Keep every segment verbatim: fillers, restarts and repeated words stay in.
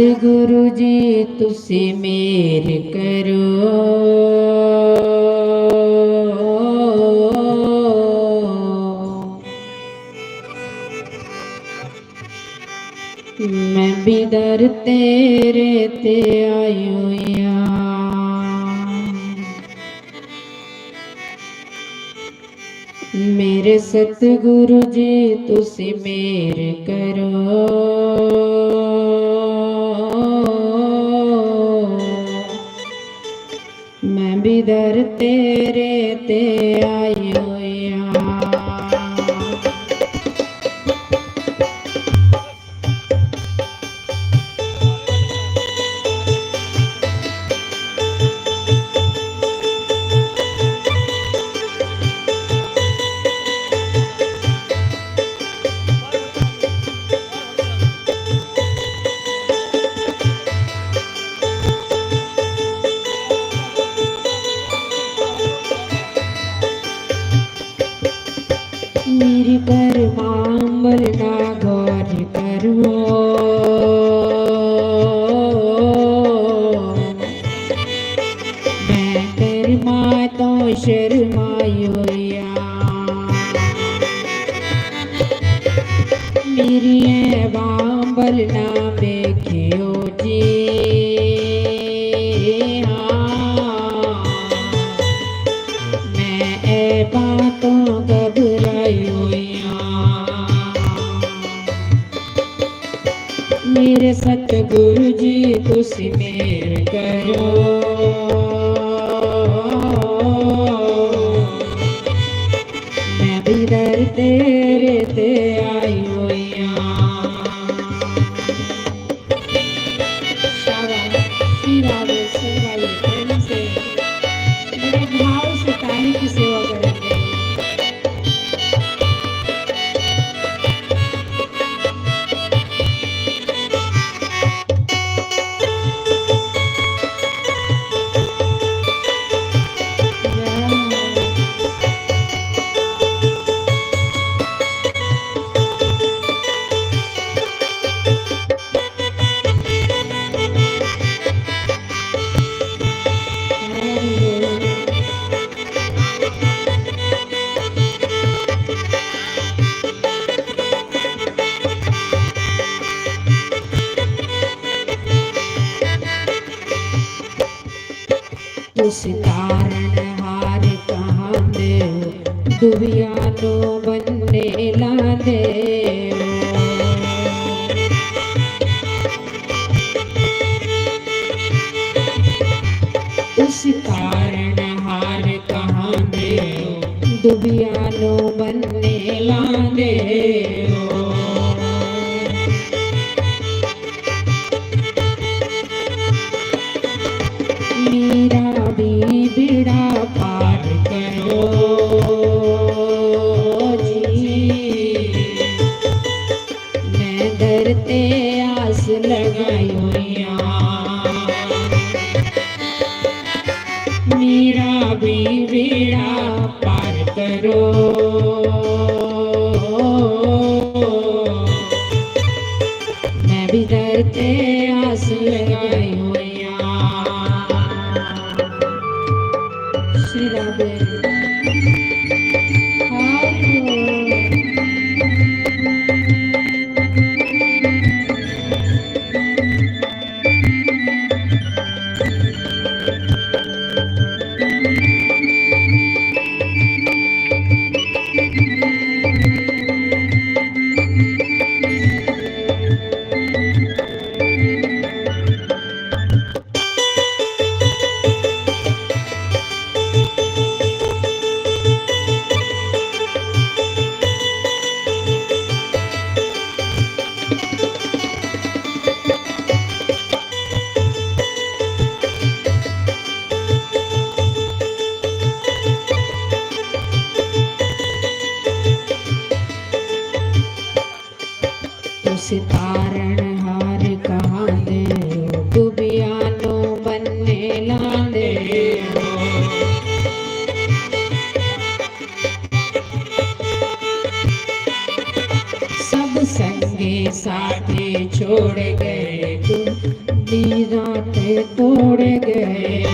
सतगुरु जी तुसी मेहर करो। मैं भी दर तेरे ते आई हुई आं। मेरे सतगुरु जी तुसी मेहर करो। मैं भी दर तेरे ते आई हुई आं। मेरी परमांबल ना गौर करो। मैं कर्मा तो शर्माई होई आं। मेरी ऐ बांबल ना देखियो जी। हाँ, मैं ऐ बातों घबराई हुई आं। मेरे सतगुरु जी तुसी मेहर करो। मैं भी दर तेरे ते आई हुई आं। शाबाश, श्री राधे, श्री राधे, प्रेम से, बड़े भाव से ताली की सेवा करेंगे। तुस तारण हार कहांदे हो, दुविया नो बन्ने लांदे हो। तुस तारण हार कहांदे हो, दुविया नो बन्ने लांदे हो। मेरा भी बेड़ा पार करो जी। मैं दर ते आस लगाई हुई आं। मेरा भी बेड़ा पार करो। मैं भी दर ते आस लगाई हुई आं। श्री राधे। तुस तारण हार कहांदे हो, दुबिया नो बन्ने लांदे हो। सब संगे साथे छोड़ गए तुम, तीरां ते तोड़ गए।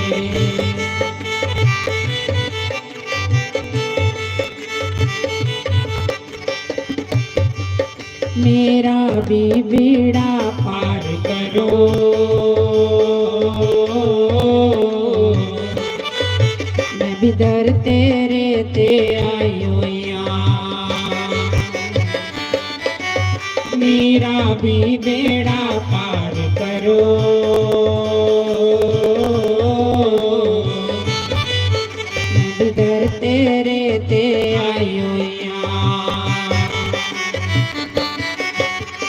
मेरा भी बेड़ा पार करो, मैं भी दर तेरे ते आई होई आं। मेरा भी बेड़ा पार करो, मैं भी दर तेरे ते आई होई आं।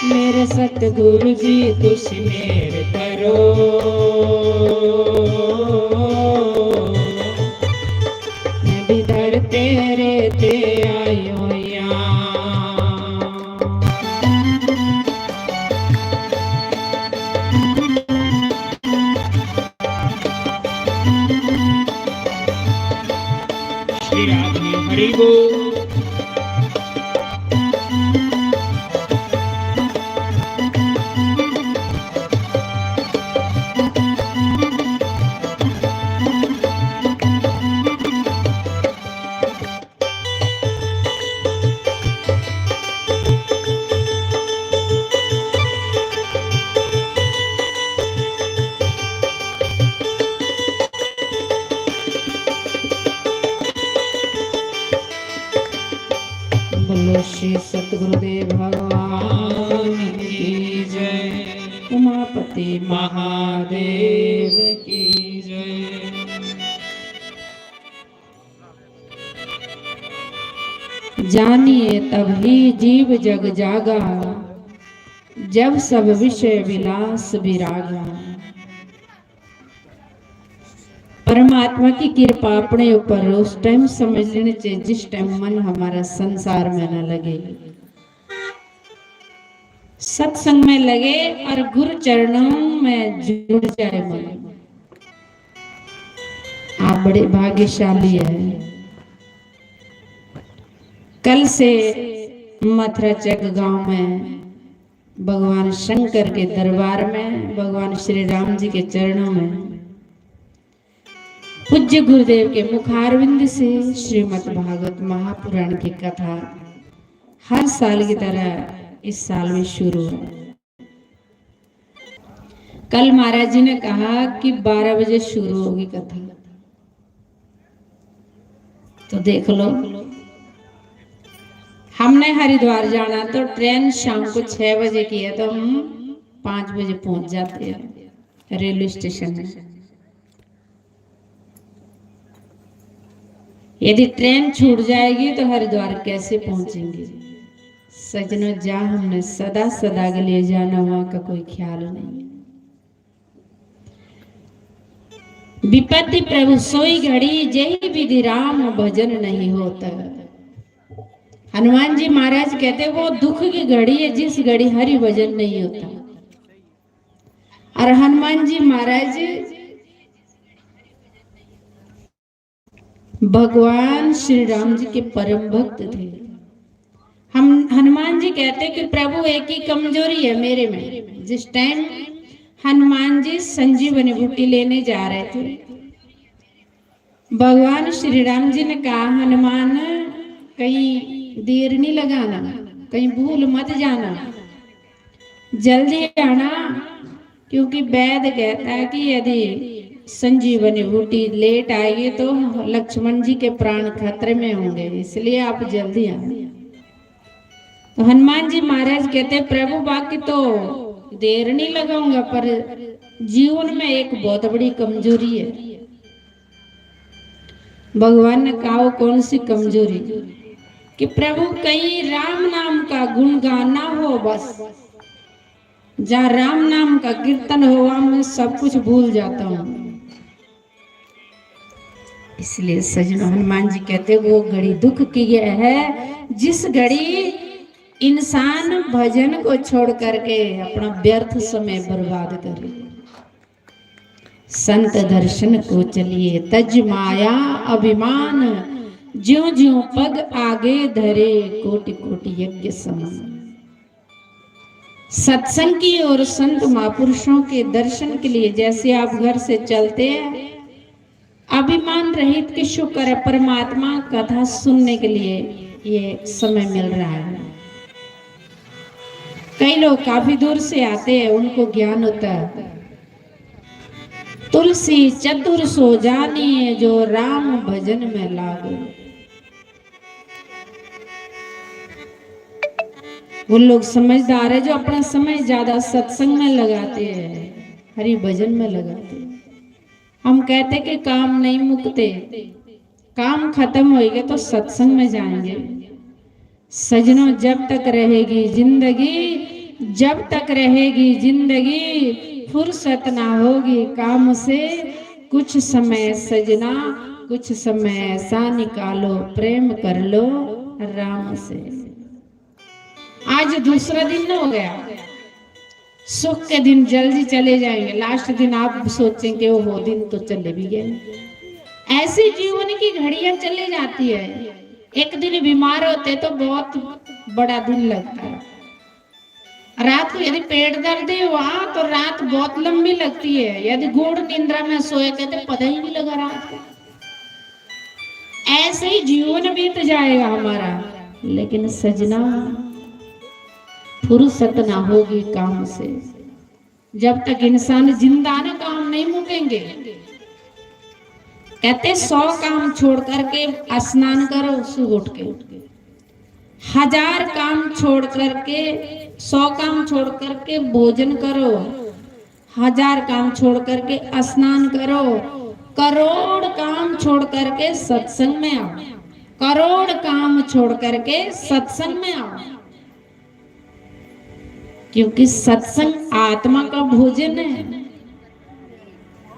मेरे सतगुरु जी तुसी मेहर करो, मैं भी दर तेरे ते आई होई आं। श्री राम ने हरि बोल। बोलो श्री सतगुरुदेव भगवान की जय, उमापति महादेव की जय। जानिए तब ही जीव जग जागा, जब सब विषय विलास विरागा। परमात्मा की कृपा अपने ऊपर उस टाइम समझ लेने चाहिए, जिस टाइम मन हमारा संसार में ना लगे। सत्संग में लगे और गुरु चरणों में जुड़ जाए मन। आप बड़े भाग्यशाली हैं। कल से मथुरा चक गांव में भगवान शंकर के दरबार में, भगवान श्री राम जी के चरणों में पूज्य गुरुदेव के मुखारविंद से श्रीमद् भागवत महापुराण की कथा हर साल की तरह इस साल भी शुरू है। कल महाराज जी ने कहा कि बारह बजे शुरू होगी कथा, तो देख लो, हमने हरिद्वार जाना तो ट्रेन शाम को छह बजे की है, तो हम पाँच बजे पहुंच जाते हैं रेलवे स्टेशन में। यदि ट्रेन छूट जाएगी तो हरिद्वार कैसे पहुंचेंगे? सजनों, जहाँ हमने सदा सदा के लिए जाना, वहां का कोई ख्याल नहीं। विपत्ति प्रभु सोई घड़ी, जही विधि राम भजन नहीं होता। हनुमान जी महाराज कहते, वो दुख की घड़ी है जिस घड़ी हरि भजन नहीं होता। और हनुमान जी महाराज भगवान श्री राम जी के परम भक्त थे। हम, हनुमान जी कहते कि प्रभु, एक ही कमजोरी है मेरे में। जिस टाइम हनुमान जी संजीवनी बूटी लेने जा रहे थे, भगवान श्री राम जी ने कहा, हनुमान, कहीं देर नहीं लगाना, कहीं भूल मत जाना, जल्दी आना, क्योंकि वैद कहता है कि यदि संजीवनी बूटी लेट आएगी तो लक्ष्मण जी के प्राण खतरे में होंगे, इसलिए आप जल्दी आना। तो हनुमान जी महाराज कहते, प्रभु, बाकी तो देर नहीं लगाऊंगा, पर जीवन में एक बहुत बड़ी कमजोरी है। भगवान ने कहा, वो कौन सी कमजोरी? कि प्रभु, कहीं राम नाम का गुण गाना हो, बस जहाँ राम नाम का कीर्तन हो, वहां मैं सब कुछ भूल जाता हूँ। इसलिए सजनों, हनुमान जी कहते, वो घड़ी दुख की यह है जिस घड़ी इंसान भजन को छोड़ करके अपना व्यर्थ समय बर्बाद करे। संत दर्शन को चलिए तज माया अभिमान, ज्यों ज्यों पग आगे धरे कोटि कोटि यज्ञ समान। सत्संग की और संत महापुरुषों के दर्शन के लिए जैसे आप घर से चलते हैं, अभिमान रहित कि शुक्र है, परमात्मा कथा सुनने के लिए ये समय मिल रहा है। कई लोग काफी दूर से आते हैं, उनको ज्ञान होता है। तुलसी चतुर सो जानी है, जो राम भजन में लागे। वो लोग समझदार है जो अपना समय ज्यादा सत्संग में लगाते हैं, हरि भजन में लगाते हैं। हम कहते कि काम नहीं मुकते, काम खत्म होएगा तो सत्संग में जाएंगे। सजनों, जब तक रहेगी जिंदगी, जब तक रहेगी जिंदगी, फुर्सत ना होगी काम से। कुछ समय सजना, कुछ समय ऐसा निकालो, प्रेम कर लो राम से। आज दूसरा दिन हो गया, सुख के दिन जल्दी चले जाएंगे। लास्ट दिन आप सोचेंगे, वो दिन तो चले भी गए। ऐसी जीवन की घड़ियां चली जाती है। एक दिन बीमार होते तो बहुत बड़ा दिन लगता है। रात को यदि पेट दर्द ही हुआ तो रात बहुत लंबी लगती है। यदि गूढ़ निंद्रा में सोए थे तो पता ही नहीं लगा रात को। ऐसे ही जीवन बीत जाएगा हमारा। लेकिन सजना, फुर्सत ना होगी काम से। जब तक इंसान जिंदा ना, काम नहीं मुकेंगे। कहते, सौ काम छोड़ करके स्नान करो सुबह उठ के, हजार काम छोड़ करके, सौ काम छोड़ करके भोजन करो, हजार काम छोड़ करके स्नान करो, करोड़ काम छोड़ करके सत्संग में आओ, करोड़ काम छोड़ करके सत्संग में आओ। क्योंकि सत्संग आत्मा का भोजन है।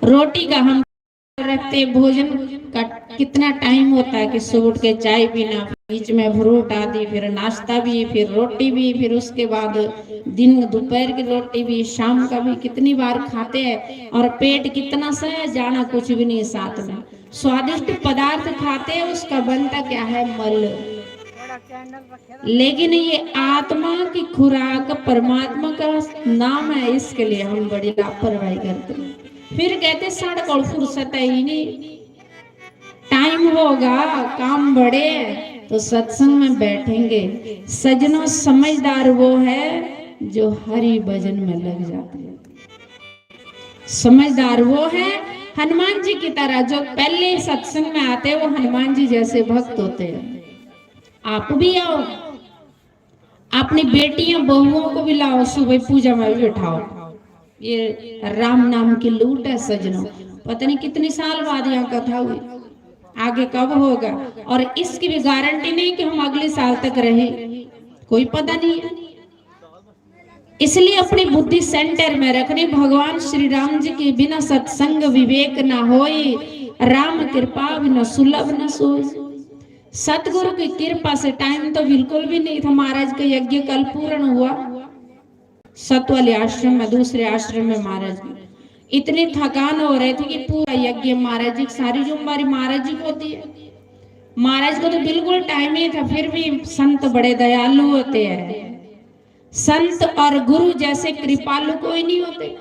रोटी का हम रखते, भोजन का कितना टाइम होता है कि सुबह उठ के चाय पीना, बीच में फ्रूट आदि, फिर नाश्ता भी, फिर रोटी भी, फिर उसके बाद दिन दोपहर की रोटी भी, शाम का भी, कितनी बार खाते हैं और पेट कितना सा है, जाना कुछ भी नहीं साथ में। स्वादिष्ट पदार्थ खाते हैं, उसका बनता क्या है? मल। लेकिन ये आत्मा की खुराक परमात्मा का नाम है, इसके लिए हम बड़ी लापरवाही करते हैं। फिर कहते, साढ़े को फुर्सत है ही नहीं, टाइम होगा, काम बड़े हैं, तो सत्संग में बैठेंगे। सजनों, समझदार वो है जो हरि भजन में लग जाते हैं। समझदार वो है हनुमान जी की तरह, जो पहले सत्संग में आते हैं, वो हनुमान जी जैसे भक्त होते हैं। आप भी आओ, अपनी बेटियां बहुओं को भी लाओ, सुबह पूजा में भी बैठाओ। ये राम नाम की लूट है सजनों। पता नहीं कितनी साल बाद यहाँ कथा हुई, आगे कब होगा, और इसकी भी गारंटी नहीं कि हम अगले साल तक रहे, कोई पता नहीं है। इसलिए अपनी बुद्धि सेंटर में रखनी। भगवान श्री राम जी के बिना सत्संग विवेक ना होई, राम कृपा बिना सुलभ न सोई। सतगुरु की कृपा से टाइम तो बिल्कुल भी नहीं था। महाराज का यज्ञ कल पूर्ण हुआ, सत वाले आश्रम में, दूसरे आश्रम में महाराज की इतनी थकान हो रही थी कि पूरा यज्ञ महाराज जी की, सारी जिम्मेवारी महाराज जी को होती है। महाराज को तो बिल्कुल टाइम नहीं था, फिर भी संत बड़े दयालु होते हैं। संत और गुरु जैसे कृपालु कोई नहीं होते।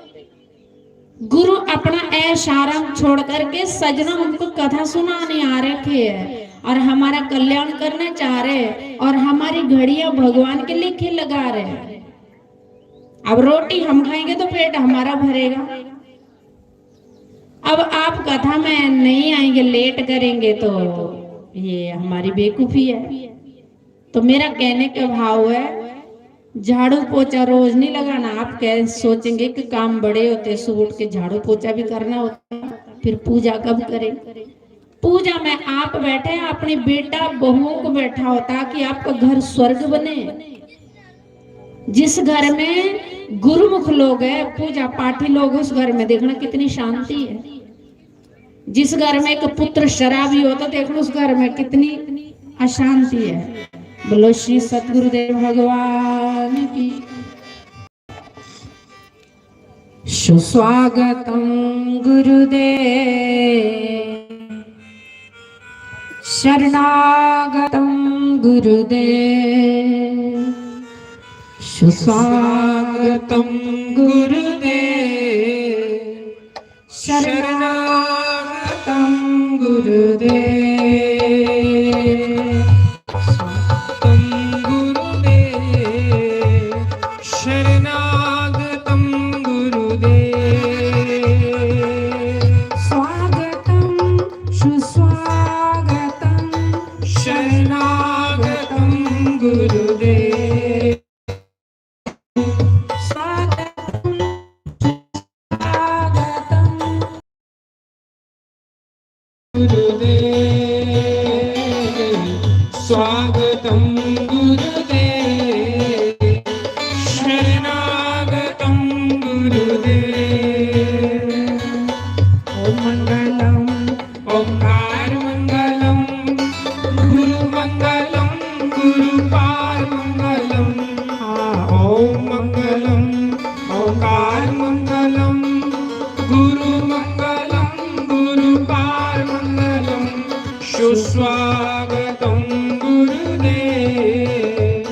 गुरु अपना ऐशाराम छोड़ करके सजना हमको कथा सुनाने आ रखे हैं और हमारा कल्याण करना चाह रहे हैं और हमारी घड़ियां भगवान के लेखे लगा रहे हैं। अब रोटी हम खाएंगे तो पेट हमारा भरेगा। अब आप कथा में नहीं आएंगे, लेट करेंगे, तो ये हमारी बेवकूफी है। तो मेरा कहने का भाव है, झाड़ू पोछा रोज नहीं लगाना। आप कह सोचेंगे कि काम बड़े होते, सुबह उठ के झाड़ू पोछा भी करना होता, फिर पूजा कब करें? पूजा में आप बैठे, अपने बेटा बहुओं को बैठा हो, ताकि आपका घर स्वर्ग बने। जिस घर में गुरुमुख लोग हैं, पूजा पाठी लोग, उस घर में देखना कितनी शांति है। जिस घर में एक पुत्र शराबी हो, तो देखना उस घर में कितनी अशांति है। बोलो श्री सतगुरुदेव भगवान की। सुस्वागतम गुरुदेव, शरणागतम गुरुदेव, सुस्वागतम शरणागतं गुरुदेव, शरणागतं गुरुदेव। स्वागतं गुरुदेव, शरणागतं गुरुदेव। स्वागतं सुस्वागतं शरणागतं गुरुदेव। स्वागतं सुस्वागतं गुरुदेव। स्वागतं गुरुदेव, शरणागतं गुरुदेव। ॐ मङ्गलं, ओंकार मङ्गलं, गुरु मङ्गलं, गुरुपार मङ्गलं। ॐ मङ्गलं, ओंकार मङ्गलं, गुरु मङ्गलं, गुरुपार मङ्गलं। सुस्वागतं गुरुदेव,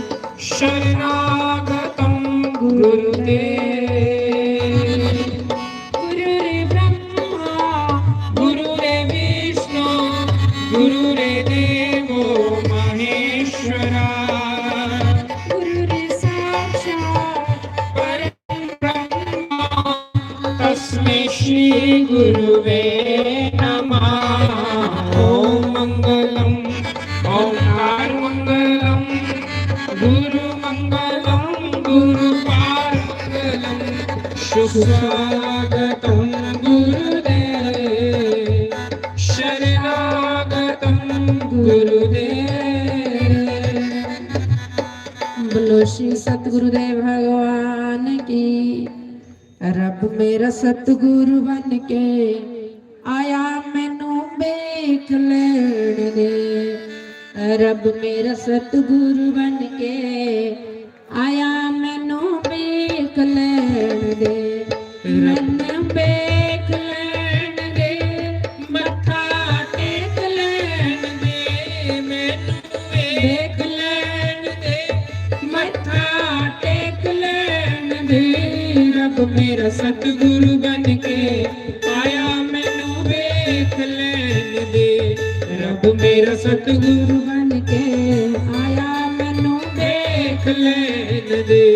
शरणागतं गुरुदेव। गुरुर्ब्रह्मा गुरुर्विष्णु गुरुर्देवो महेश्वरा। गुरुर्साक्षात् परं ब्रह्म तस्मै श्री गुरुवे नमः। ॐ मङ्गलं, ओंकार मङ्गलं, गुरु मङ्गलं, गुरुपार मङ्गलं। सुस्वागतं गुरुदेव, शरणागतं गुरुदेव। बोलो श्री सतगुरुदेव भगवान की। रब मेरा सतगुरु बन के आया, मैनू देख लेण दे। रब मेरा सतगुरु बन के आया, मैनू देख लेण दे। मैनू देख लेण दे, मत्था टेक लेण दे। मैनू देख लेण दे, मत्था टेक लेण दे। रब मेरा सतगुरु बन के आया, मैनू देख लेण दे। रब मेरा सतगुरु बन के आया, मैनू देख लेण दे।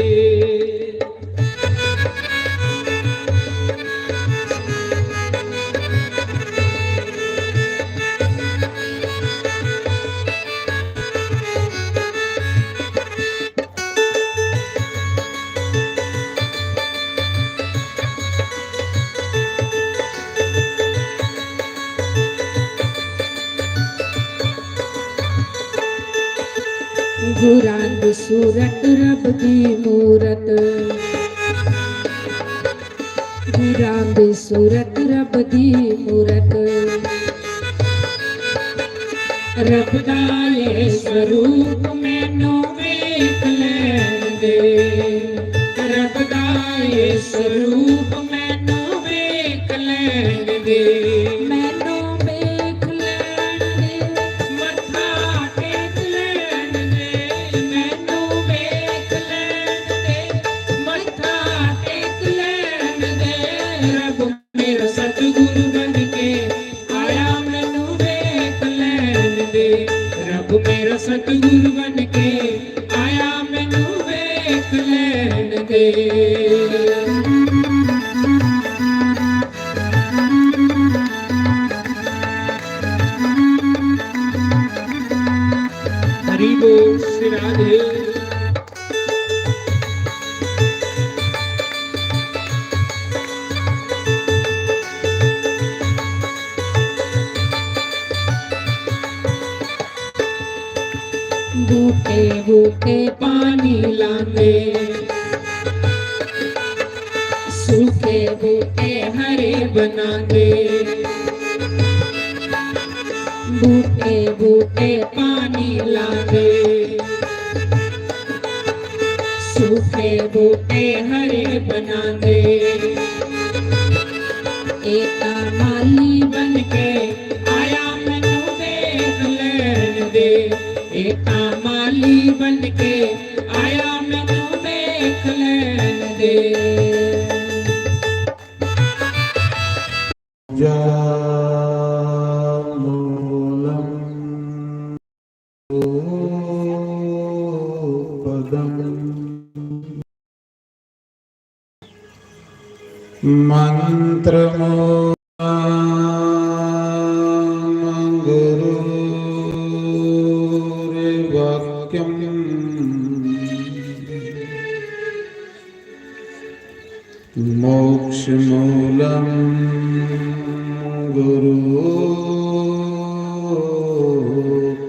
गुरां दी सूरत रब दी मूरत, गुरां दी सूरत रब दी मूरत। रब दा ये स्वरूप मैनू वेख लैण दे। रब दा ये स्वरूप मैनू वेख लैण दे। मैनू वेख लैण दे। मत्था टेक लैण दे। मैनू वेख लैण दे। मत्था टेक लैण दे। रब मेरा सतगुरु बन के आया, मैनू वेख लैण दे। रब मेरा सतगुरु बन के आया, मैनू वेख लैण दे। हरि बोल श्री राधे। बूटे बूटे पानी लांदे, सूखे बूटे हरे बनांदे। बूटे बूटे पानी लांदे, सूखे बूटे हरे बनांदे। एका माली बन के आया, मैनू देख लैण दे। एका माली बन के आया, मैनू देख लैन दे। जा मूलम पदम। मंत्रमूलं गुरोर्वाक्यं मोक्षमूलं गुरो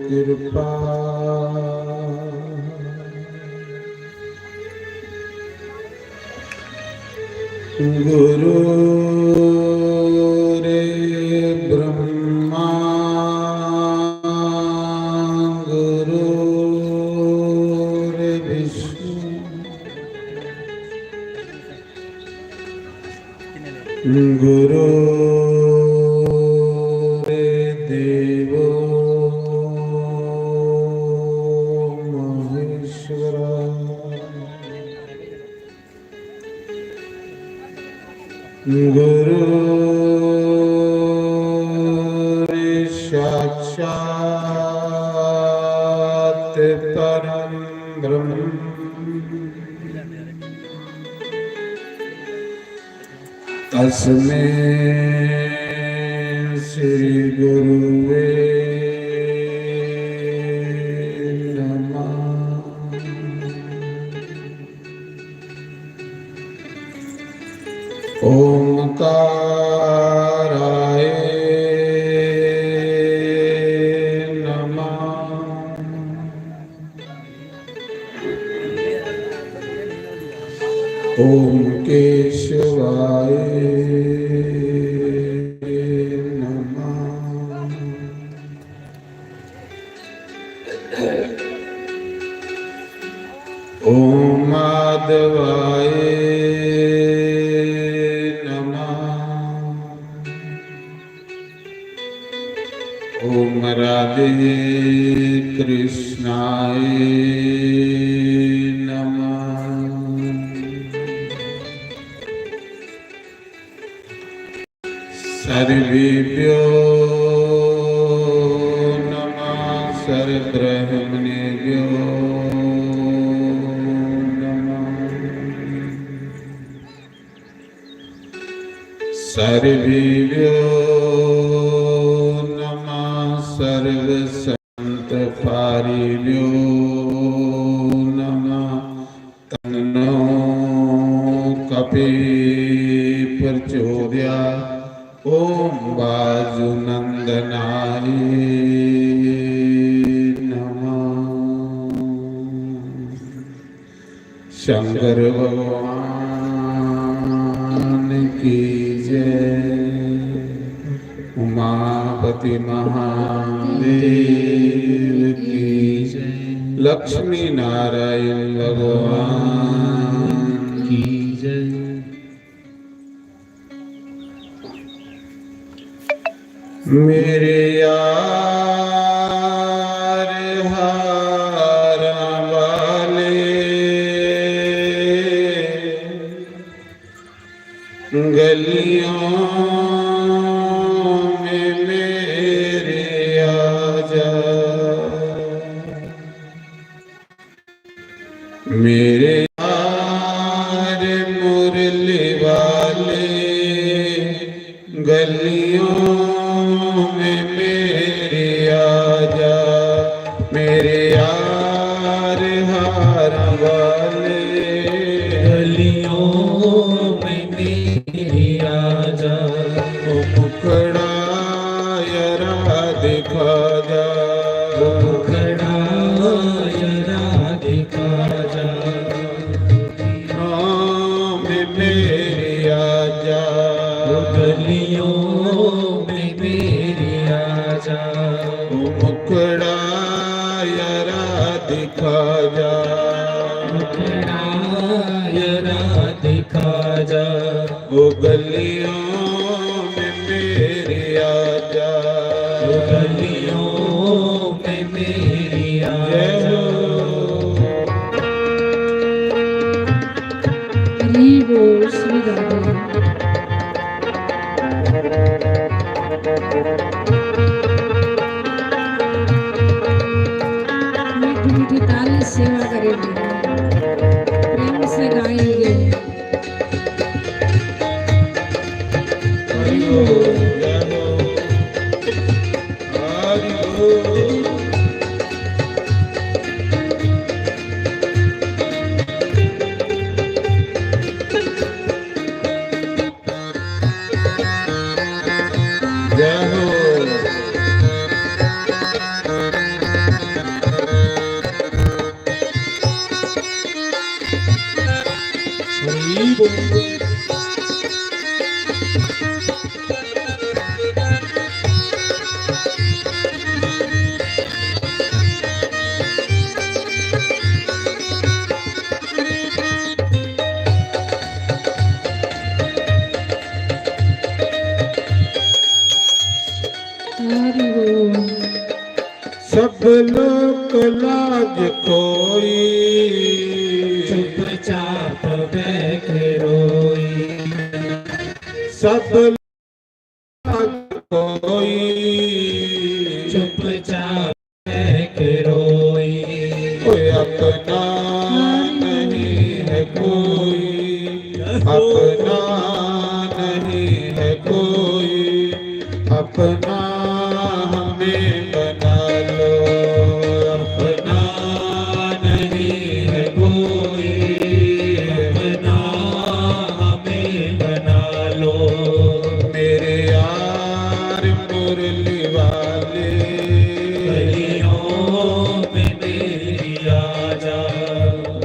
कृपा। गुरु रे ब्रह्मा गुरु रे विष्णु गुरु रे देवो महेश्वरा। गुरु साक्षात परम ब्रह्म। तस्मै श्री गुरुवे नमः। ओंकाराय नमः। ओम केशवाय नमः। ओम माधवाय नमः। ओम राधे कृष्णाय नमः। सर्वेभ्यो नमः, सर्वब्रह्मणेभ्यो नमः। सर्वेभ्यो नमः, सर्वसंतपारिभ्यो नमः। तन्नो कपि प्रचोदया। ओम वायुनंदनाय नमः। शंकर भगवान की जय, उमापति महादेव की जय, लक्ष्मी नारायण भगवान की जय। मेरे यार हारां वाले, गलियों में मेरे आजा। मेरे यार मुरली वाले, गलियों में मेरे आजा। मेरे यार हार वाले, गलियों में मेरे आजा। ओ मुखड़ा यारा दिखा जा, ओ मुखड़ा यारा दिखा जा। गलियों में मेरे आजा, ओ गलियों में मेरे आजा। ओ मुखड़ा यारा दिखा जा, मुखड़ा यारा दिखा जा। ओ गलियों में मेरे आजा, ओ गलियों में मेरे आजा। जय हो। जय हो। हरि बोल। हरि बोल। सब लोक लाज कोई, चुपचाप बैठ रोई। सब लाज कोई, चुपचाप बैठ रोई। कोई अपना नहीं है कोई, अपना नहीं है कोई, अपना हमें बना लो। अपना नहीं है कोई, अपना हमें बना लो। मेरे यार मुरली वाले, गलियों में मेरी आजा।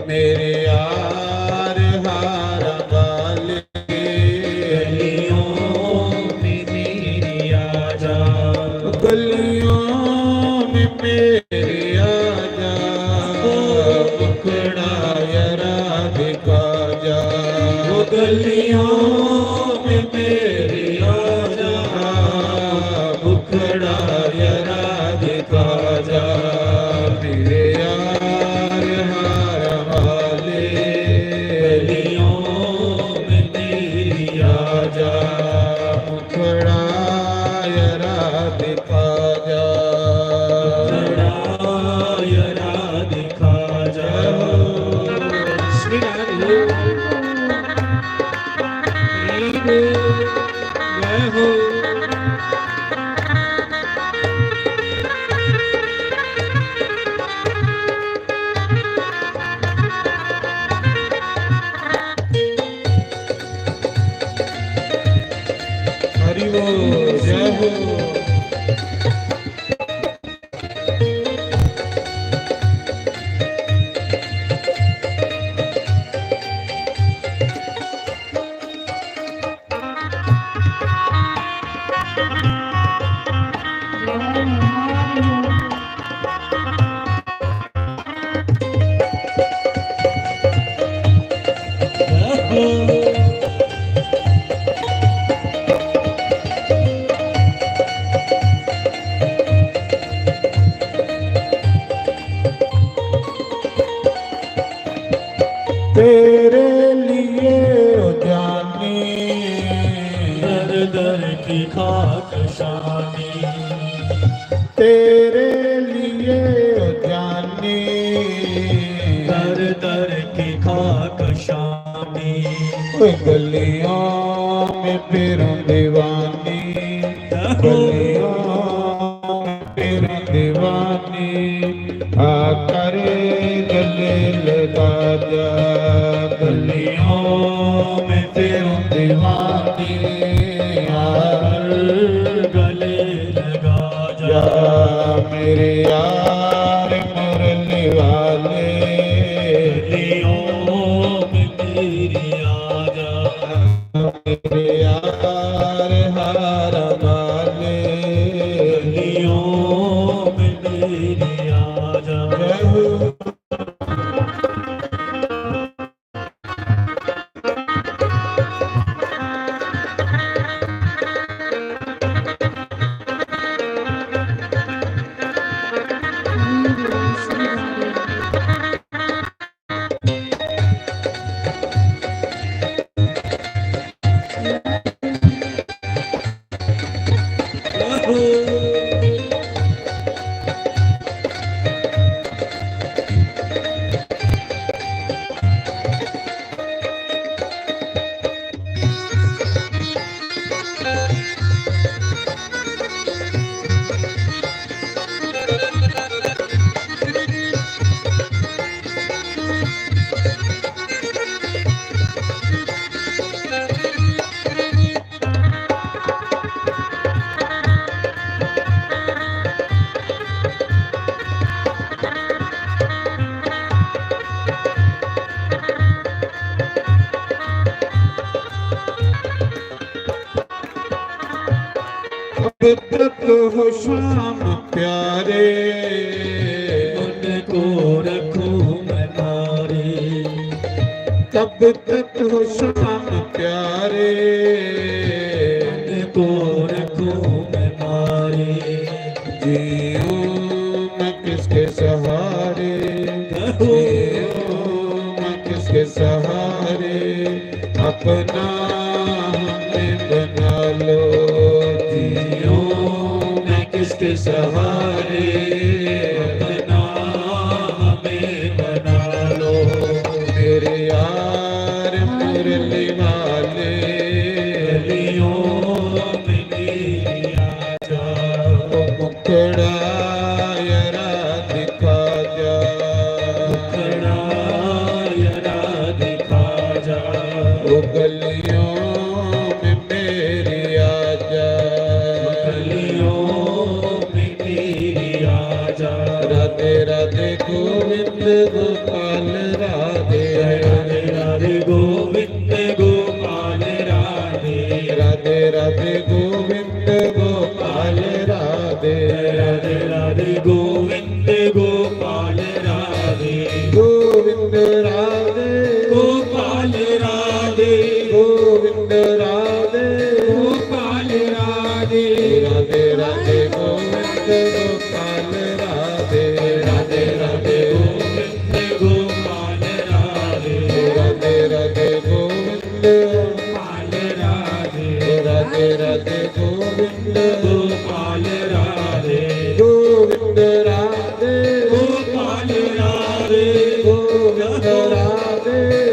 मेरे यार हार वाले, गलियों में मेरी आजा। गलियों में मेरी आजा। ओ मुखड़ा यारा दिखा जा। ओ गलियों में मेरी आजा। मुखड़ा यारा दिखा जा। मेरे यार हार वाले, गलियों में तेरी आजा। मुखड़ा यारा दिखा जा। मुखड़ा यारा दिखा जा। श्री राधे। जय हो। हरि बोल, जय हो। तेरे लिए ओ जानी, दर दर की खाक शानी। तेरे लिए ओ जानी, दर दर की खाक शानी। ओ गलियों में फिरूं दीवानी, गलियों में फिरूं दीवानी। आकर गले लगा जा, गलियों में फिरूं दीवानी। आकर गले लगा जा, मेरे यार मुरली वाले। गलियों में तेरी आजा, मेरे यार हार वाले। गलियों में तेरी आजा। जय हो। तक हो श्याम प्यारे, उनको रखूं मैं मारे। कब तक हो श्याम प्यारे, उनको रखूं मैं मारे। जीऊं मैं किसके सहारे, जीऊं मैं किसके सहारे, अपना हमें बना लो। जीऊं मैं किसके सहारे, अपना हमें बना लो। मेरे यार मुरली वाले, गलियों में मेरी आजा। ओ मुखड़ा यारा दिखा जा, मुखड़ा यारा दिखा जा। ओ गलियों में मेरी आजा, गलियों में मेरी आजा। राधे राधे गोविंद गोपाल राधे, राधे राधे गोविंद गोपाल राधे। राधे राधे गोविंद गोपाल राधे। राधे राधे गोविंद गोपाल राधे। गोविंद राधे। गोपाल राधे। गोविंद राधे। गोपाल राधे। राधे राधे गोविंद गोपाल राधे। राधे राधे गोविंद गोपाल राधे। राधे राधे गोविंद गोपाल राधे। राधे राधे गोविंद गोपाल राधे। गोविंद राधे। गोपाल राधे। गोविंद राधे।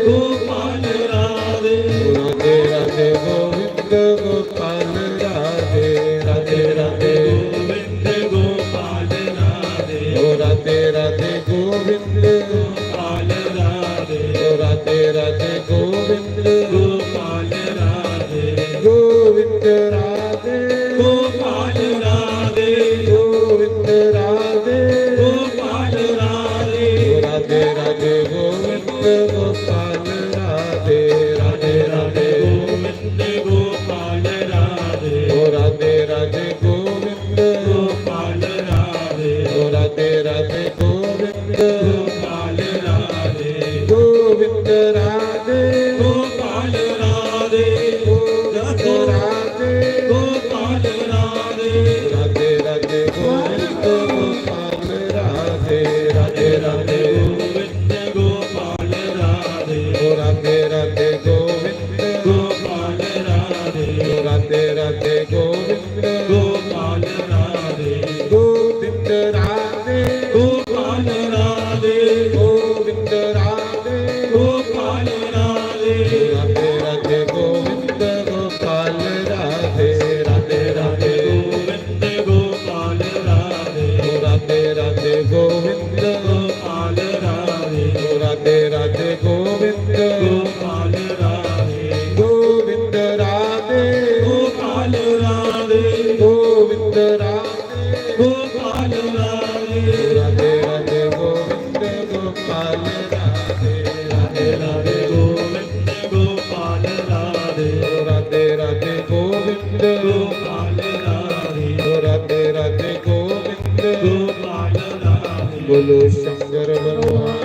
गोपाल राधे। राधे राधे गोविंद गोपाल राधे। राधे राधे गोविंद गोपाल राधे। ओ राधे राधे गोविंद गोपाल राधे। ओ राधे राधे गोविंद गोपाल राधे। गोविंद राधे। गोपाल राधे। गोविंद राधे। गोपाल राधे। राधे राधे गोविंद गोपाल राधे। राधे राधे गोविंद गोपाल राधे। ओ राधे राधे गोविंद गोपाल राधे। ओ राधे राधे गोविंद गोपाल राधे। गोविंद राधे। गोपाल राधे। गोविंद राधे। गोपाल राधे। राधे राधे गोविंद गोपाल राधे। राधे राधे गोविंद गोपाल राधे। ओ राधे राधे गोविंद गोपाल राधे। ओ राधे राधे गोविंद गोपाल राधे। गोविंद राधे। गोपाल राधे। गोविंद राधे। गोपाल राधे। राधे राधे गोविंद गोपाल राधे। राधे राधे गोविंद गोपाल राधे। राधे राधे गोविंद गोपाल राधे। राधे राधे गोविंद गोपाल राधे। गोविंद राधे। गोपाल राधे। गोविंद राधे। गोपाल राधे। राधे राधे गोविंद गोपाल राधे। राधे राधे गोविंद गोपाल राधे। राधे राधे गोविंद गोपाल राधे। राधे राधे गोविंद गोपाल राधे। बोलो शंकर भगवान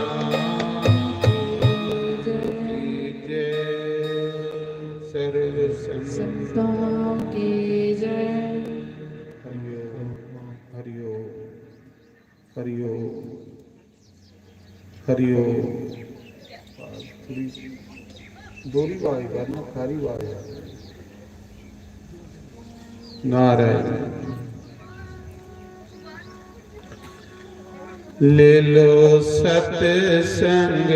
की जय। सर्व संतों की जय। हरिओम, हरिओम, हरिओम, हरिओम। थोड़ी दोहरी आवाज करना, सारी आवाज आ। नारायण। ले लो सत्संग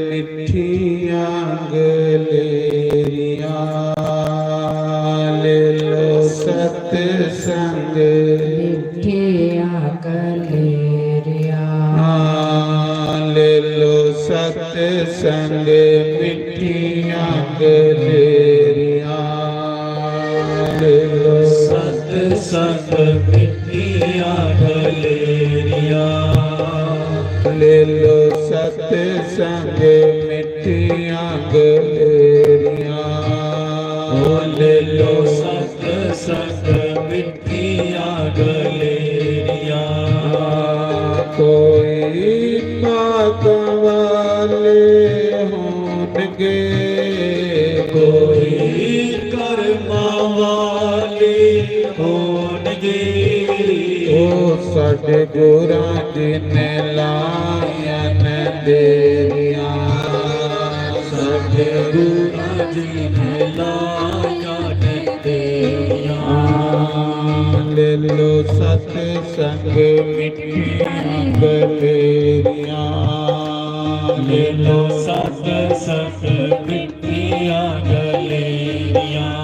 मिठियां गलेरियां, ले लो सत्संग मिठियां गलेरियां। हाँ, ले लो सत्संग मिठियां गलेरियां, ले लो सत्संग मिठियां गलेरियां। ले लो सत्संग मिठियां गलेरियां। ओ ले लो सत्संग मिट्ठियां गलेरियां। कोई माता वाले होणगे, कोई कर्मा वाले होणगे। ओ सतगुरां जी ने लाइयां न देरियां, सतगुरां जी ने लाइयां न देरियां। ले लो सतसंग मिट्ठियां गलेरियां, ले लो सतसंग मिट्ठियां गलेरियां।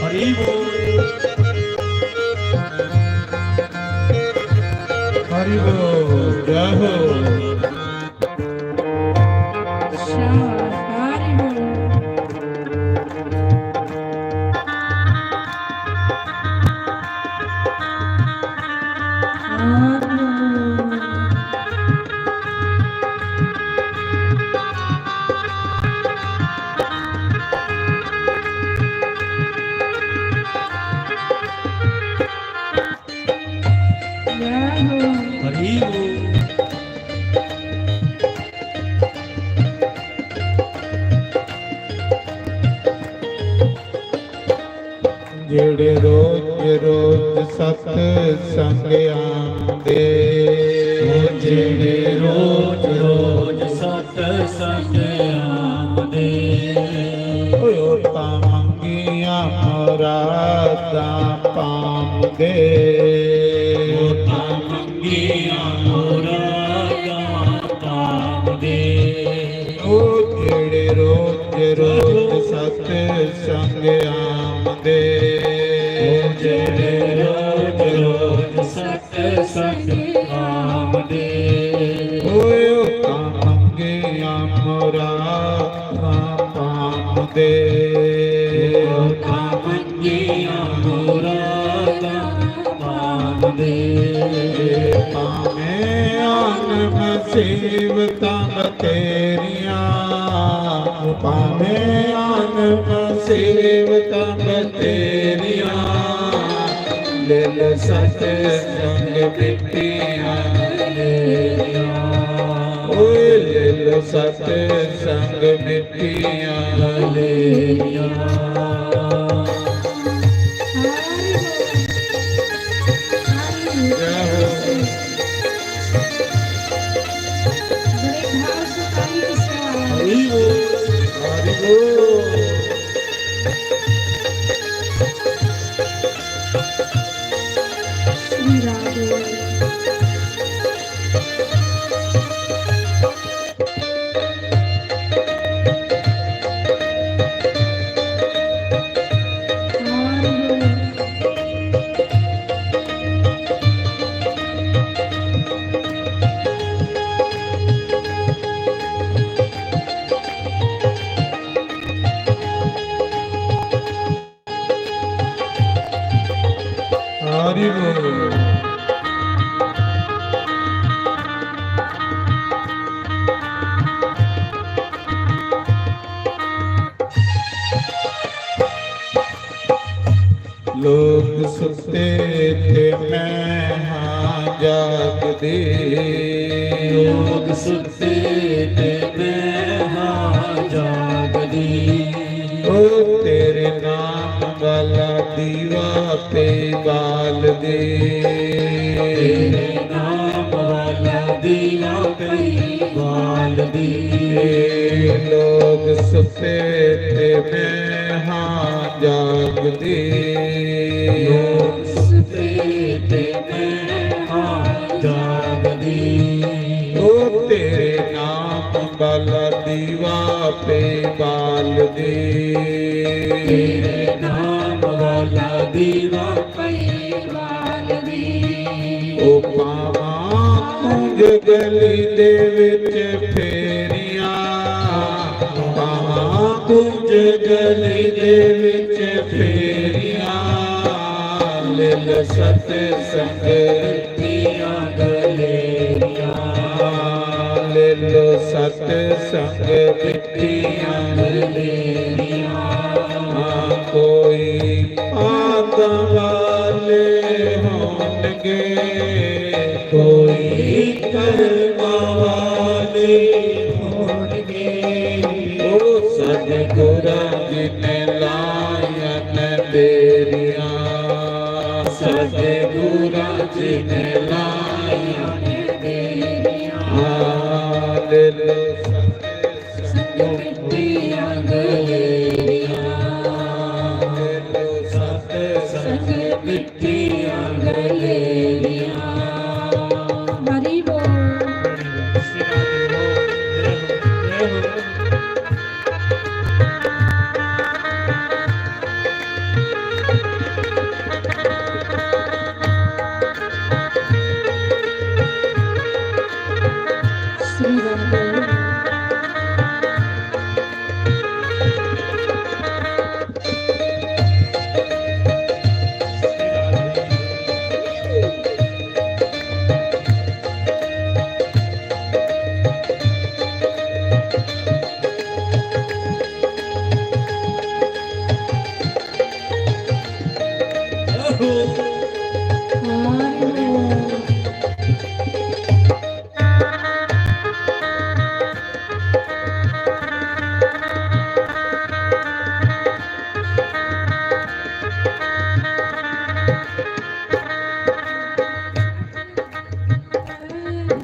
हरि बोल। हरि बोल। जय हो। शाबाश, हरि बोल। जय हो। हरि बोल। जेड़े रोज रोज सतसंग आंदे, ओ जेड़े रोज रोज सतसंग आंदे, ओ तां मंगियां मुरादां पांदे। ओ तां मंगियां मुरादां पांदे। ओ जेड़े रोज रोज सतसंग आंदे। ओ जेड़े रोज रोज सतसंग आंदे। ओ तां मंगियां मुरादां पांदे। ओ तां मंगियां मुरादां पांदे। भावें आन मुसीबतां बतेरियां, भावें आन मुसीबतां बतेरियां, ले लो सतसंग मिट्ठियां गलेरियां। ओए ले लो सतसंग मिट्ठियां गलेरियां। जय हो। बड़े भाव से ताली की आवाज। हरि बोल, हरि बोल। श्री राधे। हरि बोल। लोग सुते ते मैं हां जागदी। लोग सुते ते मैं हां जागदी। ओ तेरे नाम वाला दीवा पे बालदी। तेरे नाम वाला दीवा पे बालदी। लोग सुते ते मैं हां जागदी। लोग सुते ते मैं हां जागदी। ओ तेरे नाम वाला दीवा पे बालदी। तेरे नाम वाला दीवा पे बालदी। ओ पावां कुंज गली दे विच फेरियां, पावां कुंज गली दे विच फेरियां, ले लो सतसंग दियां गलेरियां, ले लो सतसंग दियां गलेरियां। कोई भागां वाले होणगे, कोई कर्मां वाले होणगे। ओ सतगुरां जी ने लाइयां न देरियां, सतगुरां जी ने लाइयां न देरियां। ले लो सतसंग मिठियां गलेरियां, ले लो सतसंग मिठियां गलेरियां। हरि बोल। श्री राधे।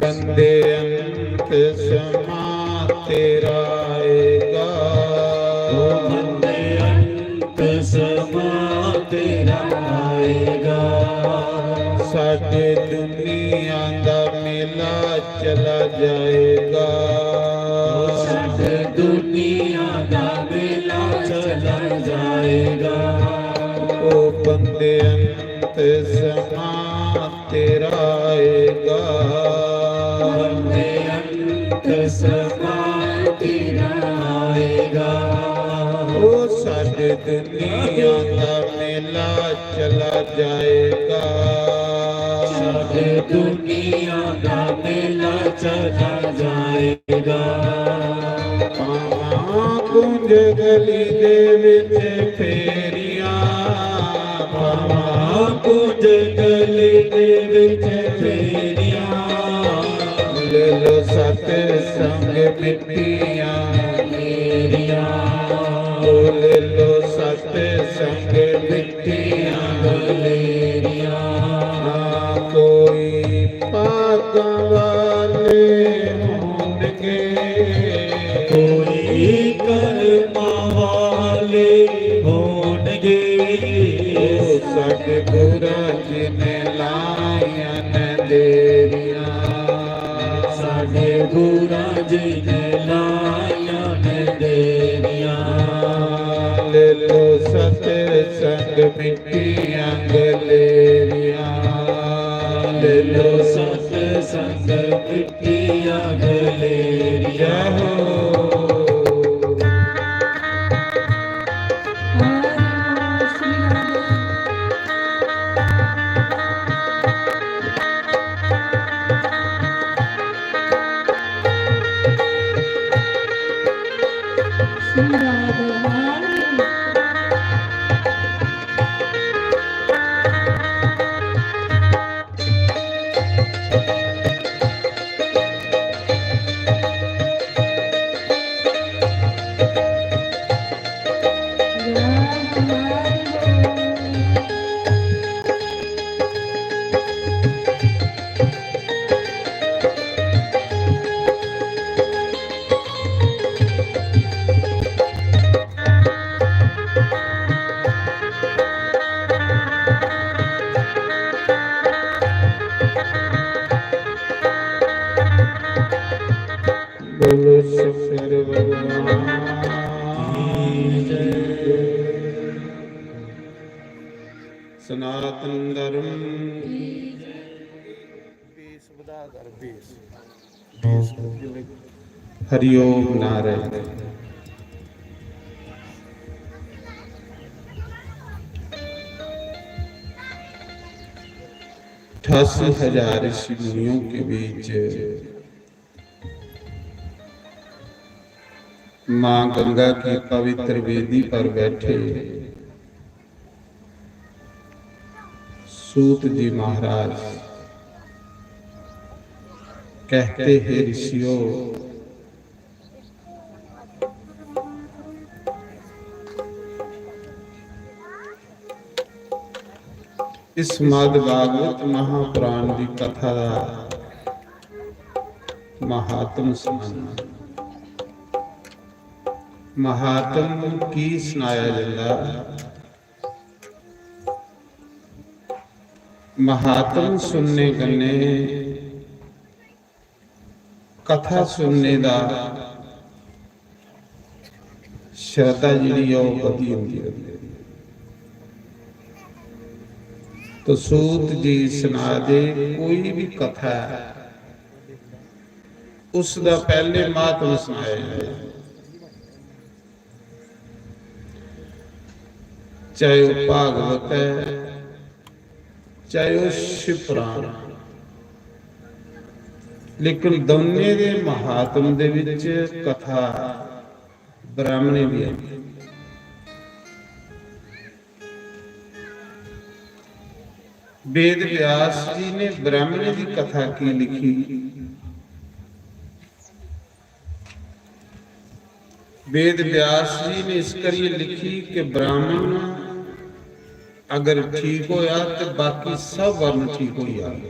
बंदे अंत समा तेरा आएगा। ओ बंदे अंत समा तेरा आएगा। साडे दुनिया दा मेला चला जाएगा। ओ साडे दुनिया दा मेला चला जाएगा। ओ बंदे अंत समा तेरा आएगा। बंदे अंत समा तेरा आएगा। ओ साडे दुनिया दा मेला चला जाएगा। साडे दुनिया दा मेला चला जाएगा। पावां कुंज गली दे विच फेरियां, पावां कुंज गली दे विच फेरियां। ले लो सतसंग मिठियां गलेरियां, ओ ले लो सतसंग मिठियां गलेरियां। कोई भागां वाले होणगे, कोई कर्मां वाले होणगे। ओ सतगुरां जी ने लाइयां न देरियां, सतगुरां जी ने लाइयां न देरियां। ले लो सतसंग मिठियां गलेरियां, ले लो सतसंग मिठियां गलेरियां हो। बोलो शंकर भगवान की जय। सनातन धर्म की जय। हरिओम नारायण। अठासी हजार ऋषि मुनियों के बीच माँ गंगा की पवित्र वेदी पर बैठे सूत जी महाराज कहते हैं, ऋषियों, इस श्रीमद् भागवत महापुराण दी कथा दा महात्म सुनाना। महात्म की सनाया जंदा? महात्म सुनने कन्नै, कथा सुनने दा श्रद्धा जेह्ड़ी ऐ, ओह् बधी जंदी ऐ। तो सूत जी सना दे, कोई भी कथा ऐ, उसदा पैह्ले महात्म सनाया जंदा ऐ। चाहे ओह् भागवत ऐ, चाहे ओह् शिव पुराण, लेकिन दौनें दे महात्म दे विच कथा ब्राह्मणें दी ऐ। वेद व्यास जी ने ब्राह्मणें दी कथा की लिखी? वेद व्यास जी ने इस करियै लिखी कि ब्राह्मण अगर ठीक होया ते बाकी सब वर्ण ठीक होई जाग।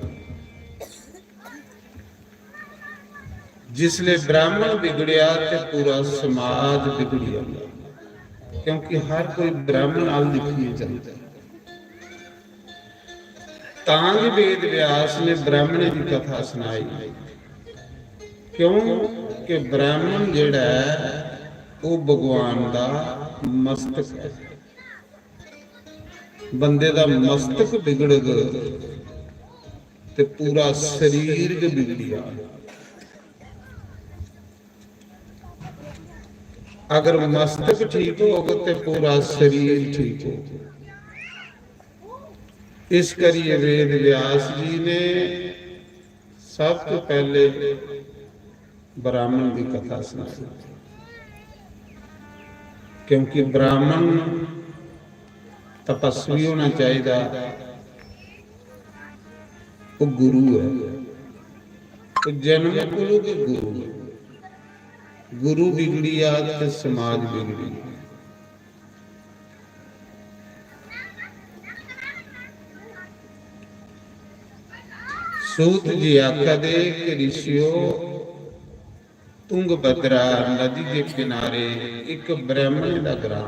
जिसले ब्राह्मण बिगड़ेआ ते पूरा समाज बिगड़ी जांदा, क्योंकि हर कोई ब्राह्मण अल दिक्खियै चलदा ऐ। तां गै वेद व्यास ने ब्राह्मणें दी कथा सनाई, क्योंकि ब्राह्मण जेह्ड़ा ऐ, ओह् भगवान दा मस्तक ऐ। बंदे दा मस्तक बिगड़ग ते पूरा शरीर गै बिगड़ी जाग। अगर मस्तक ठीक होग ते पूरा शरीर ठीक होग। इस करियै वेद व्यास जी ने सब तो पहले ब्राह्मण दी कथा सनाई, क्योंकि ब्राह्मण तपस्वी होना चाहिदा, ओह् गुरु ऐ, ओह् जन्म कुल गै गुरु ऐ। गुरु बिगड़ी जा ते समाज बिगड़ी। सूत जी आखा दे कि ऋषियो, तुंगभद्रा नदी दे किनारे इक ब्राह्मणें दा ग्रां।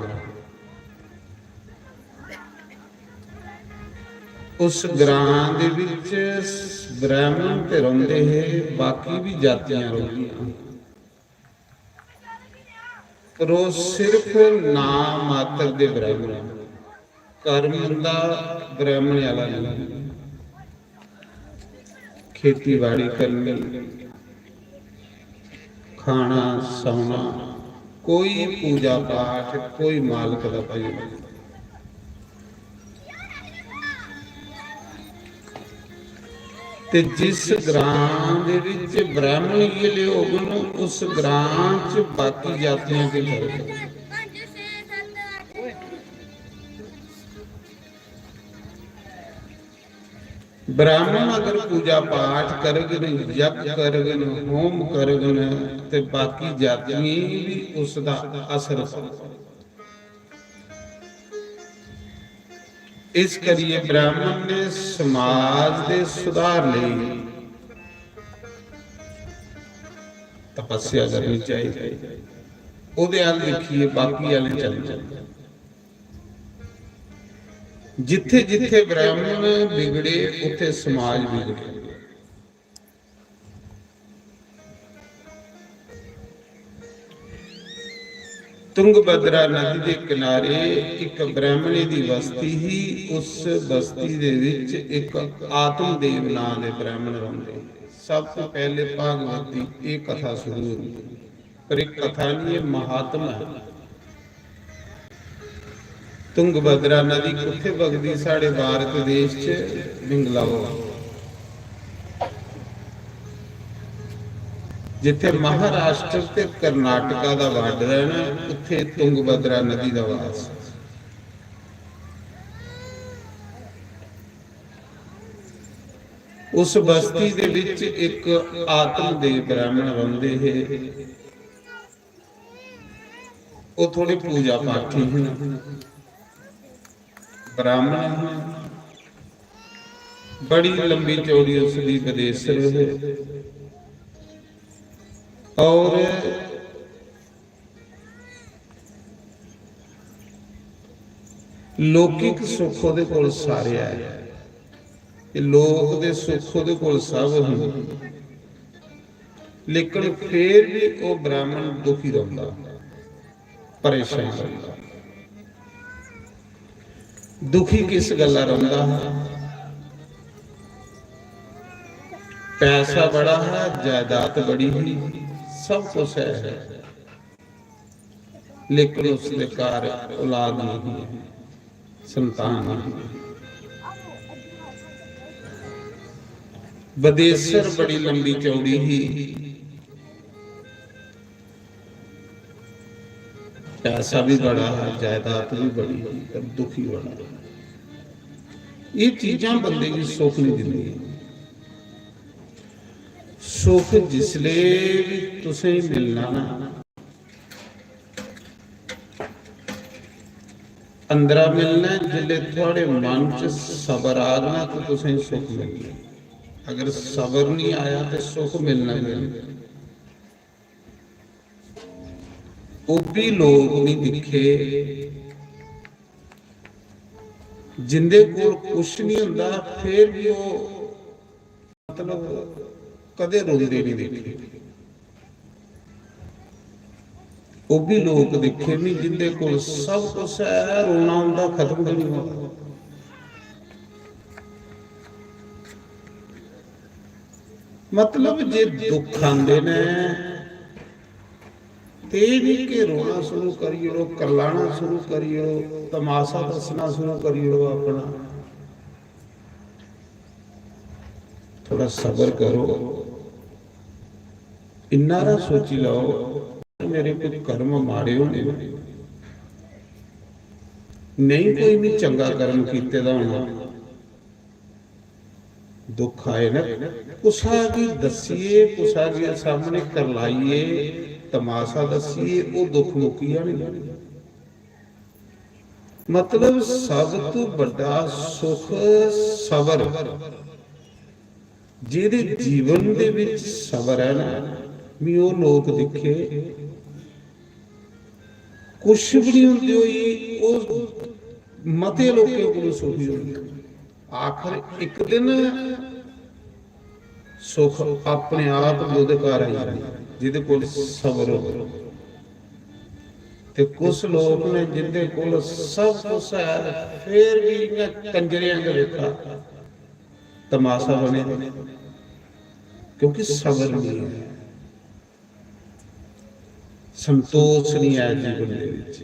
उस ग्रां दे विच ब्राह्मण ते रौंदे हे, बाकी भी जातियां रौंदियां, पर ओह् सिर्फ नां मात्र दे ब्राह्मण। कर्म उंदा ब्राह्मण आह्ला नेईं। खेतीबाड़ी करनी, खाना, सौना, कोई पूजा पाठ, कोई मालक दा भजन। ते जिस ग्रां दे विच ब्राह्मण इ'यै लेह होङन, उस ग्रां च बाकी जातियां केह् करङन? ब्राह्मण अगर पूजा पाठ करगन, यज्ञ करगन, होम करगन, ते बाकी जातियें गी भी उसदा असर पौग। इस करियै ब्राह्मण ने समाज दे सुधार लेई तपस्या करनी चाहिदी। ओह्दे अल दिक्खियै बाकी आह्ले चलदे। जित्थे जित्थे ब्राह्मण बिगड़े, उत्थे समाज बिगड़े। तुंगभद्रा नदी दे किनारे इक ब्राह्मणे दी बस्ती ही। उस बस्ती दे विच इक आत्मदेव नां दे ब्राह्मण रौंदे। सब तो पहले भागवत दी एह कथा शुरू होंदी, पर एह कथा नहीं, एह महात्म है। तुंगभद्रा नदी कुत्थे बगदी? साढ़े भारत देश च बिंगलाओ। जित्थे महाराष्ट्र ते कर्नाटका दा बार्डर है ना, उत्थे तुंगभद्रा नदी दा वास। उस बस्ती दे विच इक आत्म दे ब्राह्मण रौंदे हे। वो थोड़े पूजा पाठी हैं, ब्राह्मण हैं। बड़ी लंबी चौड़ी उसकी बदेसर है। और लौकिक सुख ओहदे कोल सारे है, ते लोक दे सुख ओहदे कोल सब हैं, लेकिन फिर भी वो ब्राह्मण दुखी रौंदा, परेशान रौंदा। दुखी किस गल्ला रौंदा हा? पैसा बड़ा हा, जायदाद बड़ी ही, सब कुछ है, लेकिन उसके घर औलाद नहीं है, संतान नहीं है। बदेसर बड़ी लंबी चौड़ी ही, पैसा भी बड़ा है, जायदाद भी बड़ी है, पर दुखी बड़ा है। ये चीजां बंदे गी सुख नहीं दिंदियां। सुख जिसले भी तुसें मिलना ना, अंदरा मिलना ऐ, जिसले थुआड़े मन च सबर आग ना, तो तुसें सुख मिलना। अगर सबर नहीं आया, तो सुख मिलना नहीं। ओह् बी लोक नहीं दिक्खे, जिंदे कोल कुछ नहीं होंदा, फिर भी ओह्, मतलब, कदे रोंदे नहीं दिक्खे। ओह् बी लोक दिक्खे नहीं, जिंदे कोल सब कुछ है, रोना उंदा खत्म गै नहीं होंदा। मतलब, जे दुख आंदे ने, ते एह् नहीं कि रोना शुरू करी ओड़ो, करलाना शुरू करी ओड़ो, तमाशा दस्सना शुरू करी ओड़ो अपना। थोड़ा सबर करो, इन्ना हारा सोची लैओ, मेरे कोई कर्म माड़े होने, नहीं कोई भी चंगा कर्म कीते दा होना। दुख आए न, कुसा गी दस्सिए, कुसा गी सामने करलाइए, तमाशा दस्सिए, ओह् दुख मुक्की जाने। मतलब, सब तू बड्डा सुख सबर। जेह्दे जीवन दे विच सबर है ना, मी ओह् लोक दिक्खे, कुछ भी नहीं होंदे होई, ओह् मते लोकें कोलों सुखी होंदे। आखर इक दिन सुख अपने आप ओह्दे घर आई जाना, जेह्दे कोल सबर होवे। ते कुछ लोक ने जिंदे कोल सब कुछ है, फिर भी इ'यां कंजरें आंगर लेखा तमाशा बने दे, क्योंकि सबर नहीं है। संतोष नहीं आया जीवन दे विच।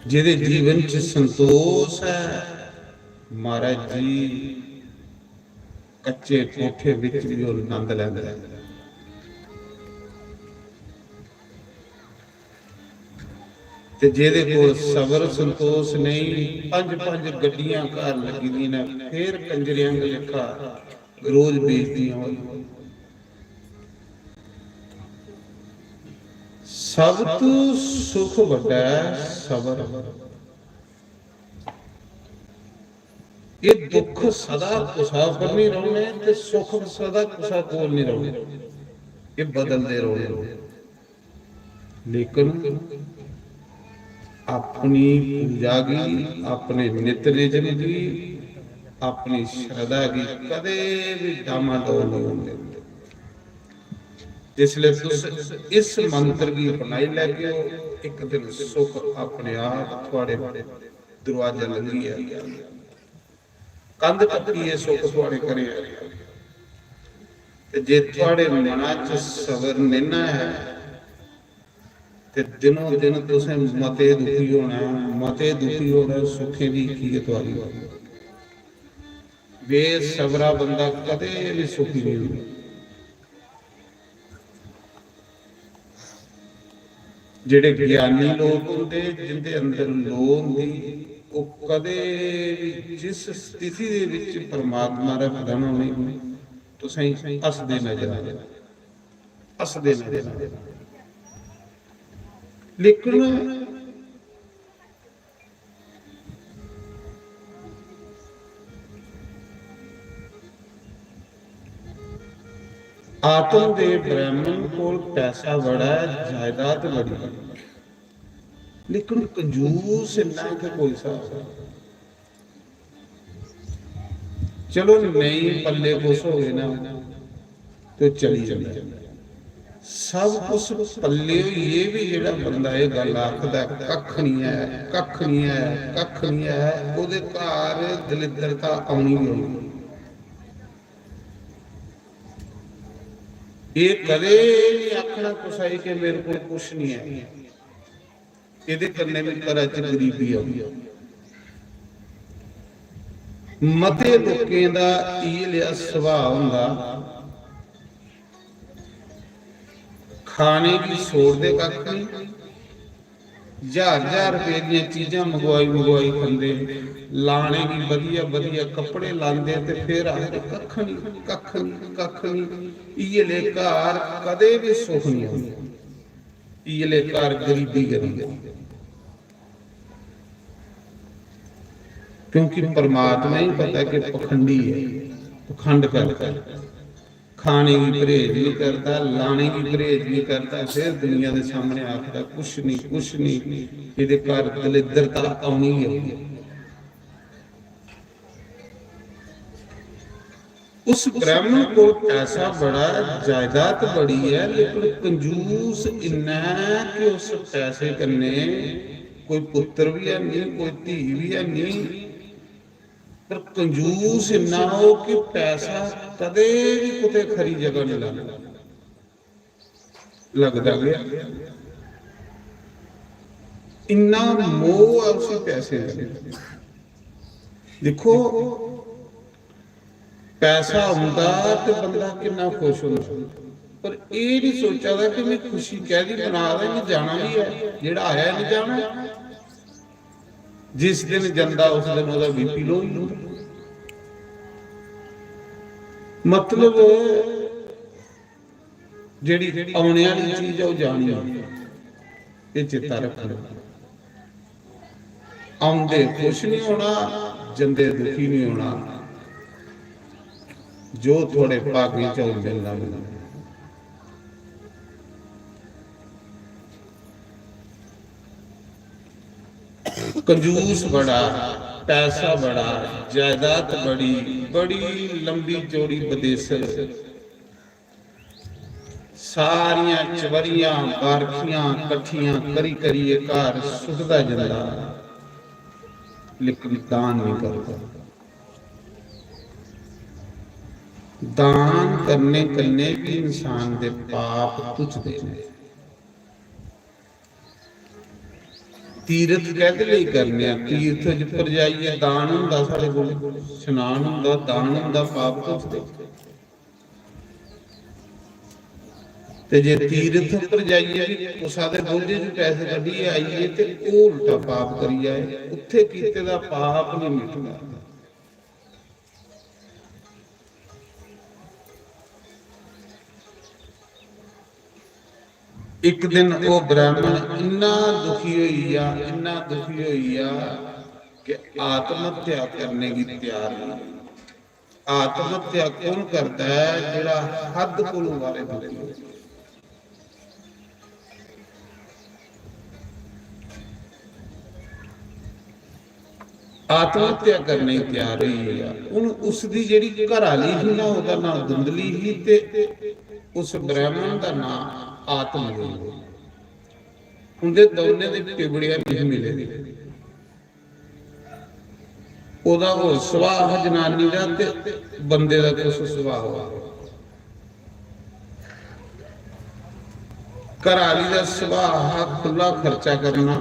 जेह्दे जीवन च संतोष है, महाराज जी, कच्चे कोठे विच भी ओह् आनंद लैंदा है। ते जेह्दे कोल सबर संतोष नहीं, पंज पंज गड्डियां घर लगी दियां ने, फिर कंजरें आंगर लेखा रोज बेइज्जतियां होई। सब तू सुख बड्डा है सबर। ये दुख सदा कुसा पर नहीं रौहने ते सुख सदा कुसा कोल नहीं रौहने, ये बदलते रौहने। लेकिन अपनी पूजा गी, अपने नित निजम गी, अपनी श्रद्धा गी कदे भी डामाडोल नहीं होने दिंदे। जिसले तुस इस मंत्र गी अपनाई लैगे ओ, इक दिन सुख अपने आप थुआड़े दरवाजे लंघियै कंध टप्पियै सुख थुआड़े घरें आई जाग। ते जे थुआड़े मना च सबर नेना ऐ, ते दिनों दिन तुसें मते दुखी होना ऐ, मते दुखी होना ऐ, सुखें दी कीमत थुआड़ी होनी। बेसबरा बंदा कदे भी सुखी नहीं होंदा। जेह्ड़े ज्ञानी लोक होंदे, जिंदे अंदर लोऽ होंदी, ओह् कदे बी जिस स्थिति दे विच परमात्मा रखदा ना उ'नेंगी, तुसेंगी हसदे नजर आंदे, हसदे नजर आंदे। लेकिन आत्म दे ब्राह्मण कोल पैसा बड़ा ऐ, जायदाद बड़ी ऐ, लेकिन कंजूस इन्ना कि कोई स्हाब नहीं। चलो, नेईं पल्ले कुछ होए ना, ते चली जंदा। सब कुछ पल्ले होइयै बी जेह्ड़ा बंदा एह् गल्ल आखदा, "कक्ख निं ऐ, कक्ख निं ऐ, कक्ख निं ऐ," ओह्दे घर दलिद्रता औनी गै औनी। एह् कदें निं आखना कुसै गी कि "मेरे कोल कुछ निं ऐ।" एह्दे कन्नै बी घरा च गरीबी औंदी। मते लोकें दा इ'यै लेआ सुभाऽ होंदा, खाने गी छोड़दे कक्ख निं, ज्हार ज्हार रपेऽ दियां चीजां मंगवाई मंगवाई खंदे, लाने गी बधिया बधिया कपड़े लांदे ते फिर आखदे, "कक्ख निं, कक्ख निं, कक्ख निं।" इ'यै लेह घर कदें बी सुख निं औंदा। इ'यै लेह घर गरीबी गै रौंह्दे। क्योंकि परमात्मा गी पता कि पखंडी ऐ, पखंड करदा ऐ, खाने गी परहेज निं करदा, लाने गी परहेज निं करदा, फिर दुनिया दे सामने आखदा, "कुछ निं, कुछ निं।" एह्दे घर दलिद्रता औनी गै औनी। उस ब्राह्मण कोल पैसा बड़ा ऐ, जायदाद बड़ी ऐ, लेकिन कंजूस इन्ना ऐ कि उस पैसे कन्नै कोई पुत्तर बी है नहीं, कोई धी बी है नहीं, पर कंजूस इन्ना हो कि पैसा कदे भी कुतै खरी जगह नहीं लगदा। लगदा गै। इन्ना मोह ऐ उसी पैसे दा। दिक्खो, पैसा औंदा ते बंदा किन्ना खुश होंदा, पर एह् निं सोचा दा कि में खुशी कैह्दी मना दा, में जाना बी ऐ, जेह्ड़ा आया निं जाना। जिस दिन जंदा उस दिन ओह्दा बीपी लो होई जंदा। मतलब जेह्ड़ी औने आह्ली चीज ऐ, ओह् जानी ऐ। एह् चेता रक्खना। औंदे खुश निं होना, जंदे दुखी निं होना। जो थुआढ़े भागें च होंदे न, कंजूस बड़ा, पैसा बड़ा, जायदाद बड़ी, बड़ी लंबी चौड़ी बदेसर, सारियां चबरियां बारखियां कट्ठियां करी करियै घर सुटदा जंदा, लेकिन दान नहीं करदा। दान करने कन्नै भी इंसान दे पाप घुचदे ने। तीरथ कैह्दे लेई करने आं? तीरथ च पर जाइयै दान होंदा, साढ़े कोल शनान होंदा, दान होंदा, पाप घुचदे। ते जे तीरथ पर जाइयै बी कुसै दे बोझे च पैसे कड्ढियै आइए ते ओह् उल्टा पाप करी जाए, उत्थै कीते दा पाप निं मिटदा। इक दिन ओह् ब्राह्मण इन्ना दुखी होई गेआ, इन्ना दुखी होई गेआ कि आत्म हत्या करने गी त्यार होई गेआ। आत्म हत्या कौन करदा है? जेह्ड़ा हद कोलू बारे दुखी हो। आत्म हत्या करने गी त्यार होई गेआ। हून उसदी जेह्ड़ी घर आह्ली ही ना, ओह्दा नांऽ धुंधली ही ते उस ब्राह्मण दा नांऽ आत्मदेव। उं'दे दौनें दे टिबड़ियां नेईं मिले दे। ओह्दा होर सुभाऽ हा जनानी दा ते बंदे दा कुछ सुभाऽ हा। घर आह्ली दा सुभाऽ हा खु'ल्ला खर्चा करना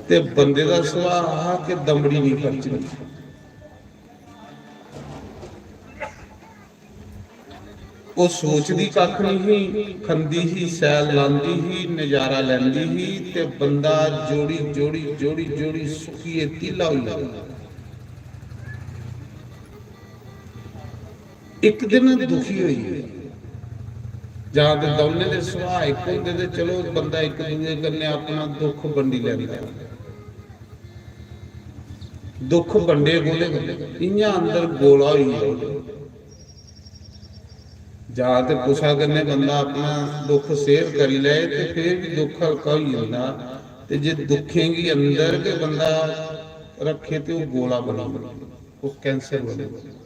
ते बंदे दा सुभाऽ हा कि दमड़ी निं खर्चनी। ओह् सोचदी कक्ख निं ही, खंदी ही, सैल लांदी ही, नजारा लैंदी ही, ते बंदा जोड़ी, जोड़ी, जोड़ी, जोड़ी सुक्कियै तीला होई जंदा। इक दिन दुखी होई गे, जां ते दौनें दे सुभाऽ इक होंदे, ते चलो, बंदा इक दूए कन्नै अपना दुख बंडी लैंदा। दुख बंडे कोह्दे कन्नै? इ'यां अंदर गोला होई गेआ। जां ते कुसै कन्नै बंदा अपना दुख शेयर करी लै, ते फिर बी दुख हल्का होई जंदा। ते जे दुखें गी अंदर गै बंदा रक्खे, ते ओह् गोला बनी जंदा, ओह् कैंसर बनी जंदा।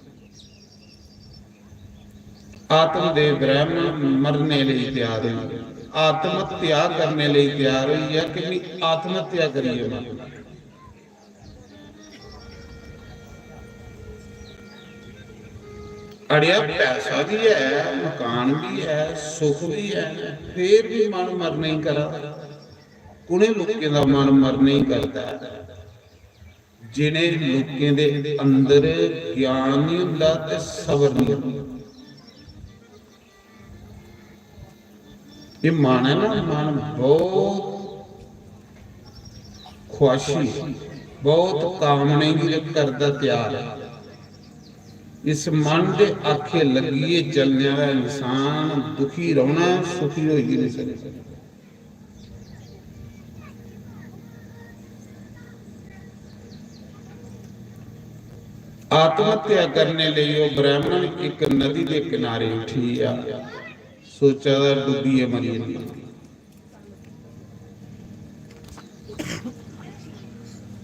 आत्मदेव ब्राह्मण मरने लेई त्यार होई, आत्म हत्या करने लेई त्यार होई गेआ कि मी आत्म हत्या करियै मरना। अड़ेआ, पैसा भी है, मकान भी है, सुख भी है, फिर भी मन मरने ही करा। कु'नें लोकें दा मन मरने ही करदा ऐ? जिनें लोकें दे अंदर ज्ञान नहीं हुंदा ते सबर नहीं हुंदा। ये मन है ना, मन बहुत ख्वाहिशी, बहुत कामने गी करदा त्यार है। इस मन दे आखे लग्गियै चलने वाला इंसान दुखी रौहना, सुखी होई गै नहीं सकदा। आत्महत्या करने लेई ओह ब्राह्मण इक नदी दे किनारे उठी आ, सोचा दा डुब्बियै मरी जन्ना।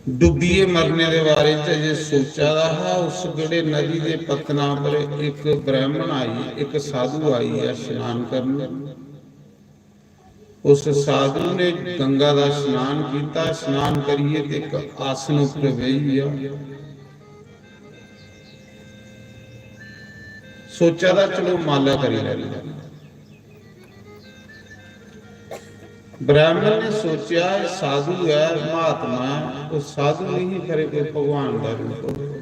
डुब्बियै मरने दे बारे च जे सोचा दा हा, उस बेले नदी दे पत्तना पर इक ब्राह्मण आई, इक साधु आई आ स्नान करन। उस साधु ने गंगा दा स्नान कीता, स्नान करियै ते इक आसन उप्पर बेही गेआ। सोचा दा, चलो, माला करी लैन्ने। ब्राह्मण ने सोचेआ, "एह् साधु ऐ, महात्मा ऐ, ओह् साधु नहीं, खरे कोई भगवान दा रूप होग।"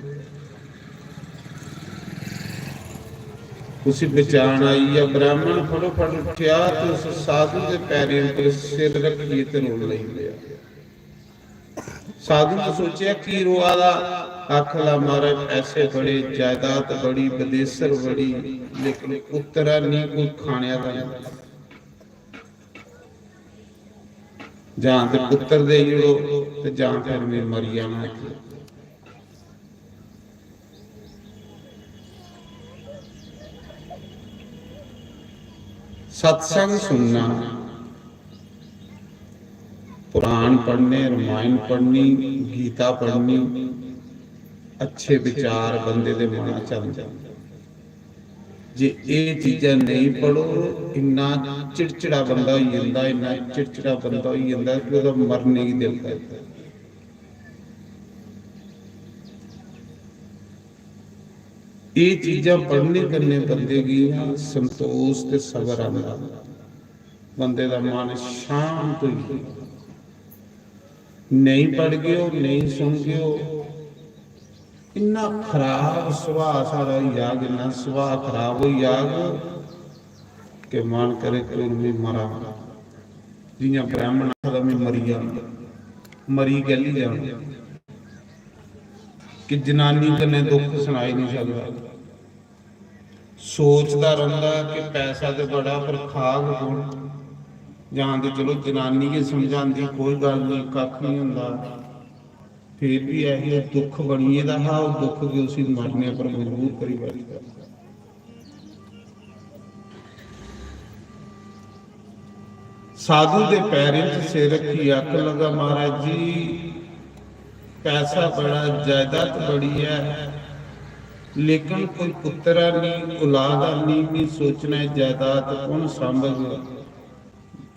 उसी बचान आई गेआ। ब्राह्मण फटोफट उठेआ ते उस साधु दे पैरें उप्पर सिर रखियै ते रोन लगी पेआ। साधु ने सोचेआ, "की रोआ दा?" आखन लगा, "महाराज, पैसे बड़े, जायदाद बड़ी, बदेसर बड़ी, लेकिन पुत्तर है नहीं, कोई खाने आह्ला नहीं। जां ते पुत्तर देई ओड़ो ते जां फिर में मरी जाना इत्थै।" सत्संग सुनना, पुराण पढ़ने, रमायण पढ़नी, गीता पढ़नी, अच्छे विचार बंदे दे मना च आंदे। जे एह् चीजां नेईं पढ़ो, इन्ना चिड़चिड़ा बंदा होई जंदा, इन्ना चिड़चिड़ा बंदा होई जंदा कि ओह्दा मरने गी दिल करदा। एह् चीजां पढ़ने कन्नै बंदे गी ना संतोष ते सबर आंदा, बंदे दा मन शांत होई जंदा। नेईं पढ़गेओ, नेईं सुनगेओ, इन्ना खराब सुभाऽ साढ़ा होई जाग, इन्ना सुभाऽ खराब होई जाग कि मन करे कि हून में मरां। जि'यां ब्राह्मण आखदा, "में मरी जाना।" मरी कैह्ली जाना? कि जनानी कन्नै दुख सनाई निं सकदा। सोचदा रौंह्दा कि पैसा ते बड़ा, पर खाग कु'न? जां ते चलो जनानी गै समझांदी, "कोई गल्ल निं, कक्ख निं होंदा।" फिर बी ऐही ओह् दुख बनी गेदा हा, ओह् दुख गै उसी मरने पर मजबूर करी बैठे दा। साधु दे पैरें च सिर रक्खी आखन लगा, "महाराज जी, पैसा बड़ा, जायदाद बड़ी ऐ, लेकिन कोई पुत्तर है नहीं, औलाद है नहीं, मी सोचना ऐ जायदाद कौन सांभग?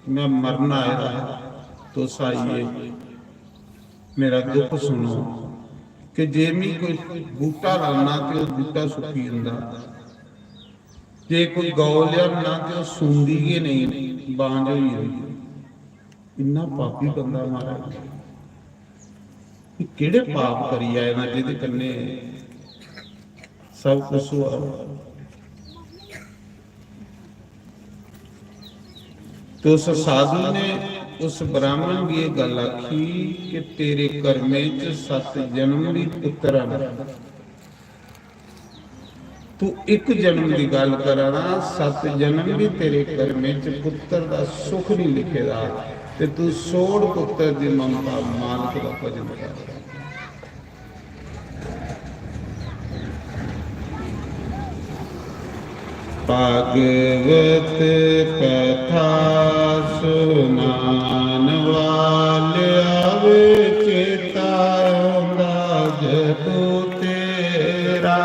मैं मरन आए दा हा, तुस आइए, मेरा दुख सुनो कि जे मी कोई बूटा लाना ते ओह् बूटा सुक्की जंदा, जे कोई गौ लेआना ते ओह् सूंदी गै नेईं, बांझ होई जंदी।" इन्ना पापी बंदा, महाराज, एह् केह्ड़े पाप करी आए ना जेह्दे कन्नै सब कुछ होआ दा? ते उस साधु ने उस ब्राह्मण गी एह् गल्ल आखी कि तेरे कर्में च सत्त जन्म बी पुत्तर न। तू इक जन्म दी गल्ल करा ना, सत्त जन्म बी तेरे कर्में च पुत्तर दा सुख नहीं लिखे दा, ते तू सोड़ पुत्तर दी ममता मालक दा भजन कर। भागवत कथा सुनान वाले आवे चेता औंदा जदू तेरा।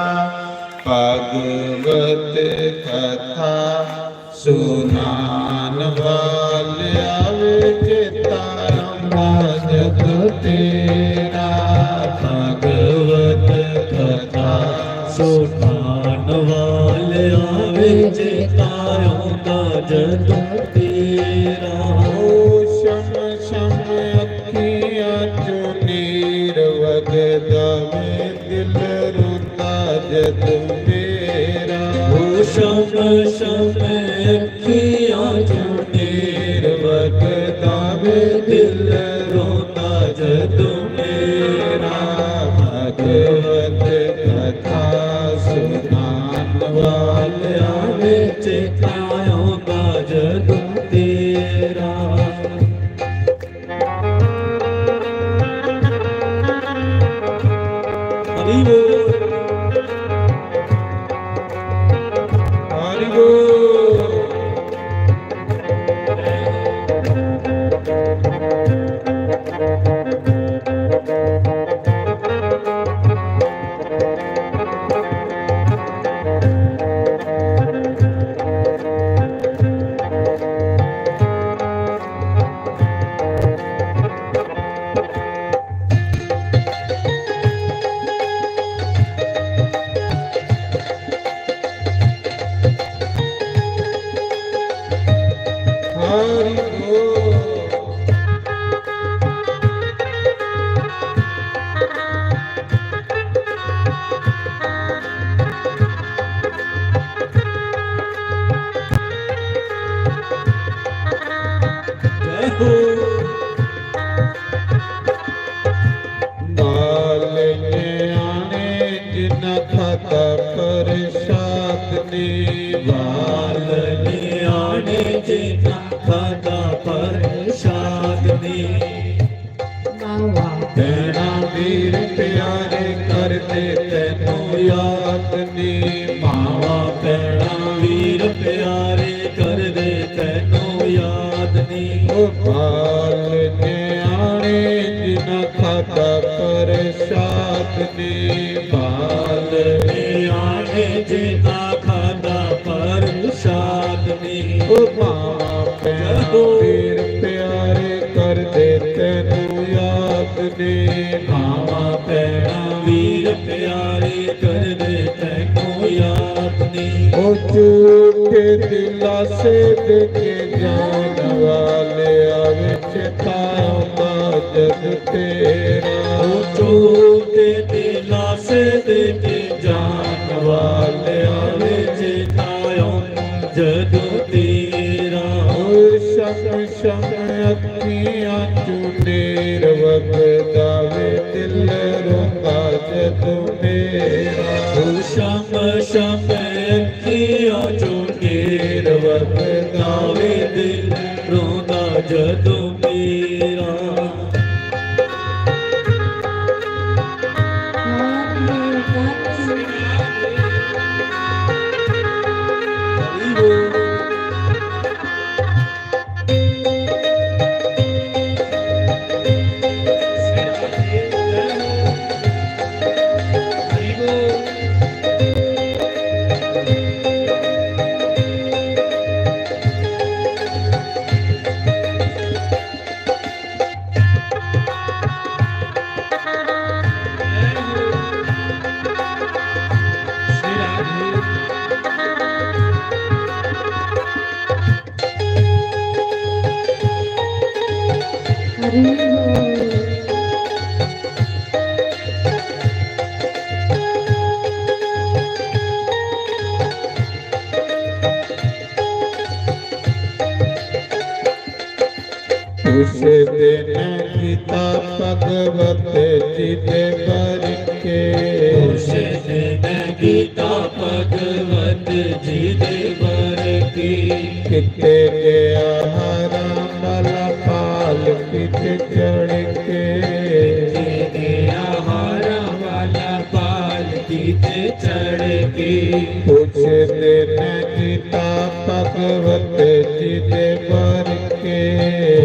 भागवत कथा सुनान वाले आवे चेता औंदा जदू तेरा। भागवत कथा सुनान वाले आवे चेता औंदा जदू तेरा। ओ शम शम अखियां चों नीर वगदा वे दिल रोंदा जदू मेरा। ओ शम शम अखियां चों नीर वगदा वे दिल रोंदा जदू मेरा। भागवत कथा सुनान वाले आवे चेता औंदा जदू तेरा। हरि बोल। हरि बोल। हरि बोल। जय हो। बाल न्याणे जिन्ना खादा प्रसाद ने। बाल न्याणे जिन्ना खादा प्रसाद ने। मावा भैणा वीर प्यारे करदे तैनू याद ने। मावा भैणा वीर प्यारे करदे तैनू याद ने। ओ बाल न्याणे जिन्ना खादा प्रसाद ने। बाल न्याणे जिन्ना खादा प्रसाद ने। ओ मावा भैणा वीर प्यारे करदे तैनू याद ने। मावा भैणा वीर प्यारे करदे तैनू याद ने। ओ झूठे दिलासे दे के जान वाले आवे चेता औंदा जद तेरा। ओ झूठे दिलासे दे के जान वाले आवे चेता औंदा जद तेरा। ओ शम शम अखियां चों नीर वगदा वे दिल रोंदा जद मेरा। ओ शम शम अखियां चों नीर वगदा वे दिल रोंदा जद मेरा। भगवत जी दे वर के। उस दिन गीता भगवत जी दे वर के। किते गया हारा वाला पालकी ते चढ़ के। किते गया हारा वाला पालकी ते चढ़ के। उस दिन गीता भगवत जी दे वर के।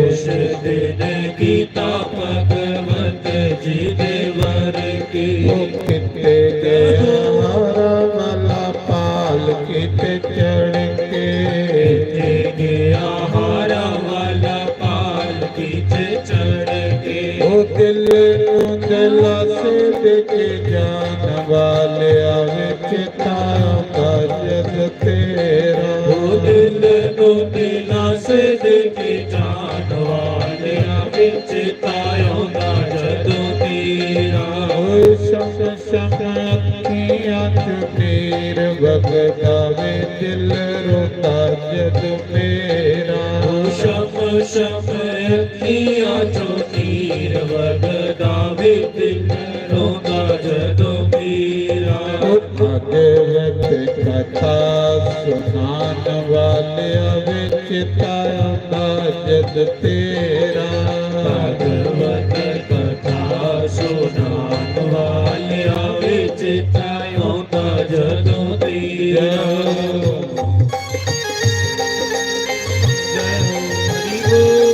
उस दिन गीता भगवत जी दे वर के। ओ किते गया हारा वाला पालकी ते चढ़ के। किते गया हारा वाला पालकी ते चढ़ के। ओ दिल नू दिलासे दे के जान वालिया विच तां आऊंदा जद तेरा। ओ दिल नू दिलासे दे के जान वालिया विच तां आऊंदा जद तेरा। ओ शम शम अखियां चों नीर वगदा वे, दिल रोंदा जद मेरा। ओ शम शम अखियां चों नीर वगदा वे, दिल रोंदा जद मेरा। ओ भगवत कथा सुनान वालिया विच तां आऊंदा जद तेरा। भगवत कथा सुनान वालिया विच तां आऊंदा जद तेरा। जय हो, हरि बोल।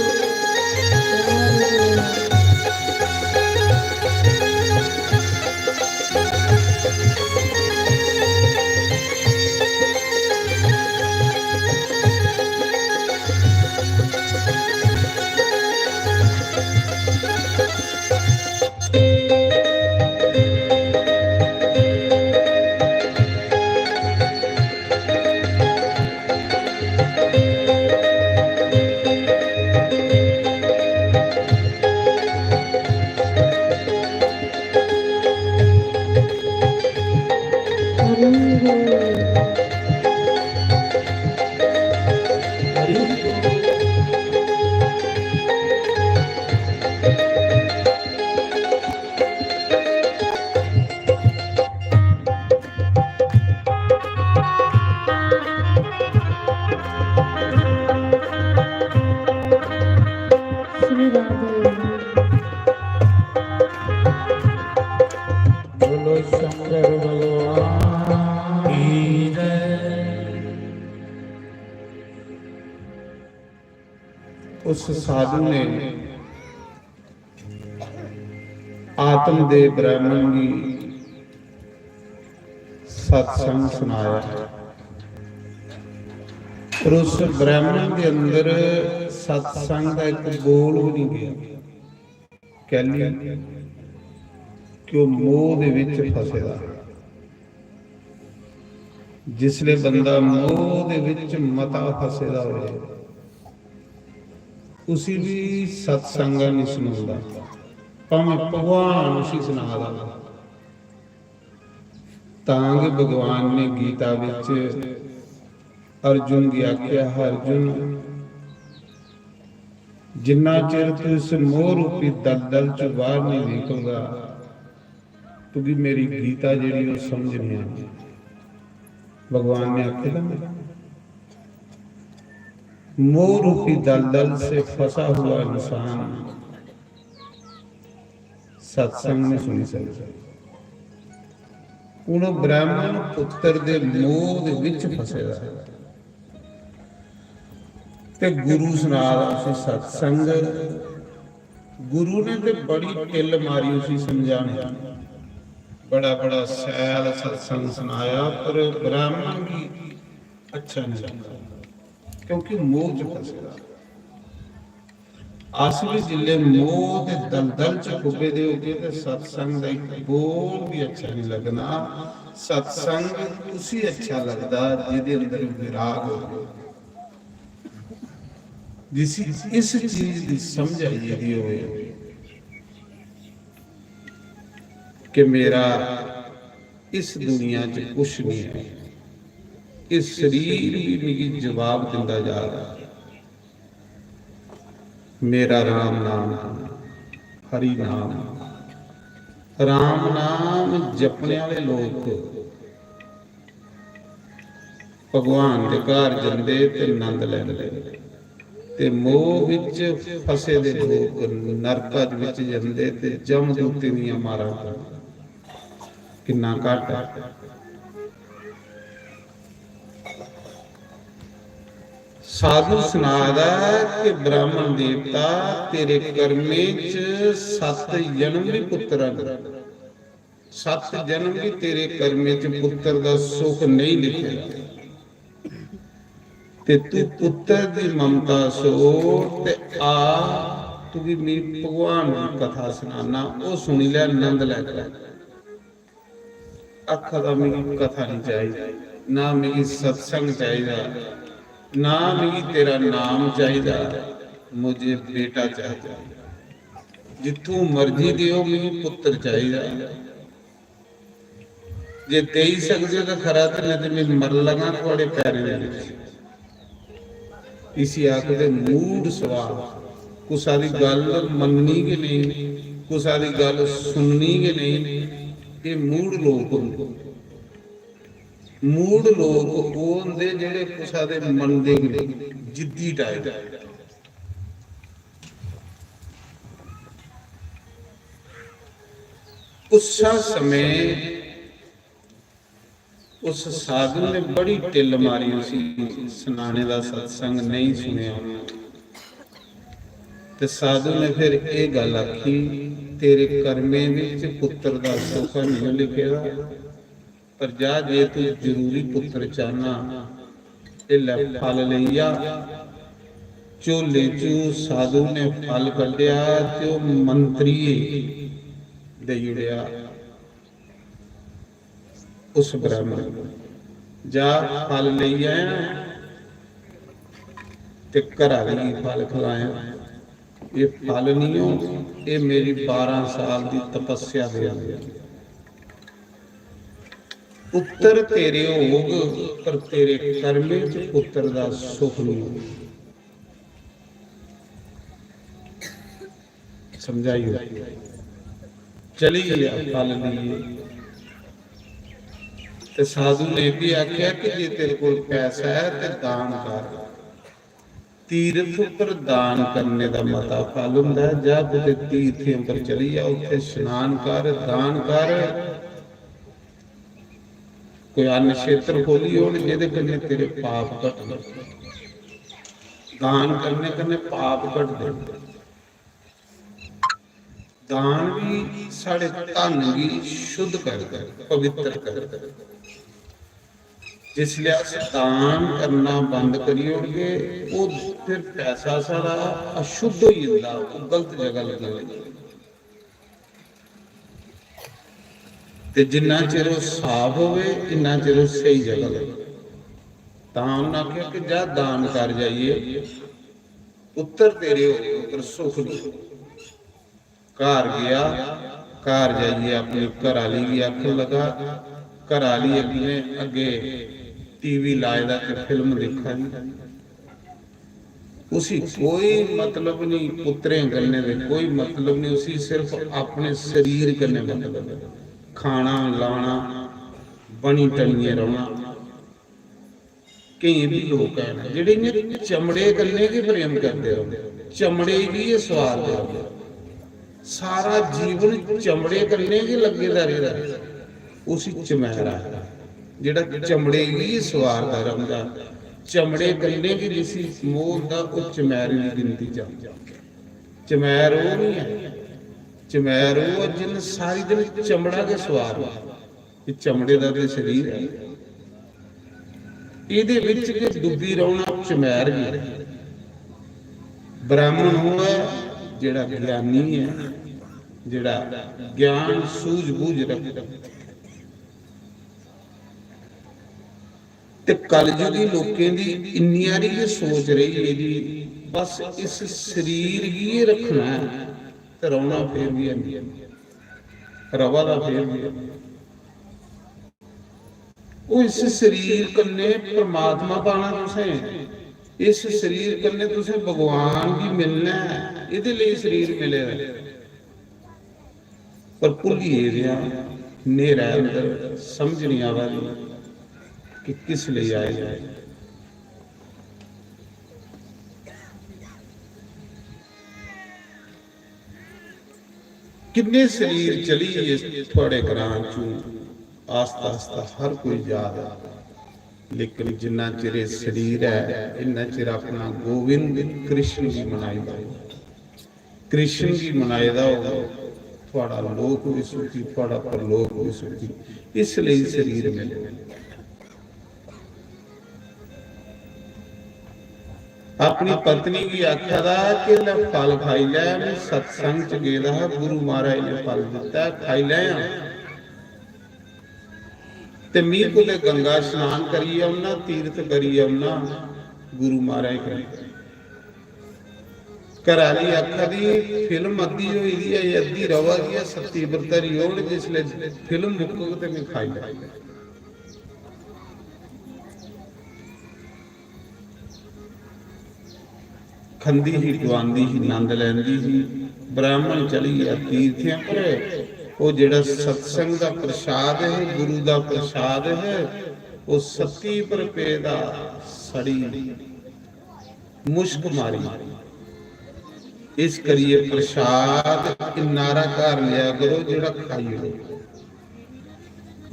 श्री राधे। बोलो शंकर भगवान की जय। उस साधु ने आत्म दे ब्राह्मण गी सत्संग सुनाया, पर उस ब्राह्मण दे अंदर सत्संग दा इक बोल भी नहीं गया। कैली? कि ओह् मोह दे विच फसे दा। जिसले बंदा मोह दे विच मता फसे दा होए, उसी भी सत्संग नहीं सुनदा, भावें भगवान उसी सुना दा। तां गै भगवान ने गीता विच अर्जुन गी आख्या, "अर्जुन, जिन्ना चिर तू इस मोह रूपी दलदल च बाहर नहीं निकलदा, तुगी मेरी गीता जेह्ड़ी ओह् समझ नहीं आनी।" भगवान ने आखे था ना, मोह रूपी दलदल से फंसा हुआ इंसान सत्संग नहीं सुनी सकता। हुण ब्राह्मण पुत्र दे मोह दे विच फसे दा है। ते गुरु सुना दा उसी सत्संग। गुरु ने ते बड़ी टिल मारी उसी समझाने दी। बड़ा, बड़ा शैल सत्संग सुनाया, पर ब्राह्मण गी अच्छा नहीं लगा, क्योंकि मोह च फसे दा। अस भी जिसले मोह दे दलदल च खुब्बे दे होगे ते सत्संग दा इक बोल भी अच्छा नहीं लगना। सत्संग उसी अच्छा लगदा जिहदे अंदर विराग होवे, जिसी इस चीज दी समझ आई गेदी होवे कि मेरा इस दुनिया च कुछ नहीं है, एह् शरीर भी मिगी जवाब दिंदा जा रहा है। मेरा राम नाम है। हरि नाम, राम नाम जपने आह्ले लोक भगवान दे घर जंदे ते नंद लैंदे, ते मोह विच फसे दे लोक नरका दे विच जंदे ते जमदूतें दियां मारां खांदे। किन्ना घाटा ऐ। साधु सना दा ऐ कि ब्राह्मण देवता, तेरे कर्में च सत्त जन्म भी पुत्तर न, सत्त जन्म भी तेरे कर्में च पुत्तर दा सुख नेईं लिखे दा। ते तू पुत्तर दी ममता छोड़ ते आ, तुगी मी भगवान दी कथा सनाना, ओह् सुनी लै, नंद लै कर। आखा दा, "मिगी कथा नहीं चाहिदी, ना मिगी सत्संग चाहिदा, ना मिगी तेरा नाम चाहिदा, मुझे बेटा चाहिदा। जित्थों मर्जी देओ, मिगी पुत्तर चाहिदा। जे देई सकदे ओ तां खरा, ते नेईं ते में मर लगा थुआड़े पैरें दे बिच।" इसी आखदे मूढ़ सुभाऽ। कुसा दी गल्ल मन्ननी गै नेईं, कुसा दी गल्ल सुननी गै नेईं, एह् मूढ़ लोक होंदे। मूढ़ लोक ओह् होंदे जेह्ड़े कुसा दे मनदे गै नेईं, जिद्दी टाइप। उस्सै समें उस साधु ने बड़ी टिल्ल मारी, उसी सनाने दा सत्संग नेईं सुनेआ उन्नै। ते साधु ने फिर एह् गल्ल आखी, "तेरे कर्में बिच पुत्तर दा सुख नेईं लिखे दा, पर जा, जे तू जरूरी पुत्तर चाहना, एह् लै फल लेई जा।" झोले चू साधु ने फल कड्ढेआ ते ओह् मंत्री गी देई ओड़ेआ। उस ब्राह्मण गी, "जा, फल लेई आया ते घरा आह्ली गी फल खलाया। एह् फल निं हो, एह् मेरी बारां साल दी तपस्या दे अंग। पुत्तर तेरे होग, पर तेरे कर्में च पुत्तर दा सुख निं होग।" समझाई ओड़ी। चली गेआ फल लेइयै। ते साधु ने एह् बी आखेआ कि जे तेरे कोल पैसा ऐ ते दान कर। तीर्थ उप्पर दान करने दा मता फल होंदा ऐ। जा कुतै तीर्थें उप्पर चली जा, उत्थै स्नान कर, दान कर। कोई अन्न क्षेत्र खोली ओड़, जेह्दे कन्नै तेरे पाप घटन। दान करने कन्नै पाप घटदे। दान भी साढ़े धन गी शुद्ध करदा ऐ, पवित्र करदा ऐ। जिसलै अस दान करना बंद करी ओड़गे, ओह् फिर पैसा साढ़ा अशुद्ध होई जंदा, ओह् गलत जगह लग्गन लगी जंदा। ते जिन्ना चिर ओह् साफ होवे, इन्ना चिर ओह् स्हेई जगह लग्गे। तां उन्नै आखेआ कि जा दान कर जाइयै, पुत्तर तेरे हो, पर सुख नहीं। घर गया, घर जाइयै अपनी घर आह्ली गी आखन लगा, घर आह्ली अपने अग्गे टीवी लाए दा ते फिल्म दिक्खा दी। उसी कोई मतलब नहीं पुत्तरें कन्नै ते कोई मतलब नहीं, उसी सिर्फ अपने शरीर कन्नै मतलब ऐ। खाना, लाना, बनी टनियै रौह्ना। केईं बी लोक हैन जेह्ड़े इ'यां चमड़े कन्नै गै प्रेम करदे रौंह्दे, चमड़े गी गै सोआरदे रौंह्दे। सारा जीवन चमड़े कन्नै गै लग्गे दा रेह्दा, उसी चमैर आखदा। जेह्ड़ा चमड़े गी गै सोआरदा रौंह्दा, चमड़े कन्नै गै जिसी मोह्दा, ओह् चमैर दी गिनती च आंदा। चमैर ओह् निं ऐ, चमैर ओह् ऐ जिन्न सारी दिन चमड़ा गै सोआरना। एह् चमड़े दा ते शरीर ऐ, एह्दे बिच गै डुब्बी रौह्ना चमैर गी। ब्राह्मण ओह् ऐ जेह्ड़ा ज्ञानी ऐ, जेह्ड़ा ज्ञान सूझ-बूझ रखदा। ते कलयुगी लोकें दी इन्नी हारी गै सोच रेही गेदी, बस इस शरीर गी गै रक्खना ऐ ते रौह्ना फिर बी हैनी, रवा दा फिर बी हैनी। ओह् इस शरीर कन्नै परमात्मा पाना तुसें, इस शरीर कन्नै तुसें भगवान गी मिलना ऐ, एह्दे लेई शरीर मिले दा ऐ। पर भुल्ली गेदे आं, न्हेरा ऐ अंदर, समझ निं आवा दी कि किस लेई आए दे आं। किन्ने शरीर चली गे थुआड़े ग्रां चों, आस्ता आस्ता हर कोई जा दा, लेकिन जिन्ना चिर एह् शरीर ऐ, इन्ना चिर अपना गोविंद कृष्ण गी मनाई लैओ। कृष्ण गी मनाए दा होग, थुआड़ा लोक भी सुखी, थुआड़ा परलोक भी सुखी। इसलेई शरीर मिले। अपनी पत्नी गी आखा दा कि लै फल खाई लै, में सत्संग च गेदा हा, गुरु महाराज ने फल दित्ता, खाई लैयां। ते मी कुतै गंगा स्नान करियै औना, तीर्थ करियै औना, गुरु महाराज कन्नै। घरै आह्ली आखा दी, "फिल्म अद्धी होई दी ऐ, एह् अद्धी र'वा दी ऐ, सत्ती पर धरी ओड़, जिसलै फिल्म मुक्कग ते में खाई लैङ।" खंदी ही, डुआंदी ही, नंद लैंदी ही। ब्राह्मण चली गेआ तीर्थें पर, ओह् जेह्ड़ा सत्संग दा प्रसाद है, गुरु दा प्रसाद है, ओह् सत्ती पर पेदा सड़ी मुश्क मारी। इस करियै प्रसाद इन्ना हारा घर लिया करो जेह्ड़ा खाई ओड़ो।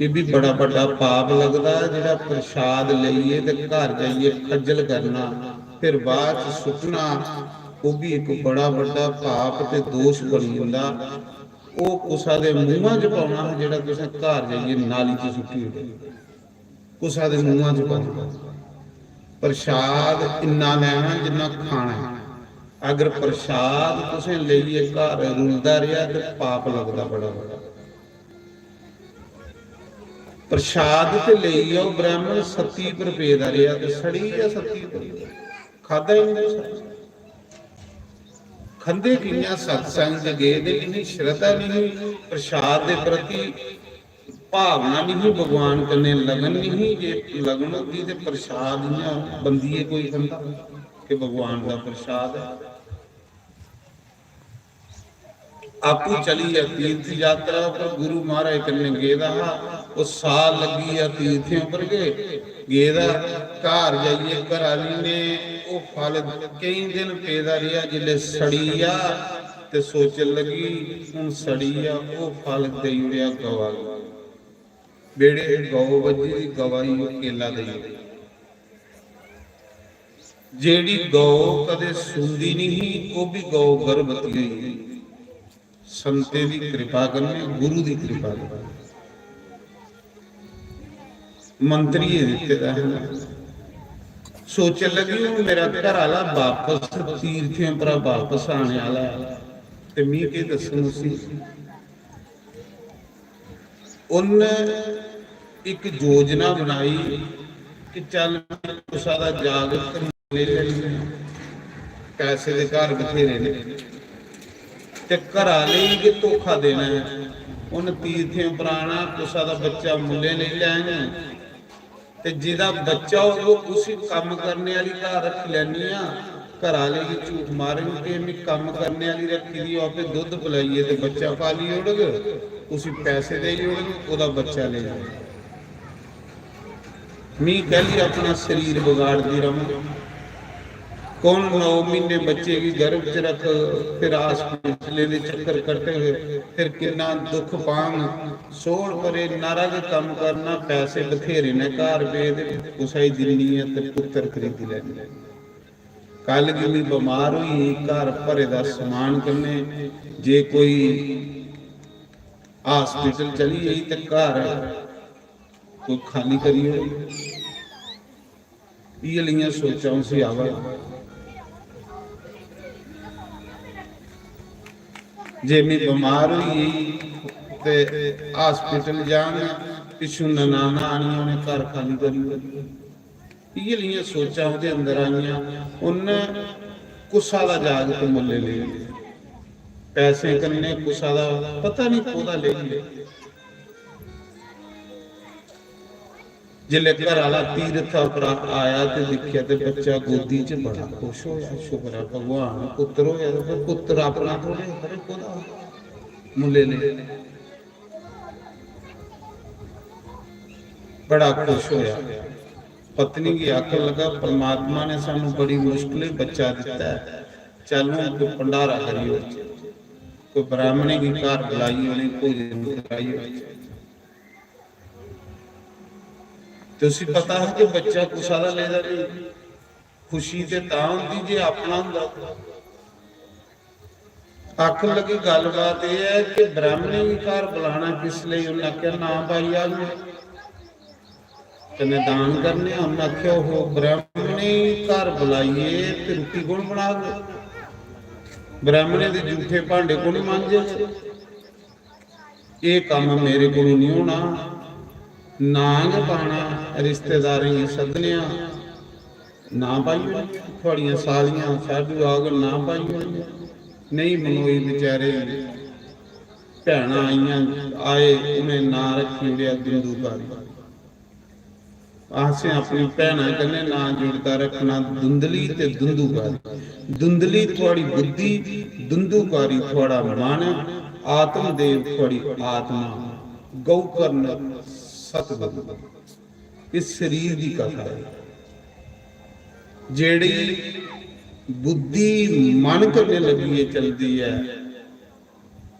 एह् बी बड़ा बड्डा पाप लगदा, जेह्ड़ा प्रसाद लेइयै ते घर जाइयै खज्जल करना, फिर बाद च सुट्टना, ओह् बी इक बड़ा बड्डा पाप ते दोश बनी जंदा। ओह् कुसा दे मुंहा च पौना हा, जेह्ड़ा तुसें घर जाइयै नाली च सुट्टी ओड़ेआ। कुसा दे मुंहा च पौना। प्रसाद इन्ना लैना जिन्ना खाना ऐ। अगर प्रसाद तुसें लेइयै घर रुलदा रेहा ते पाप लगदा बड़ा बड्डा। प्रसाद ते लेई आओ, ब्राह्मण सत्ती पर पेदा रेहा ते सड़ी गेआ सत्ती पर, खादा ही नहीं। खंदे कि'यां? सत्संग च गे दे, इन्नी श्रद्धा नहीं, प्रसाद दे प्रति भावना नहीं, भगवान कन्नै लगन नहीं। जे लगन होंदी ते प्रसाद इ'यां बंदियै कोई खंदा कि भगवान दा प्रसाद ऐ। आपूं चली गेआ तीर्थ यात्रा पर, गुरु महाराज कन्नै गेदा हा, ओह् साल लग्गी गेआ तीर्थें उप्पर गै गेदा। घर जाइयै घर आह्ली ने ओह् फल केईं दिन पेदा रेहा, जिसलै सड़ी गेआ ते सोचन लगी, "हून सड़ी गेआ।" ओह् फल देई ओड़ेआ गवा गी। बेड़े गौ बज्झी दी, गवा गी ओह् केला देई ओड़ेआ। जेह्ड़ी गौ कदें सूंदी नहीं ही, ओह् बी गौ गर्भवती होई गेई। संतें दी कृपा कन्नै, गुरु दी कृपा कन्नै। मंत्री दित्ते दा है ना। सोचन लगी, "हून मेरा घर आह्ला बापस तीर्थें परा बापस आने आह्ला ऐ, ते मी केह् दस्सन उसी?" उन्न इक योजना बनाई कि चल, कुसा दा जागत लेई लैन्ने आं, पैसे दे घर बथेरे न, ते घरा आह्ले गी गै धोखा देना ऐ। उन्न तीर्थें पर आना, कुसा दा बच्चा मुल्लें लेई लैङ, ते जेह्दा बच्चा होग, उसी कम्म करने आह्ली घर रक्खी लैन्नी आं। घर आह्ले गी झूठ मारङ कि में कम्म करने आह्ली रक्खी दी, ओह् आपे दुद्ध पलाइयै ते बच्चा पाली ओड़ग, उसी पैसे देई ओड़ग, ओह्दा बच्चा लेई जाग। मी कैह्ली अपना शरीर बगाड़दी रवां? कौन नौ म्हीने बच्चे गी गर्भ च रक्खग, फिर हास्पिटलें दे चक्कर कट्टग, फिर किन्ना दुख पांग। छोड़ परे, नारा गै कम्म करना, पैसे बथेरे न घर पे ते कुसै गी दिन्नी ऐ ते पुत्तर खरीदी लैन्नी। कल गी मी बमार होई गेई, घर भरे दा समान कन्नै, जे कोई हास्पिटल चली गेई ते घर कोई खाली करी ओड़े। इ'यै लेइयां सोचां उसी आवा। जे में बमार होई गेई ते हास्पिटल जाङ, पिच्छों ननाना आनियां, उ'नें घर खाली करी ओड़ना। इ'यै लेइयां सोचां ओह्दे अंदर आइयां। उन्न कुसा दा जागत मुल्ले लेई लेआ, पैसें कन्नै कुसा दा पता निं कोह्दा लेई लेआ। जिसलै घर आह्ला तीर्था उप्परा आया ते दिक्खेआ ते बच्चा गोदी च, बड़ा खुश होया, "शुक्र ऐ भगवान, पुत्तर होया।" ते फिर पुत्तर अपना थोड़े, खबरै कोह्दा मुल्ले लेई। बड़ा खुश होया। पत्नी गी आखन लगा, "परमात्मा ने सानू बड़ी मुश्कलें बच्चा दिता है, चल हूं कोई भंडारा करी ओड़चै, कोई ब्राह्मणें गी घर बुलाई उ'नें भोजन कराई ओड़चै।" ते उसी पता हा कि बच्चा कुसा दा लेदा नहीं, खुशी ते तां होंदी जे अपना होंदा। आखन लगी, "गल्लबात एह् ऐ कि ब्राह्मणें गी घर बुलाना किस लेई?" उन्नै आखेआ, "नां पाई आग।" कन्नै दान करने आं। उन्नै आखेआ, "ओहो, ब्राह्मणें गी घर बुलाइयै ते रुट्टी कु'न बनाग? ब्राह्मणें दे जूठे भांडे कु'न मांजग? एह् कम्म मेरे कोलू निं होना।" नां गै पाना, रिश्तेदारें गी सद्दने आं, नां पाई ओड़ेआ, थुआड़ियां सालियां साढ़ू आग, नां पाई ओड़ेआ। नेईं मनोई बेचारे, भैनां आइयां, आए, उ'नें नां रक्खी ओड़ेआ दुंदू कारी। असें अपनी भैनां कन्नै नां जुड़दा रक्खना, धुंधली ते धुंधुकारी। धुंधली थुआड़ी बुद्धि, धुंधुकारी थुआड़ा मन, आत्मदेव थुआड़ी आत्मा, गौ कर्ण सतगुरु। इस शरीर दी कथा है, जेड़ी बुद्धि मन कन्नै लग्गियै चलदी ऐ,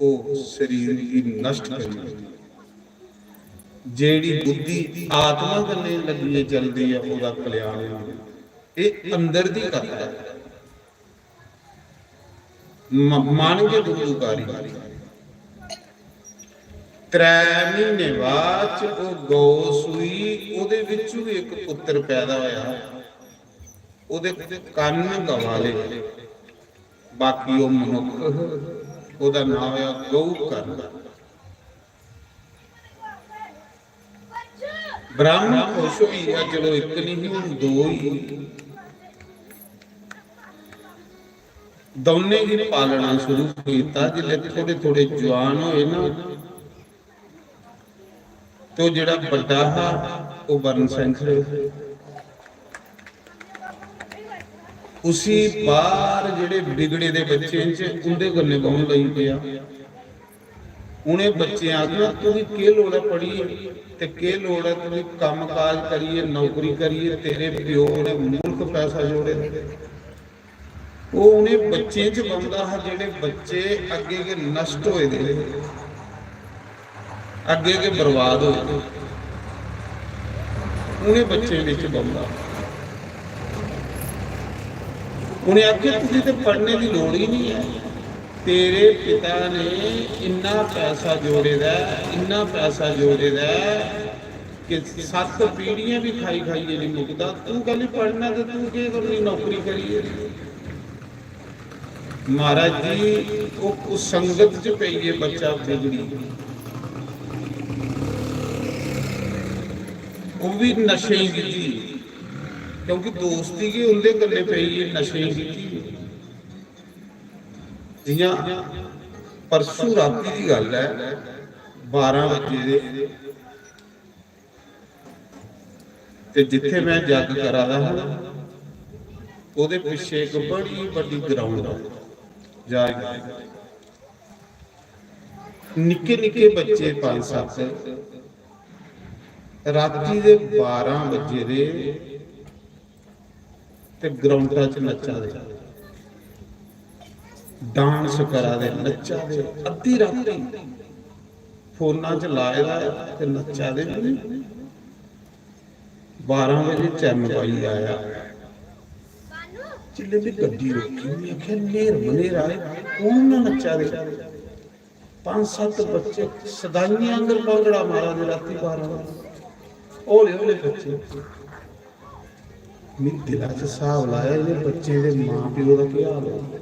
ओह शरीर गी नष्ट करी ओड़दी। जेड़ी बुद्धि आत्मा कन्नै लग्गियै चलदी ऐ, ओहदा कल्याण होंदा। एह अंदर दी कथा ऐ। म-, मन गै दुखकारी। त्रै म्हीने बाद च ओह गौ सूई, ओहदे बिच्चू इक पुत्तर पैदा होया। ओहदे कन्न गवा दे, बाकी ओह मनुक्ख हे। ओहदा नांऽ होया गौ कर्ण। ब्राह्मण खुश होई गेआ, चलो इक नहीं, हून दो ही। दौनें गी पालना शुरू कीता। जिसलै थोड़े थोड़े जुआन होए ना, तो जेड़ा बड्डा हा, ओह वर्ण संकर, उसी बाहर जेड़े बिगड़े दे बच्चे च उंदे कन्नै बौहन लगी पेआ। उ'नें बच्चें आखना, "तुगी केह् लोड़ ऐ पढ़ियै, ते केह् लोड़ ऐ तुगी कम्म काज करियै, नौकरी करियै? तेरे प्यो ने मुल्ख पैसा जोड़े दा।" ओह उ'नें बच्चें च बौंह्दा हा, जेह्ड़े बच्चे अग्गें गै नश्ट होए दे हे, अग्गें गै बर्बाद होए दे। उ'नें बच्चें बिच बौंह्दा हा। उ'नें आखेआ, "तुगी ते पढ़ने दी लोड़ ही निं ऐ। तेरे पिता ने इन्ना पैसा जोड़े दा ऐ, इन्ना पैसा जोड़े दा ऐ कि सत्त पीढ़ियां बी खाई खाइयै निं मुकदा। तू कैह्ली पढ़ना ते तू केह् करनी नौकरी करियै?" महाराज जी, ओह् कुसंगत च पेइयै बच्चा बिगड़ी, ओह् बी नशें गी, क्योंकि दोस्ती गै उं'दे कन्नै पेइयै नशें गी। जि'यां परसों रातीं दी गल्ल ऐ, बारां बजे दे, ते जित्थै में जग करा दा हा, ओह्दे पिच्छे इक बड़ी बड्डी ग्राउंड ऐ, जाए निक्के निक्के बच्चे पंज सत्त, रातीं दे बारां बजे दे, ते ग्राउंडा च नच्चा दे, डांस करा दे, नच्चा दे। अद्धी रातीं फोना च लाए दा ऐ ते नच्चा दे बी। बारां बजे चरण पाई आया। जिसलै में गड्डी रोकी, में आखेआ, "न्हेर बनेरा ऐ, कौन ना नच्चा दे?" पंज सत्त बच्चे सदाइयें आंगर भांगड़ा मारा दे रातीं बारां बजे। हौले हौले बच्चे। में दिला च स्हाब लाया, इ'नें बच्चें दे मां प्यो दा केह् हाल होग,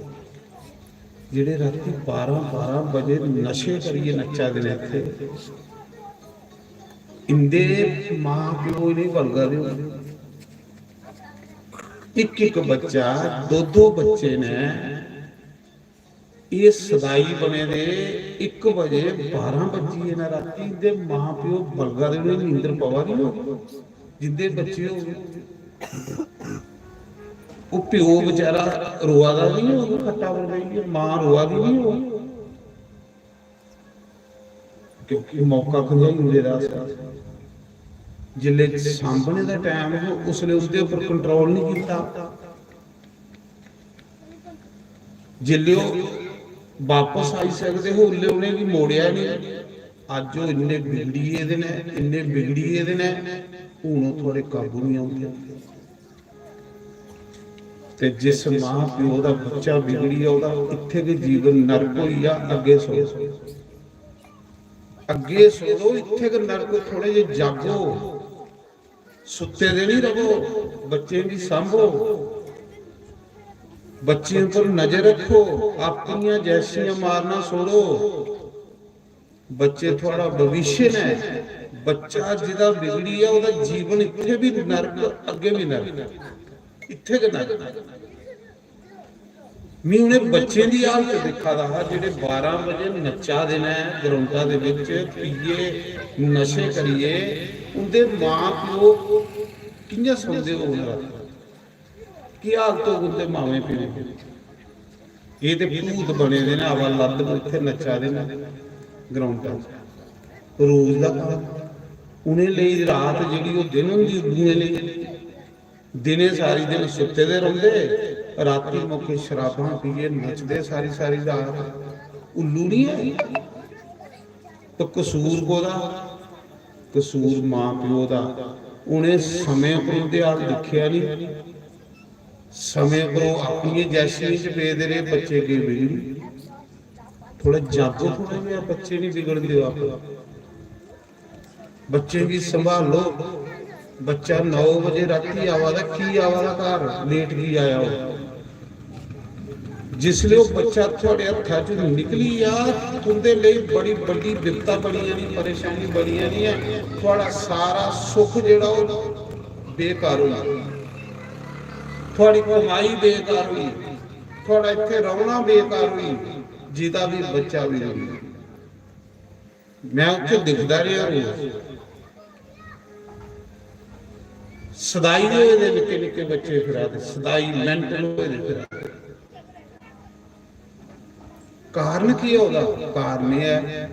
जेह्ड़े रातीं बारां बारां बजे नशे करियै नच्चा दे न इत्थै। इं'दे मां प्यो इ'नेंगी बलगा दे होङन। इक इक बच्चा, दो दो बच्चे न, एह् सदाई बने दे। इक बजे, बारां बज्जी गे न रातीं, इं'दे मां प्यो बलगा दे, उ'नेंगी नींदर पवा दी होग, जिं'दे बच्चे होग। ओह् प्यो बेचारा रोआ दा बी निं होग, खट्टा पर बेहियै मां रोआ दी निं होग, क्योंकि मौका खंजाई ओड़े दा असें। जिसलै सांभने दा टैम हा, उसलै उं'दे उप्पर कंट्रोल नहीं कीता। जिसलै ओह् बापस आई सकदे हे, उसलै उ'नेंगी मोड़ेआ नहीं। अज्ज ओह् इन्ने बिगड़ी गेदे न, इन्ने बिगड़ी गेदे न, हून ओह् थुआढ़े काबू नहीं औंदे। ते जिस मां प्यो दा बच्चा बिगड़ी जा, ओह्दा इत्थै गै जीवन नरक होई जा। अग्गें सोचो, अग्गें सोचो, इत्थै गै नरक। थोड़े जे जागो, सुत्ते दे नहीं रवो, बच्चें गी सांभो, बच्चें पर नजर रखो, अपनियां जैसियां मारना छोड़ो। बच्चे थुआढ़ा भविष्य न। बच्चा जिदा बिगड़ी है, ओह्दा जीवन इत्थै बी नरक, अग्गें बी नरक, इत्थै गै नरक। में उ'नें बच्चें दी हालत दिक्खा दा हा, जेह्ड़े बारां बजे नच्चा दे न ग्राउंडा दे बिच, पीए नशे करियै। उं'दे मां प्यो कि'यां सौंदे होङन रातीं? केह् हालत होग उं'दे मावें प्यो दी? एह् ते भूत बने दे न, आवा लद्द न, इत्थै नच्चा दे न ग्राउंडा च। रोज दा कम्म। उ'नें लेई रात जेह्ड़ी, ओह् दिन होंदी उल्लुएं लेई। दिनें सारी दिन सुत्ते दे रौंह्दे, रातीं मौके शराबां पीए नचदे सारी सारी रात। उल्लू निं ऐ? तो कसूर कोह्दा? कसूर मां प्यो दा। उ'नें समें पर उं'दे हाल दिक्खेआ निं। समें पर ओह् अपनियें जैशियें च पेदे रेह्, बच्चे गे बिगड़ी। थोड़ा जागो, थोड़ा जेहा बच्चे निं बिगड़न देओ अपने। बच्चे गी संभालो। बच्चा नौ बजे रातीं आवा दा, की आवा दा घर, लेट की आया हो? जिसलै ओह् बच्चा थुआढ़े हत्था च निकली जा, तुं'दे लेई बड़ी बड्डी बिपता बनी जानी, परेशानी बनी जानी ऐ। थुआढ़ा सारा सुख जेह्ड़ा, ओह् बेकार होई जाना। थुआढ़ी कमाई बेकार होई, थुआढ़ा इत्थै रौह्ना बेकार होई, जिदा बी बच्चा बी होई। में उत्थै दिखदा रेहा रोज। सदाई होए दे निक्के निक्के बच्चे फिरा दे, सदाई मेंटल होए दे फिरा दे। कारण केह् ऐ ओह्दा? कारण एह् ऐ,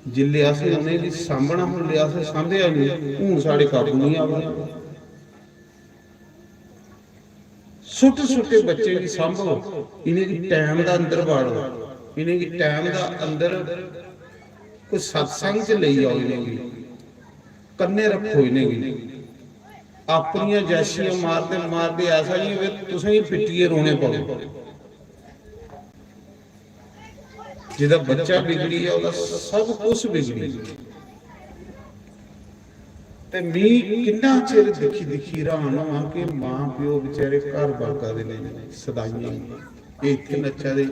जिसलै असें उ'नेंगी सांभना, उसलै असें सांभेआ निं, हून साढ़े काबू निं आवा दे। छोटे छोटे बच्चे गी सांभो, इ'नेंगी टैम दा अंदर बाड़ो, इ'नेंगी टैम दा अंदर कोई सत्संग च लेई आओ इ'नेंगी, कन्नै रक्खो इ'नेंगी। अपनियां जैशियां मारदे मारदे ऐसा निं होऐ तुसेंगी पिट्टियै रोने पवै। जेह्दा बच्चा बिगड़ी गेआ, ओह्दा सब कुछ बिगड़ी गेआ। ते मी किन्ना चिर दिक्खी दिक्खी हैरान होआं कि मां प्यो बेचारे घर बागा दे नेईं, सदाइयें गी। एह् इत्थै नच्चा दे,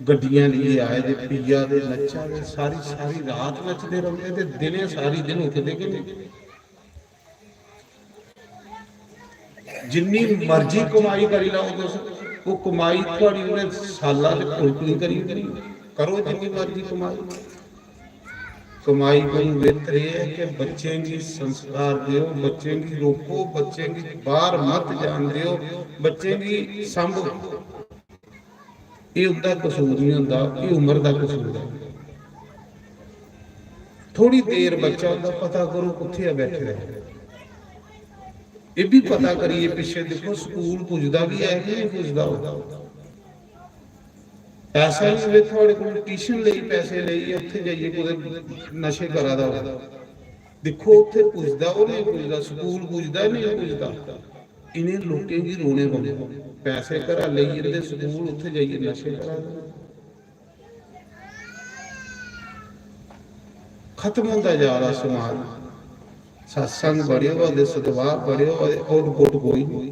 गड्डियां लेइयै आए दे, पिया दे, नच्चा दे, सारी सारी रात नचदे रौंह्दे ते दिनें सारी दिन उठदे गै नेईं। जिन्नी मर्जी कमाई करी लैओ तुस, ओह् कमाई थुआढ़ी उ'नें साल्ला च फुलटनी करी ओड़नी। करो जिन्नी मर्जी कमाई। कमाई कोई बिहतर एह् ऐ कि बच्चें गी संस्कार देओ, बच्चें गी रोको, बच्चें गी बाहर मत जान देओ, बच्चें गी सांभो। एह् उं'दा कसूर निं होंदा, एह् उम्र दा कसूर ऐ। थोड़ी देर बच्चा उं'दा पता करो कुत्थै ऐ बैठे दा। एह् बी पता करियै पिच्छे दिक्खो स्कूल पुजदा बी ऐ कि नेईं पुजदा होग। ऐसा निं होऐ थुआढ़े कोल ट्यूशन लेई पैसे लेइयै उत्थै जाइयै कुतै नशे करा दा होग। दिक्खो उत्थै पुजदा ओह् नेईं पुजदा, स्कूल पुजदा नेईं पुजदा। इ'नें लोकें गी रोने पौंदे। पैसे घरा लेई जंदे स्कूल, उत्थै जाइयै नशे करा दे। खत्म होंदा जा दा समाज। सत्संग बड़े होआ दे, सद्भाव बड़े होआ दे, आउटपुट कोई निं।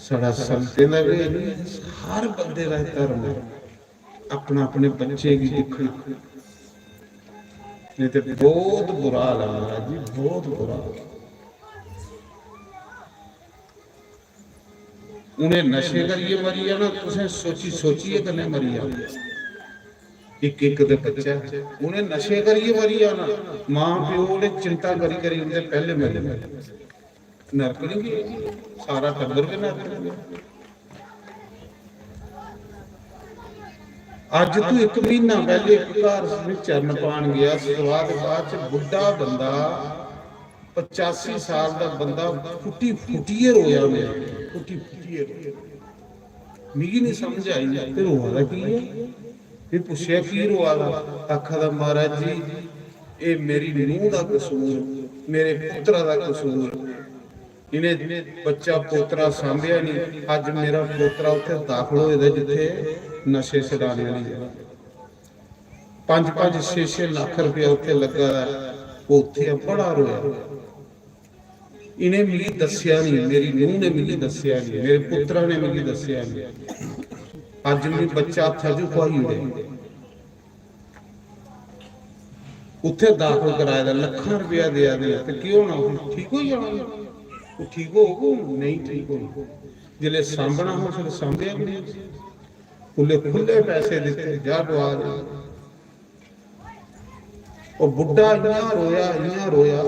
साढ़ा संगतें दा बी हर बंदे दा एह् धर्म ऐ। अपना अपने बच्चे गी दिक्खना। नेईं ते बहुत बुरा हाल ऐ महाराज जी, बहुत बुरा हाल। उ'नें नशे करियै मरी जाना, तुसें सोची सोचियै कन्नै मरी जाना। इक इक दे बच्चे उ'नें नशे करियै मरी जाना, मां प्यो ने चिंता करी करी उं'दे पैह्ले मरी जाना। नरक निं गे? सारा टब्बर गै नरक गे। अज्ज तू इक म्हीना पैह्ले इक घर में चरण पान गेआ, सतवाह दे बाद च बुड्ढा बंदा, पचासी साल दा बंदा फुट्टी फुट्टियै रोया। में फुट्टी फुट्टियै रोया। मिगी नहीं समझ आई, ते रोआ दा की ऐ? में पुच्छेआ, "की रोआ दा?" आखा दा, "महाराज जी, एह् मेरी नूंह दा कसूर, मेरे पुत्तरा दा कसूर, इ'नें बच्चा पोतरा सांभेआ नहीं। अज्ज मेरा पोतरा उत्थे दाखल होए दा जित्थे नशे छडाने आह्ली जगह।" पंज पंज छे छे लक्ख रपेआ उत्थे लग्गा दा ऐ। ओह् उत्थे ऐ, बड़ा रोया। इ'नें मिगी दस्सेआ नहीं, मेरी नूंह ने मिगी दस्सेआ नहीं, मेरे पुत्तरा ने मिगी दस्सेआ नहीं। अज्ज मिगी बच्चा हत्था च खुआई ओड़ेआ। उत्थे दाखल कराए दा, लक्खां रपेआ देआ दे, ते केह् होना? ओह् ठीक होई जाना? ओह् ठीक होग? नेईं ठीक होना। जिसलै सांभना हा, उसलै सांभेआ बी नेईं। उसलै खु'ल्ले पैसे दित्ते, जा डुआ दे। ओह् बुड्ढा इ'यां रोया, इ'यां रोया।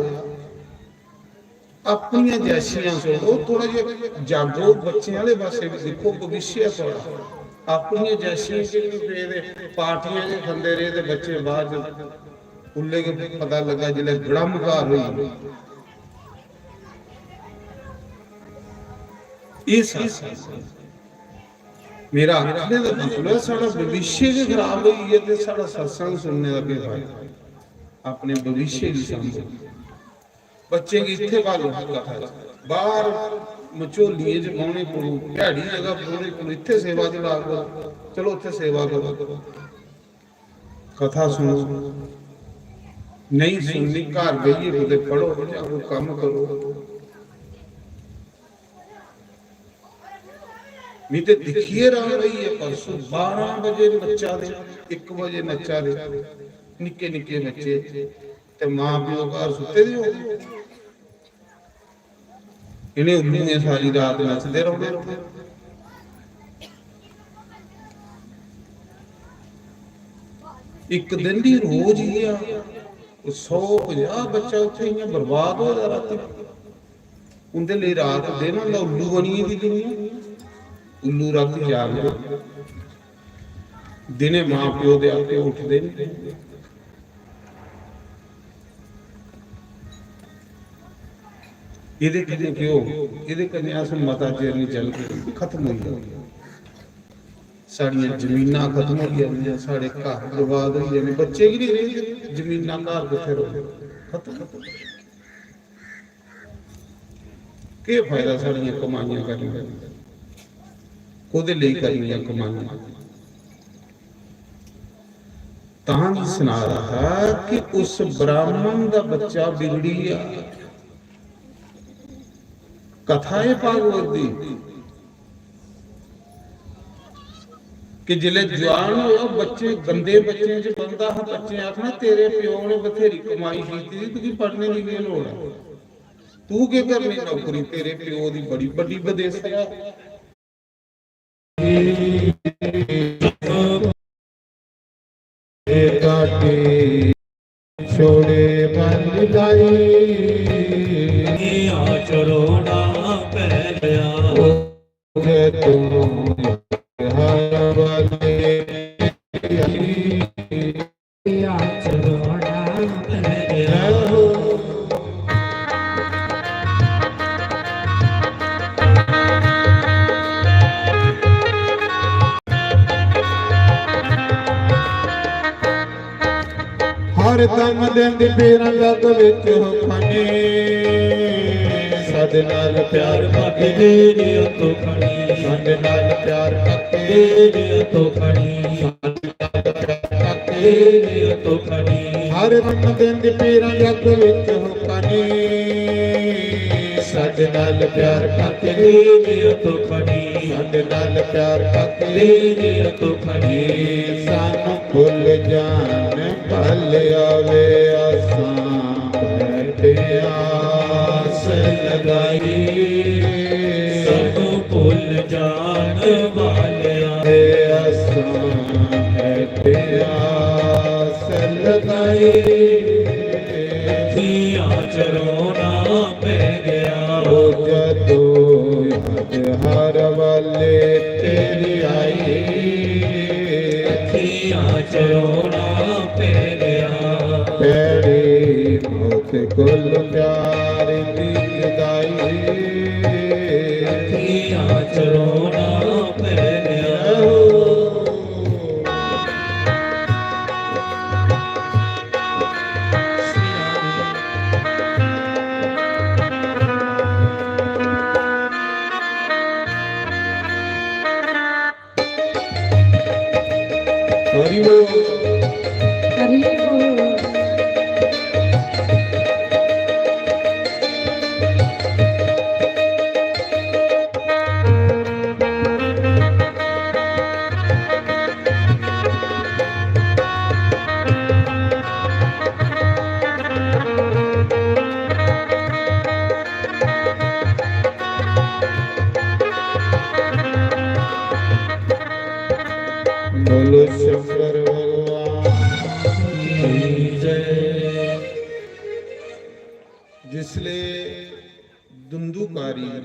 अपनियां जैसियां सुनो, थोड़ा जेहा जागो, बच्चें आह्ले पास्सै बी दिक्खो, भविष्य ऐ थुआढ़ा। अपनियां जैसियां च बी पेदे, पार्टियां गै खंदे रेह् ते बच्चे बाद च उल्ले गै पता लग्गा जिसलै गड़म घर होई गे। एह् सत्संग। मेरा आखने दा मतलब ऐ, साढ़ा भविष्य गै खराब होई गेआ ते साढ़ा सत्संग सुनने दा केह् फायदा? अपने भविष्य गी समझो। बच्चें गी इत्थै पालो कथा च, बाहर मचोलियें च बौहने कोलू, भैड़ी जगह बौहने कोलू इत्थै सेवा च ला करो। चलो, उत्थै सेवा करो, कथा सुनो। नहीं सुननी, घर बेहियै कुतै पढ़ो जां कोई कम्म करो। मी ते दिक्खियै राम रही है, परसों बारां बजे नच्चा दे, इक बजे नच्चा दे, निक्के निक्के बच्चे, ते मां प्यो घर सुत्ते दे होंदे। इ'नें उल्लुएं सारी रात नचदे रौह्ना। इक दिन दी रोज ही आ, सौ पंजाह बच्चा उत्थै इ'यां बर्बाद होए दा रातीं। उं'दे लेई रात दिन होंदा, उल्लू बनियै दी दुनिया। उल्लू रातीं जागदे, दिनें मां प्यो दे आपे उठदे निं। एह्दे कन्नै केह् होग? एह्दे कन्नै अस मता चिर निं चलगे, खत्म होई जागे। साढ़ियां जमीनां खत्म होई जानियां, साढ़े घर बर्बाद होई जाने, बच्चे गै निं रेह्, जमीनां घर कुत्थै रौह्ने? खत्म। केह् फायदा साढ़ियां कमाइयां करने दा? कोह्दे लेई करनियां कमाइयां? तां बी सना दा हा कि उस ब्राह्मण दा बच्चा बिगड़ी गेआ। कथा ऐ भागवत दी कि जिसलै जुआन होआ, बच्चे, गंदे बच्चें च बनदा हा, बच्चें आखना, "तेरे प्यो ने बथेरी कमाई कीती दी, तुगी पढ़ने दी केह् लोड़ ऐ? तू केह् करनी नौकरी? तेरे प्यो दी बड़ी बड्डी बदेसरा ऐ।" काटे छोड़े बल लाई। आचरोड़ा पै गया। ओ जै तू हर बल आई। हर दम देंदी पीरां लग विच हुखने, सद नाल प्यार मत दे दियो तू खड़ी, सद नाल प्यार मत दे दियो तू खड़ी। हर दम देंदी पीरां जग विच हुक्म नी। सद नाल प्यार करके दे दियो तू खड़ी। सद नाल प्यार करके दे दियो तू खड़ी। सानू भुल जान भल आवे, असां बैठे आस लगाई। सानू भुल जान वाले आवे, असां बैठे आस लगाई। अखियां च रोना पै गया। ओ जदों याद हर वाले तेरी आई। या चरोड़ा पेरिया। पैड़ी मौत कुल प्यार दी जुदाई। या चरोड़ा पेरिया। हरि बोल। हरि बोल। बोलो शंकर भगवान की जय। जिसले दुंदुकारी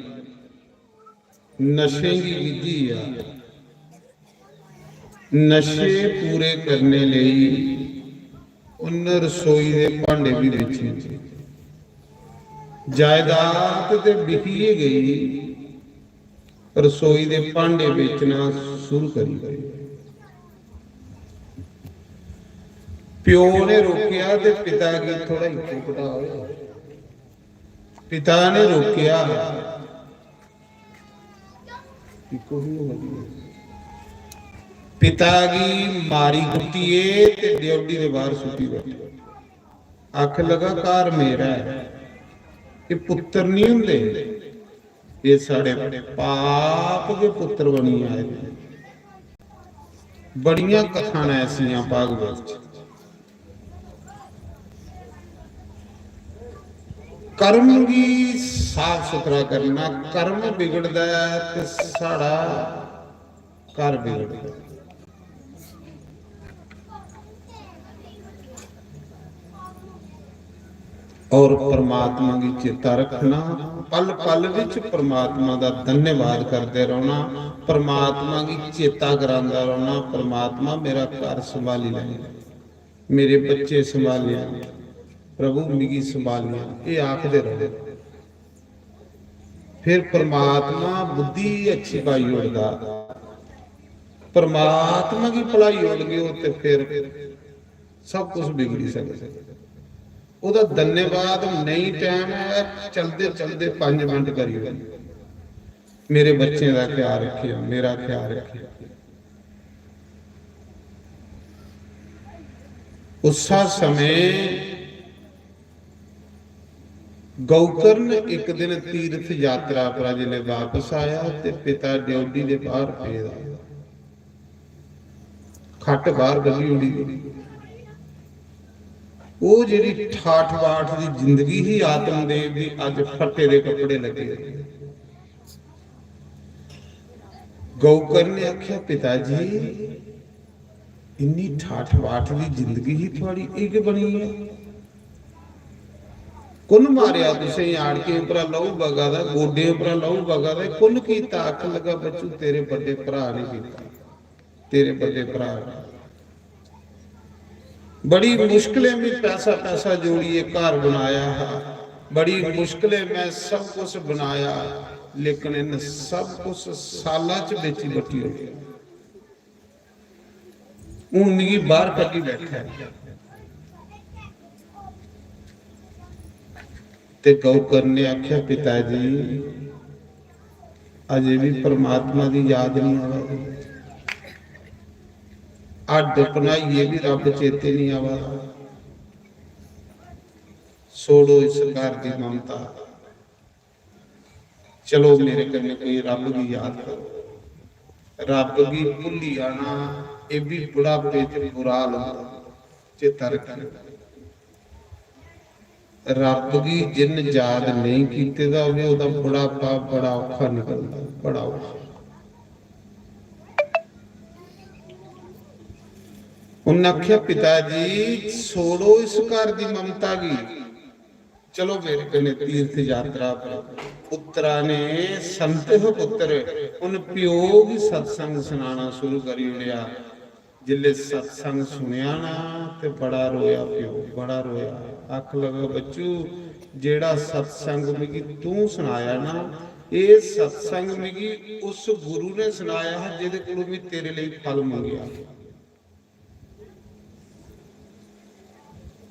नशें गी विधि आ, नशे पूरे करने लेई उन्न रसोई दे भांडे भी बेचे। जायदाद ते बिकी गई, रसोई दे भांडे बेचना शुरू करी दित्ते। प्यो ने रोकेआ ते पिता गी थोड़ा इक्को घटा होया। पिता ने रोकेआ, इक्को ही होना चाहिए। पिता गी मारी कुट्टियै ते ड्योढ़ी दे बाहर सुट्टी बैठा। आखन लगा, "घर मेरा ऐ, एह् पुत्तर नहीं होंदे, एह् साढ़े पाप गै पुत्तर बनियै आए दे।" बड़ियां कथां न ऐसियां भागवत च। कर्म गी साफ सुथरा करना, कर्म बिगड़दा ऐ ते साढ़ा घर बिगड़दा ऐ। और परमात्मा गी चेता रखना, पल पल विच परमात्मा दा धन्यवाद करदे रौहना, परमात्मा गी चेता करांदा रौहना, "परमात्मा, मेरा घर संभाली लै, मेरे बच्चे संभालेआ, प्रभु मिगी संभालेआ," एह् आखदे रौहना। फिर परमात्मा बुद्धि अच्छी पाई ओड़दा, परमात्मा गी भुलाई ओड़गे ओ ते फिर सब कुछ बिगड़ी सकदा। ओह्दा धन्यवाद नेईं, टाइम ऐ, चलदे चलदे पंज मिंट करी ओड़ो। मेरे बच्चें दा ख्याल रखेआ, मेरा ख्याल रखेआ। उस्सा समें गौकर्ण इक दिन तीर्थ यात्रा परा जिसलै वापस आया ते पिता ड्योढ़ी दे बाहर पेदा, खट्ट बाहर कड्ढी ओड़ी दी। ओह् जेह्ड़ी ठाठ बाठ दी जिंदगी ही आत्मदेव दी, अज्ज फट्टे दे कपड़े लग्गे। गौकर्ण ने आखेआ, "पिता जी, इन्नी ठाठ बाठ दी जिंदगी ही थुआड़ी, एह् केह् बनी गेआ? कु'न मारेआ तुसें? आड़कें उप्परा लहू बगा दा, गोडें उप्परा लहू बगा दा, कु'न कीता?" आखन लगा, "बच्चू, तेरे बड्डे भ्राऽ ने कीता, तेरे बड्डे भ्राऽ ने। बड़ी मुश्कलें भी पैसा, पैसा जोड़ियै घर बनाया हा, बड़ी मुश्कलें मैं सब कुछ बनाया, लेकिन इन सब कुछ साला च बेची बट्टी हो गया।" हून मिगी बाहर कड्ढी बैठा ऐ। ते गौकर्ण ने आखेआ, "पिता जी, अजें बी परमात्मा दी याद नहीं आवा दी, हड्ड भनाइयै बी रब चेते नहीं आवा दा। छोड़ो इस घर दी ममता।" चलो मेरे कन्नै कोई रब गी याद करो। रब गी भुल्ली जाना, एह् बी बुढ़ापे च बुरा हाल होंदा। चेता रक्खना, रब गी जिन याद नेईं कीते दा होवे, ओह्दा बुढ़ापा बड़ा औखा निकलदा, बड़ा औखा। उन्नै आखेआ, "पिता जी, छोड़ो इस घर दी ममता गी।" चलो मेरे कन्नै तीर्थ यात्रा पर। पुत्तरा ने, संत हे पुत्तर, उन प्यो गी सत्संग सनाना शुरू करी ओड़ेआ। जिसले सत्संग सुनेआ ना, ते बड़ा रोया प्यो, बड़ा रोया। आख लगा, "बच्चू, जेड़ा सत्संग मिगी तूं सनाया ना, एह सत्संग मिगी उस गुरु ने सनाया हा, जेदे कोलों मैं तेरे लेई फल मंगेआ।"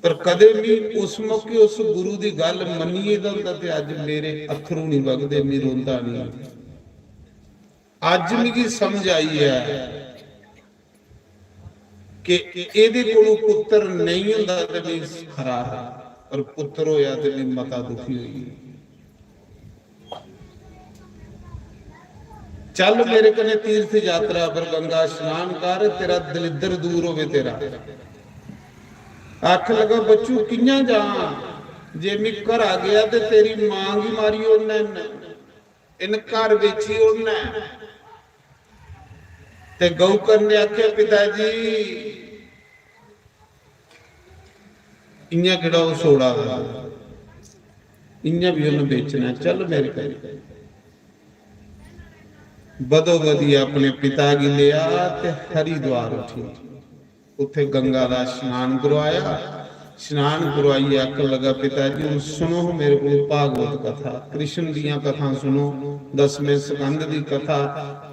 पर कदे मी उस मौके उस गुरु दी गल मन्नियै दा होंदा ते अज्ज मेरे अत्थरू नहीं वगदे, मी रोंदा नहीं। अज्ज मिगी समझ आई ऐ कि एदे कोलों पुत्र नहीं होंदा ते मी खरा हा, पर पुत्र होया ते मी मता दुखी होई। चल मेरे कन्नै तीर्थ यात्रा पर, गंगा स्नान कर, तेरा दलिद्र दूर होवे तेरा। आख लगा, "बच्चू, कि'यां जां? जे मैं घरा गया ते तेरी मां गी मारी ओड़ना इ'न्नै, इ'न्न घर बेची ओड़ना ऐ।" ते गौकर्ण ने आखेआ, "पिता जी, इ'यां केह्ड़ा ओह् सोड़ा दा, इ'यां बी उ'न्न बेचना ऐ, चल मेरे कन्नै।" बदो बदी अपने पिता गी लेआ ते हरिद्वार उठी, उत्थे गंगा दा स्नान करवाया। स्नान करवाइयै आखन लगा, "पिता जी, हुन सुनो मेरे कोल भागवत कथा, कृष्ण दियां कथां सुनो, दसमें स्कंद दी कथा,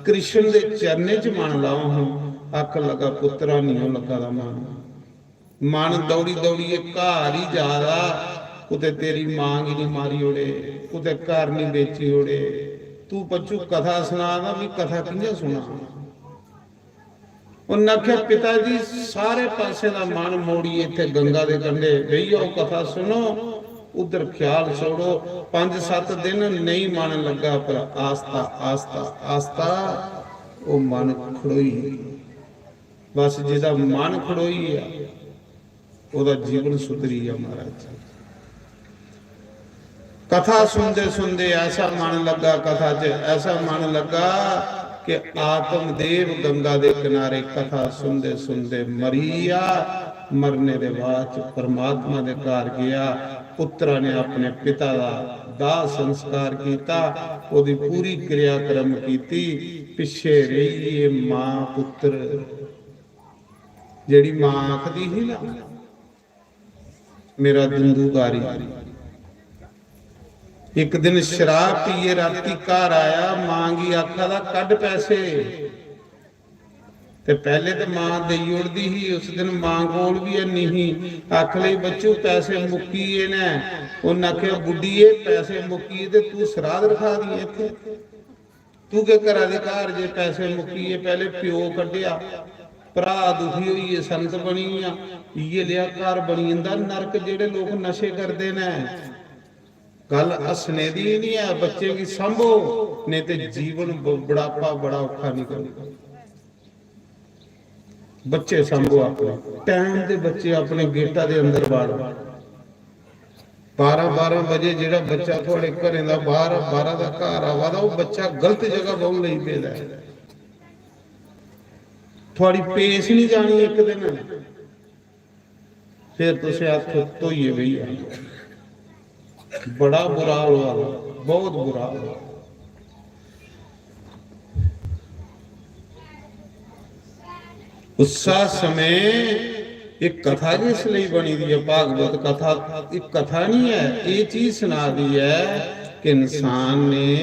कृष्ण दे चरणें च मन लाओ हां।" आखन लगा, "पुत्तरा, निं ओह् लग्गा दा मन।" मन दौड़ी दौड़ियै घर ही जा दा, कुतै तेरी मां गी निं मारी ओड़े, कुतै घर निं बेची ओड़े। तू बच्चू कथा सना दा, मी कथा कि'यां सुना? उन्नै आखेआ, "पिता जी, सारे पासे दा मन मोड़ियै इत्थै गंगा दे कंढे बेही जाओ, कथा सुनो, उद्धर ख्याल छोड़ो।" पंज सत्त दिन नेईं मन लग्गा, पर आस्ता, आस्ता, आस्ता ओह् मन खड़ोई। बस जेह्दा मन खड़ोई गेआ, ओह्दा जीवन सुधरी गेआ महाराज। कथा सुनदे सुनदे ऐसा मन लग्गा, कथा च ऐसा मन लग्गा कि आत्मदेव गंगा दे किनारे कथा सुनदे सुनदे मरी गेआ। मरने दे बाद च परमात्मा दे घर गेआ, पुत्तरा ने अपने पिता दा दाह संस्कार कीता, ओह्दी पूरी क्रियाक्रम कीती। पिच्छे रेही गे मां पुत्तर। जेह्ड़ी मां आखदी ही ना, "मेरा दुंदूकारी।" इक दिन शराब पीए राती घर आया, मां गी आखा दा, "कड्ढ पैसे।" ते पैह्ले ते मां देई ओड़दी ही, उस दिन मां कोल बी हैनी ही। आख लगी, "बच्चू, पैसे मुक्की गे न।" उन्न आखेआ, "बुड्ढिये, पैसे मुक्की गे ते तू सराध रखा दी ऐ इत्थै।" तू केह् करा दी घर जे पैसे मुक्की गे? पैह्ले प्यो कड्ढेआ, भ्राऽ दुखी होइयै संत बनी गेआ, इ'यै लेआ घर बनी जंदा नरक। जेह्ड़े लोक नशे करदे न, गल्ल हस्सने दी निं ऐ। बच्चे गी सांभो, नेईं ते जीवन ब-, बुढ़ापा बड़ा औखा निकलदा। बच्चे सांभो अपने, टैम दे बच्चे अपने गेटा दे अंदर बाड़ो। बारां बारां बजे जेह्ड़ा बच्चा थुआढ़े घरें दा बाह्र, बाह्रा दा घर आवा दा, ओह् बच्चा गलत जगह बौह्न लगी पेदा ऐ। थुआढ़ी पेस निं जानी इक दिन, फिर तुसें हत्थ धोइयै बेही जाना। बड़ा बुरा हाल होआ दा, बहुत बुरा हाल होआ दा। उस्सा समें इक कथा गै इस लेई बनी दी ऐ, भागवत कथा। इक कथा निं ऐ, एह् चीज सना दी ऐ कि इंसान ने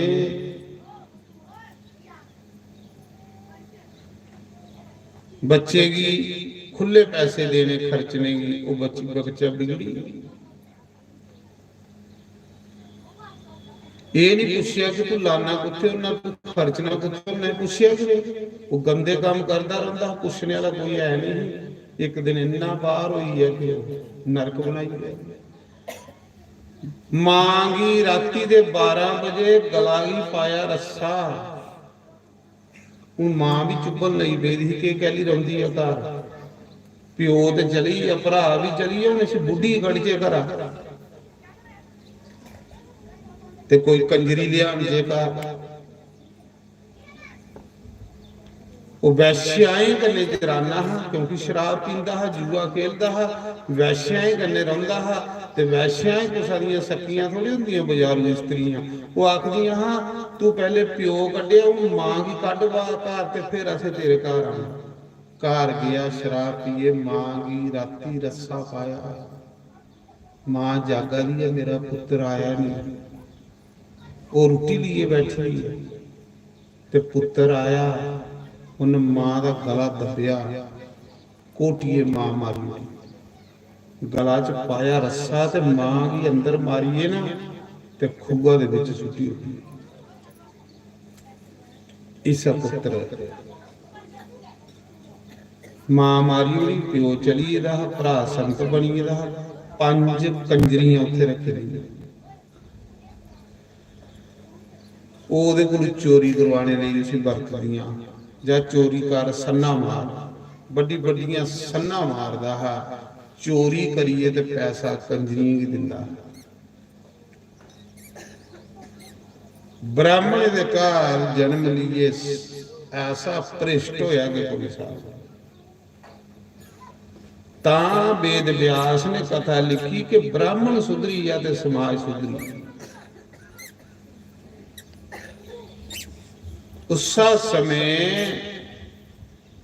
बच्चे गी खु'ल्ले पैसे देने खर्चने गी, ओह् बच्च-, बच्चा बिगड़ी गेआ। एह् निं पुच्छेआ कि तूं लाना कुत्थै होन्ना, तूं खर्चना कुत्थै होन्ना, पुच्छेआ कि नेईं? ओह् गंदे कम्म करदा रौंह्दा हा, पुच्छने आह्ला कोई है निं ही। इक दिन इन्ना बाह्र होई गेआ कि ओह् नरक बनाई ओड़ेआ। मां गी राती दे बारां बजे गला गी पाया रस्सा। हून मां बी चुब्भन लगी पेदी ही, केह् कैह्ली रौंह्दी ऐ घर? प्यो ते चली गेआ, भ्राऽ बी चली गेआ, हून इस बुड्ढी गी कड्ढचै घरा ते कोई कंजरी लेआनचै घर। ओह् वैश्याएं कन्नै जराना हा, क्योंकि शराब पींदा हा, जुआ खेलदा हा, वैश्याएं कन्नै रौंह्दा हा। ते वैश्याएं कुसै दियां सक्कियां थोड़ी होंदियां, बजारू स्त्रियां। ओह् आखदियां हां, "तूं पैह्ले प्यो कड्ढेआ, हून मां गी कड्ढ बाह्र घर, ते फिर असें तेरे घर आना।" घर गेआ, शराब पिए, मां गी राती रस्सा पाया। मां जागा दी ऐ, मेरा पुत्तर आया नहीं। ओह् रुट्टी लेइयै बैठी दी ऐ ते पुत्तर आया, उन्न मां दा गला दब्बेआ, घोटियै मां मारी ओड़ी। गला च पाया रस्सा ते मां गी अंदर मारियै ना ते खूहा दे बिच सुट्टी ओड़ी। इस्सै पुत्तर मां मारी ओड़ी, प्यो चली गेदा हा, भ्राऽ संत बनी गेदा हा, पंज कंजरियां उत्थै रक्खी दियां। ओह् ओह्दे कोल चोरी करवाने लेई उसी बरतदियां, "जा चोरी कर, सन्ना मार।" बड्डी बड्डियां सन्ना मारदा हा, चोरी करियै ते पैसा कंजरियें गी दिंदा हा। ब्राह्मण दे घर जन्म लेइयै ऐसा भ्रष्ट होया कि कोई साहब। तां वेद व्यास ने कथा लिखी कि ब्राह्मण सुधरी जा ते समाज सुधरी। उस्सा समय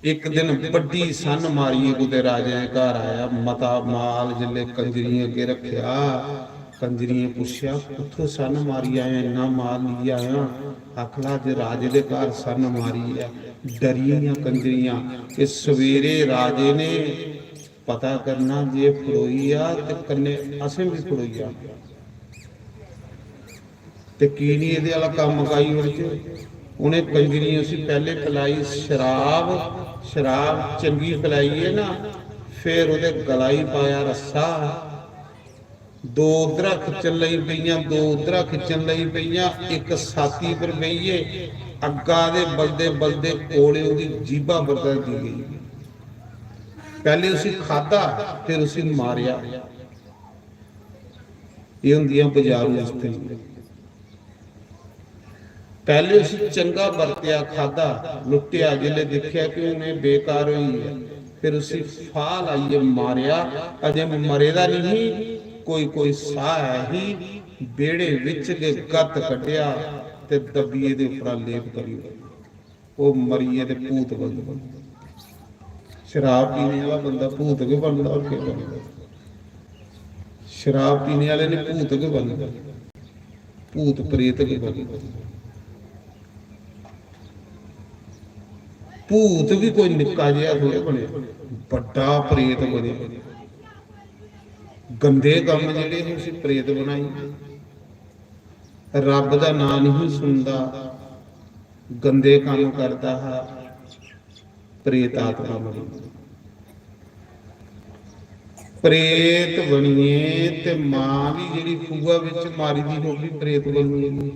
इक दिन बड्डी सन्न मारियै कुतै राजे दे घर आया, मता माल जिसलै कंजरियें अग्गें रक्खेआ, कंजरियें पुच्छेआ, "कुत्थों सन्न मारी आया, इन्ना माल लेई आया?" आखला जे राजे दे घर सन्न मारी ऐ। डरी गेइयां कंजरियां कि सवेरे राजे ने पता करना जे फड़ोई आ ते कन्नै असें बी फड़ोई आ। ते की निं एह्दे आह्ला कम्म मकाई ओड़चै। उ'नें कंजरियें उसी पैह्ले पलाई शराब, शराब चंगी पलाइयै ना, फिर ओह्दे गला गी पाया रस्सा। दो उद्धरा खिच्चन लगी पेइयां, दो उद्धरा खिच्चन लगी पेइयां, इक साथी पर बेहियै अग्गा दे बलदे बलदे कोले ओह्दी जीभा पर धरदी गेई। पैह्ले उसी खाद्धा, फिर उसी मारेआ। एह् होंदियां बजारू स्त्रियां। पैह्ले उसी चंगा बरतेआ, खाद्धा, लुट्टेआ, जिसलै दिक्खेआ कि हून एह् बेकार होई गेआ, फिर उसी फाह् लाइयै मारेआ। अजें मरे दा निं, कोई कोई साह् ऐ ही, बेह्ड़े बिच गै गत्त कड्ढेआ ते दब्बियै दे उप्परा लेप करी ओड़ेआ। ओह् मरियै ते भूत बनदा। शराब पीने आह्ला बंदा भूत गै बनदा, होर केह् बनदा? शराब पीने आह्ले ने भूत गै बनदा, भूत प्रेत गै बनदा। भूत बी कोई निक्का जेहा थोड़े बने, बड्डा प्रेत बने। गंदे कम्म जेह्ड़े हे, उसी प्रेत बनाई। रब दा नांऽ नहीं सुनदा, गंदे कम्म करदा हा, प्रेत आत्मा बनी। प्रेत बनिए ते मां बी जेह्ड़ी खूहा बिच मारी दी, ओह् बी प्रेत बनिए।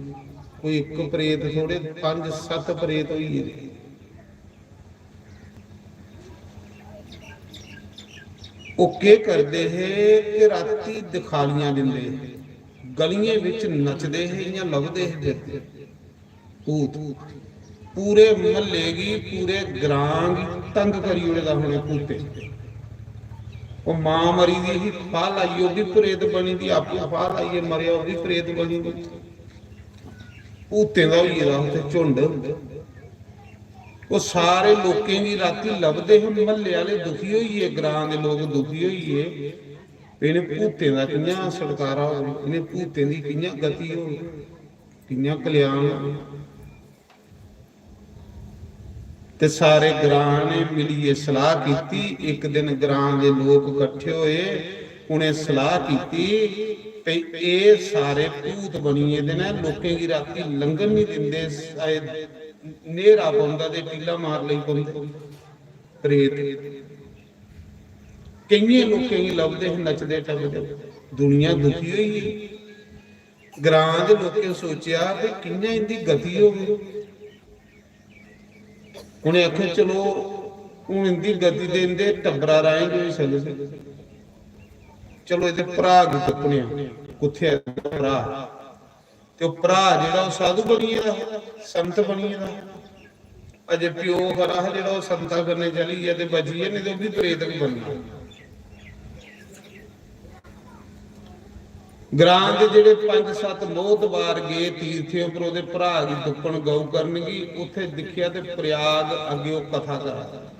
कोई इक प्रेत थोड़े, पंज सत्त प्रेत होई गेदे। ओह् केह् करदे हे कि रातीं दिखालियां दिंदे हे, गलियें बिच नचदे हे, इ'यां लभदे हे फिरदे। भूत पूरे म्हल्ले गी, पूरे ग्रां गी तंग करी ओड़े दा उ'नें भूतें। ओह् मां मरी दी ही, फाह् लाइयै ओह् बी प्रेत बनी दी, आपूं फाह् लाइयै मरेआ, ओह् बी प्रेत बनी दी। भूतें दा होई गेदा उत्थै झुंड। ओह् सारे लोकें गी रातीं लभदे हे, म्हल्ले आह्ले दुखी होई गे, ग्रां दे लोक दुखी होई गे, इ'नें भूतें दा कि'यां छुटकारा होग, इ'नें भूतें दी कि'यां गति होग, कि'यां कल्याण होग। ते सारे ग्रां ने मिलियै सलाह कीती। इक दिन ग्रां दे लोक कट्ठे होए, उ'नें सलाह कीती भई एह् सारे भूत बनी गेदे न, लोकें गी रातीं लंघन निं दिंदे, साए न्हेरा पौंदा ते टीला मार लेई पौंदे प्रेत। केइयें लोकें गी लभदे हे नचदे टपदे, दुनिया दुखी होई गेई। ग्रां दे लोकें सोचेआ कि कि'यां इं'दी गति होग। उ'नें आखेआ, "चलो, हून इं'दी गति ते इं'दे टब्बरा राहें गै होई सकदी। चलो, एह्दे भ्राऽ गी तुप्पने आं, कुत्थै ऐ एह्दा भ्राऽ?" ते ओह् भ्राऽ जेह्ड़ा, ओह् साधु बनी गेदा हा, संत बनी गेदा हा। अजें प्यो खरा हा जेह्ड़ा ओह् संता कन्नै चली गेआ ते बची गेआ, नेईं ते ओह् बी प्रेत गै बनना। ग्रां दे जेह्ड़े पंज सत्त मोहतबार गे तीर्थे उप्पर ओह्दे भ्राऽ गी तुप्पन गौ करन गी, उत्थै दिक्खेआ ते प्रयाग अग्गें ओह् कथा करा दा।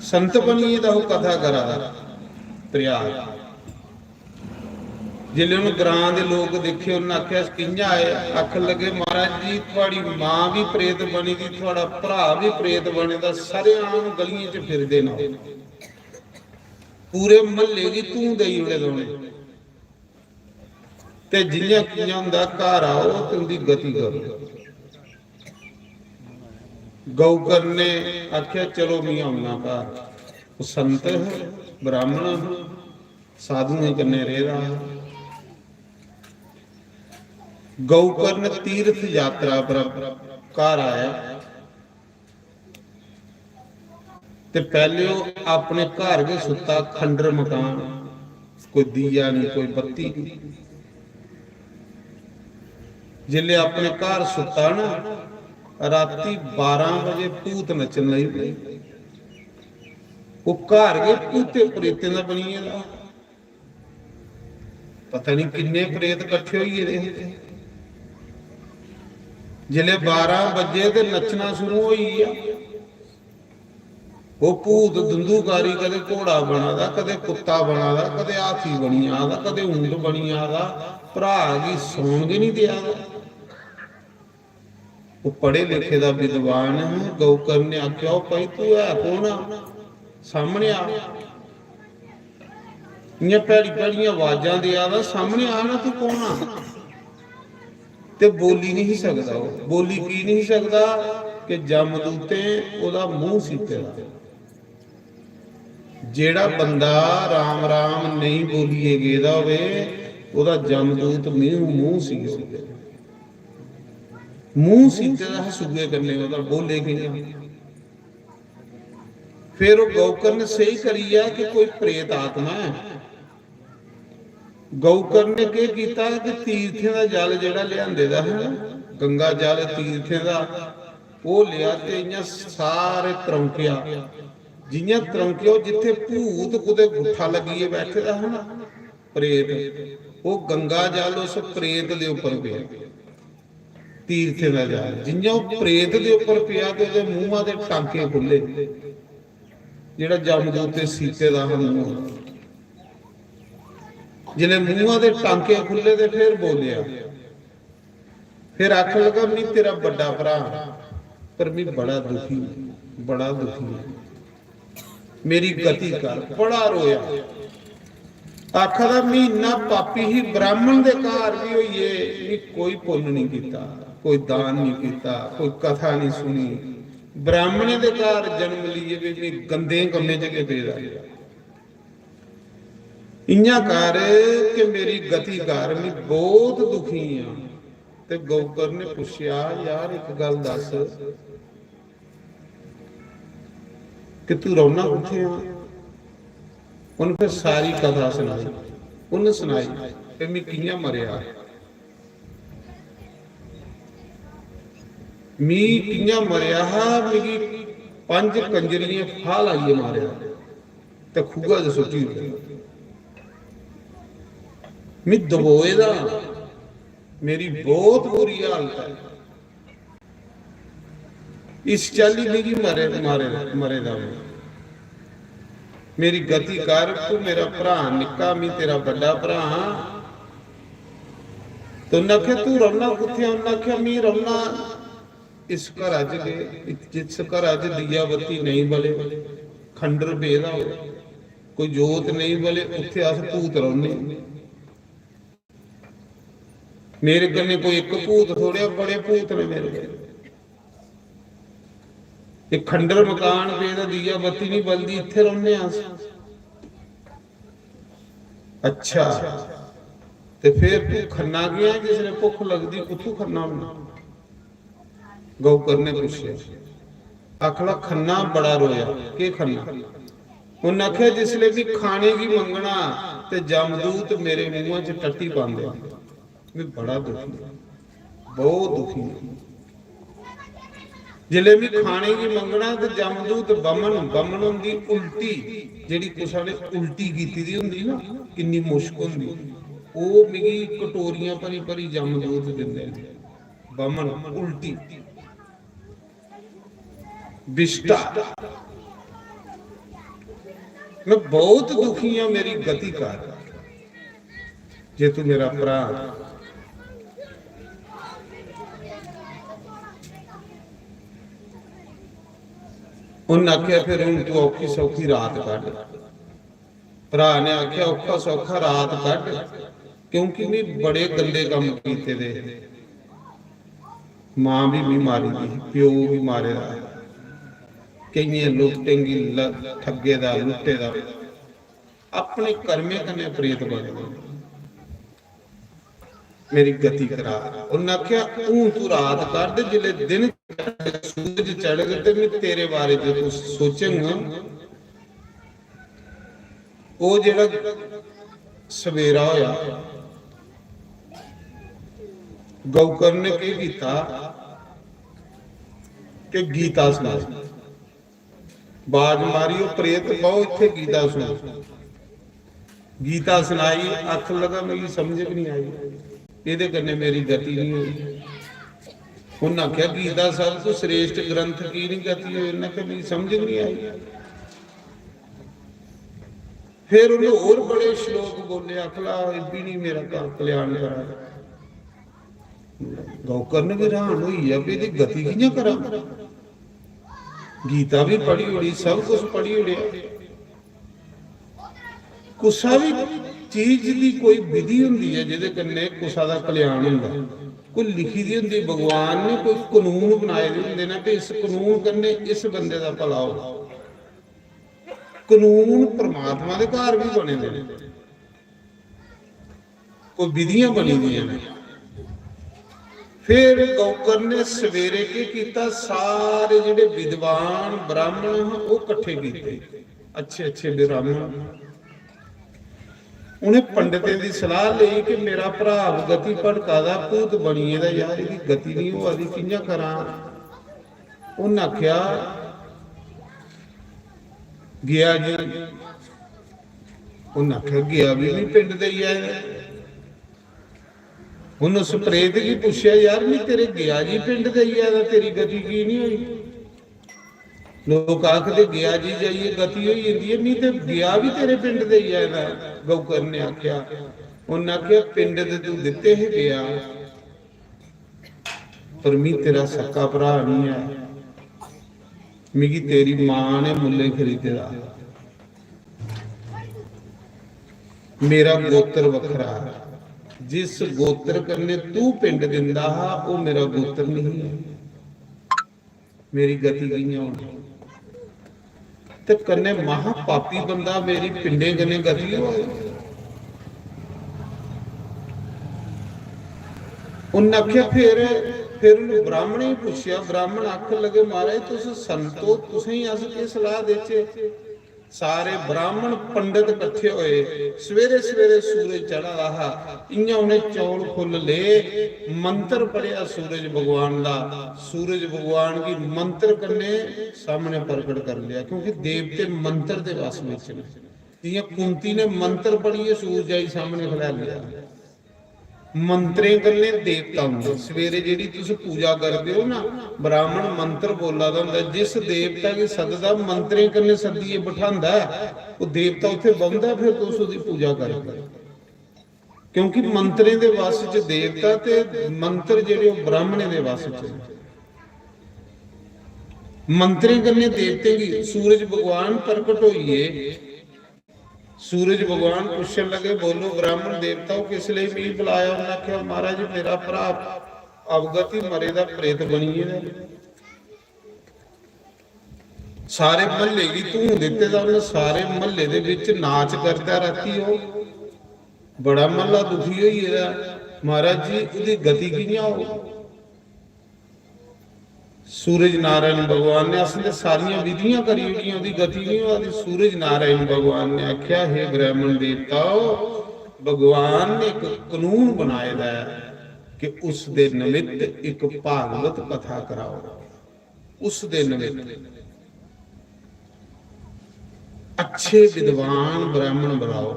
संत बनियै दा ओह् कथा करा दा प्रयाग। जिसलै उन ग्रां दे लोक दिक्खे, उन आखेआ, "कि'यां आए?" आखन लगे, "महाराज जी, थुआड़ी मां बी प्रेत बनी दी, थुआड़ा भ्राऽ बी प्रेत बने दा, सरेआम गलियें च फिरदे न, पूरे म्हल्ले गी धूं देई ओड़े दा उ'नें।" ते जि'यां कि'यां उं'दा घर आओ ते उं'दी गति करो। गौकर्ण ने आखेआ, "चलो, मी औना घर।" ओह् संत हा, ब्राह्मण हा, साधुएं कन्नै रेह्दा हा। गौकर्ण तीर्थ यात्रा पर घर आया। ते पैह्ले ओह् अपने घर गै सुत्ता, खंडर मकान, कोई दीया निं, कोई बत्ती निं। जिसलै अपने घर सुत्ता ना, राती बारां बजे भूत नच्चन लगी पे। ओह् घर गै भूतें प्रेतें दा बनी गेदा। पता निं किन्ने प्रेत कट्ठे होई गेदे हे। जिसलै बारां बज्जे ते नच्चना शुरू होई गेआ। ओह् भूत दुंदूकारी कदें घोड़ा बना दा, कदें कुत्ता बना दा, कदें हाथी बनी जा दा, कदें ऊंट बनी जा दा। भ्राऽ गी सौन गै निं देआ दा। ओह् पढ़े लिखे दा विद्वान हा। गौकर्ण ने आखेआ, "ओ भाई, तू है कौन आ? सामने आ। इ'यां भैड़ी भैड़ियां अवाजां देआ दा, सामने आ ना, तू कौन आ?" ते बोली निं सकदा ओह्। बोली की निं सकदा? कि जमदूतें ओह्दा मूंह सीते दा। जेह्ड़ा बंदा राम राम नेईं बोलियै गेदा होवे, ओह्दा जमदूत मूंह, मूंह सीते दा। मूंह सीते दा हा सुए कन्नै, ओह्दा बोले कि'यां? फिर ओह् गौकर्ण स्हेई करी गेआ कि कोई प्रेत आत्मा ऐ। गौकर्ण ने केह् कीता कि तीर्थें दा जल जेह्ड़ा लेआंदे दा हा ना, गंगा जल तीर्थें दा, ओह् लेआ ते इ'यां सारे त्रौंकेआ। जि'यां त्रौंकेआ, जित्थै भूत कुतै गुट्ठा लग्गियै बैठे दा हा ना, प्रेत, ओह् गंगा जल उस प्रेत दे उप्पर पेआ। तीर्थें दा जल जि'यां ओह् प्रेत दे उप्पर पेआ ते ओह्दे मूंहा दे टांके खु'ल्ले, जेह्ड़ा जमदूत ने सीते दा हा मूंह। जिसलै मूंहा दे टांके खु'ल्ले ते फिर बोलेआ, फिर आखन लगा, "मी तेरा बड्डा भ्राऽ, पर मी बड़ा दुखी, बड़ा दुखी ऐ। मेरी गति कर।" बड़ा रोया। आखा दा, "मी इन्ना पापी ही, ब्राह्मण दे घर बी होइयै मी कोई पुन्न निं कीता, कोई दान निं कीता, कोई कथा निं सुनी। ब्राह्मणें दे घर जन्म लेइयै बी मी गंदे कम्में च गै पेदा। इ'यां कर कि मेरी गति कर, मी बहुत दुखी आं।" ते गौकर्ण ने पुच्छेआ, "यार, इक गल्ल दस्स कि तू रौह्ना कुत्थै आ?" उन्न फिर सारी कथा सनाई। उन्न सनाई कि मी कि'यां मरेआ, मी कि'यां मरेआ हा, मिगी पंज कंजरियें फाह् लाइयै मारेआ ते खूहा च सुट्टी ओड़ेआ। मी दबोए दा, मेरी बहुत बुरी हालत ऐ। इस चाल्ली मिगी मरे, मारे, मरे दा में। मेरी गति कर, तू मेरा भ्राऽ निक्का, मी तेरा बड्डा भ्राऽ आं। ते उन्नै आखेआ, "तू रौह्ना कुत्थै?" उन्नै आखेआ, "मी रौह्ना इस घरा च गै, जिस घरा च दीया बत्ती नेईं बले, खंडर पेदा हो, कोई जोत नेईं बले, उत्थै अस भूत रौह्ने।" मेरे कन्नै कोई इक भूत थोड़े, बड़े भूत ने मेरे कन्नै। इक खंडर मकान पेदा, दीया बत्ती निं बलदी, इत्थै रौह्ने आं अस। अच्छा, ते फिर तू खन्ना केह् ऐ? जिसलै भुक्ख लगदी, कुत्थूं खन्ना होन्ना? गौकर्ण ने पुच्छेआ। आखन लगा, "खन्ना बड़ा रोया।" "केह् खन्ना?" उन्नै आखेआ, "जिसलै बी खाने गी मंगना ते जमदूत मेरे मूंहा च टट्टी पांदे, में बड़ा दुखी आं, बहुत दुखी आं। जिसलै बी खाने गी मंगना ते जमदूत बमन, बमन होंदी उल्टी, जेह्ड़ी कुसै ने उल्टी कीती दी होंदी ना, किन्नी मुश्क होंदी, ओह् मिगी कटोरियां भरी भरी जमदूत दिंदे न।" बमन, उल्टी, बिष्टा, मैं बहुत दुखी हां, मेरी गति कर, जे तू मेरा भ्रा। उन्नै आखेआ, "फिर हून तू औखी सौखी रात कड्ढ।" भ्रा ने आखेआ, "औखा सौखा रात कड्ढ, क्योंकि में बड़े गंदे कम्म कीते दे। मां भी मी मारी दी, प्यो भी मारे दा, केइयें लोकें गी ल-, ठग्गे दा, लुट्टे दा, अपने कर्में कन्नै प्रेत बने दे। मेरी गति करा।" उन्नै आखेआ, "हून तू रात कड्ढ, जिसलै दिन सूरज चढ़ग ते मैं तेरे बारे च कुछ सोचंगा।" ओह् जेह्ड़ा सवेरा होया, गौकर्ण ने केह् कीता कि गीता सनाई। बाज मारी, "ओह् प्रेत, बौह् इत्थै, गीता सुन।" गीता सनाई, आखन लगा, "मिगी समझ गै निं आई, एह्दे कन्नै मेरी गति निं होई।" उन्न आखेआ, "गीता सब तू श्रेष्ठ ग्रंथ, की निं गति होई?" उन्न आखेआ, "मिगी समझ गै निं आई।" फिर उन्हें होर बड़े श्लोक बोले, आखला, "एह् बी निं मेरा क-, कल्याण करा।" गौकर्ण बी हैरान होई गेआ, "भी एह्दी गति कि'यां करां?" गीता भी पढ़ी ओड़ी, सब कुछ पढ़ी ओड़ेआ। कुसा भी चीज दी कोई विधि होंदी ऐ जेह्दे कन्नै कुसा दा कल्याण होंदा। कोई लिखी दी होंदी, भगवान ने कोई कानून बनाए दे होंदे न कि इस कानून कन्नै इस बंदे दा भला होग। कानून परमात्मा दे घर भी बने दे न, कोई विधियां बनी दियां न। फिर गौकर ने सवेरे केह् कीता, सारे जेह्ड़े विद्वान ब्राह्मण ह, ओह् कट्ठे कीते, अच्छे अच्छे ब्राह्मण। उ'नें पंडितें दी सलाह लेई कि मेरा भ्राऽ अवगति भटका दा, भूत बनी गेदा, यार, एह्दी गति निं होआ दी, कि'यां करां? उन्न आखेआ, "गेआ जी।" उन्न आखेआ, "गेआ बी निं, पिंड देई आए दा।" उन्न उस प्रेत गी पुच्छेआ, "यार, मी तेरे गेआ जी पिंड देई आए दा, तेरी गति की निं होई?" लोक आखदे, "गेआ जी जाइयै गति होई जंदी ऐ, मी ते गेआ बी तेरे पिंड देई आए दा ऐ।" गौकर ने आखेआ, उन्न आखेआ, "पिंड ते तूं दित्ते हे गेआ, पर मी तेरा सक्का भ्राऽ निं ऐ, मिगी तेरी मां ने मुल्लें खरीदे दा। मेरा गोत्र बक्खरा ऐ, जिस गोत्र कन्नै तू पिंड दिंदा हा, ओह् मेरा गोत्र निं ऐ, मेरी गति कि'यां होनी?" ते कन्नै महापापी बंदा, मेरी पिंडें कन्नै गति होआ दी। उन्न आखेआ, फिर, फिर उन्न ब्राह्मणें गी पुच्छेआ, ब्राह्मण आखन लगे, "महाराज, तुस संत ओ, तुसेंगी अस केह् सलाह देचै?" सारे ब्राह्मण पंडित कट्ठे होए, सवेरे सवेरे सूरज चढ़ा दा हा, इ'यां उ'नें चौल फुल्ल ले, मंत्र पढ़ेआ सूरज भगवान दा, सूरज भगवान गी मंत्र कन्नै सामने प्रकट कर लिया, क्योंकि देवते मंत्र दे वश बिच न। जि'यां कुंती ने मंत्र पढ़ियै सूरज आई सामने खड़ा लिया। मंत्रें कन्नै देवता होंदे। सवेरे जेह्ड़ी तुस पूजा करदे ओ ना, ब्राह्मण मंत्र बोला दा होंदा, जिस देवता गी सददा, मंत्रें कन्नै सद्दियै बठांदा ऐ, ओह् देवता उत्थै बौंह्दा, फिर तुस ओह्दी पूजा करदे ओ। क्योंकि मंत्रें दे वश च देवता ते मंत्र जेह्ड़े ओह् ब्राह्मणें दे वश च न। मंत्रें कन्नै देवतें गी सूरज भगवान प्रकट होइयै, सूरज भगवान पुच्छन लगे, "बोलो ब्राह्मण देवताओ, किस लेई मिगी बुलाया?" उन्नै आखेआ, "महाराज, मेरा भ्राऽ अवगति मरे दा प्रेत बनी गेदा।" सारे म्हल्ले गी धूं दित्ते दा उन्नै, सारे म्हल्ले दे बिच नाच करदा राती ओह्, बड़ा म्हल्ला दुखी होई गेदा। महाराज जी, ओह्दी गति कि'यां होग? सूरज नारायण भगवान ने, "असें ते सारियां विधियां करी ओड़ियां, ओह्दी गति निं होआ दी।" सूरज नारायण भगवान ने आखेआ, "हे ब्राह्मण देवताओ, भगवान ने इक कानून बनाए दा ऐ कि उस दे निमित्त इक भागवत कथा कराओ, उस दे निमित्त अच्छे विद्वान ब्राह्मण बनाओ।"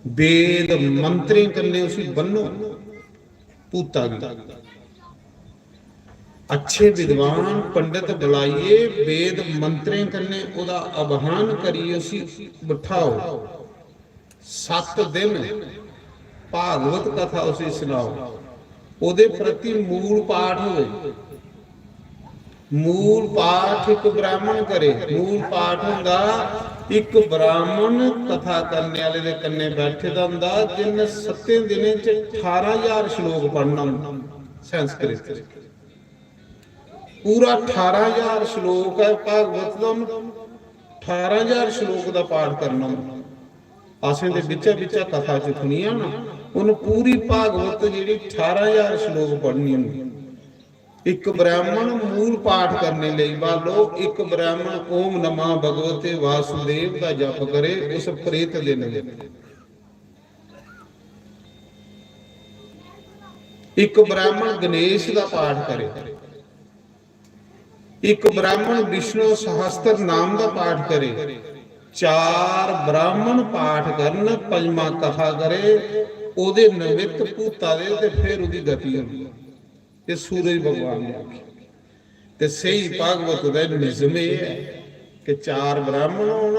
वेद मंत्रें कन्नै उसी बन्नो, भूता गी। अच्छे विद्वान पंडित बुलाइयै वेद मंत्रें कन्नै ओह्दा आवाहन करियै उसी बठाओ। सत्त दिन भागवत कथा उसी सनाओ। ओह्दे प्रति मूल पाठ होए। मूल पाठ इक ब्राह्मण करे। मूल पाठ होंदा इक ब्राह्मण कथा करने आह्ले दे कन्नै बैठे दा होंदा, जिन्न सत्तें दिनें च ठारां ज्हार श्लोक पढ़ना होंदा संस्कृत च। पूरा ठारां ज्हार श्लोक ऐ भागवत दा, उन्न ठारां ज्हार श्लोक दा पाठ करना होंदा। असें ते बिच्चा बिच्चा कथा चुक्कनियां ना, उन्न पूरी भागवत जेह्ड़ी ठारां ज्हार श्लोक पढ़नी होंदी। इक ब्राह्मण मूल पाठ करने लेई भालो, इक ब्राह्मण ओम नमः भगवते वासुदेव दा जप करे उस प्रेत दे निमित्त। इक ब्राह्मण गणेश दा पाठ करे, इक ब्राह्मण विष्णु सहस्त्र नाम दा पाठ करे, चार ब्राह्मण पाठ करन, पंजमा कथा करे, ओह्दे निमित्त भूता दे ते फिर ओह्दी गति होंदी। एह् सूरज भगवान ने आखेआ। ते स्हेई भागवत दा निजम एह् ऐ कि चार ब्राह्मण होन,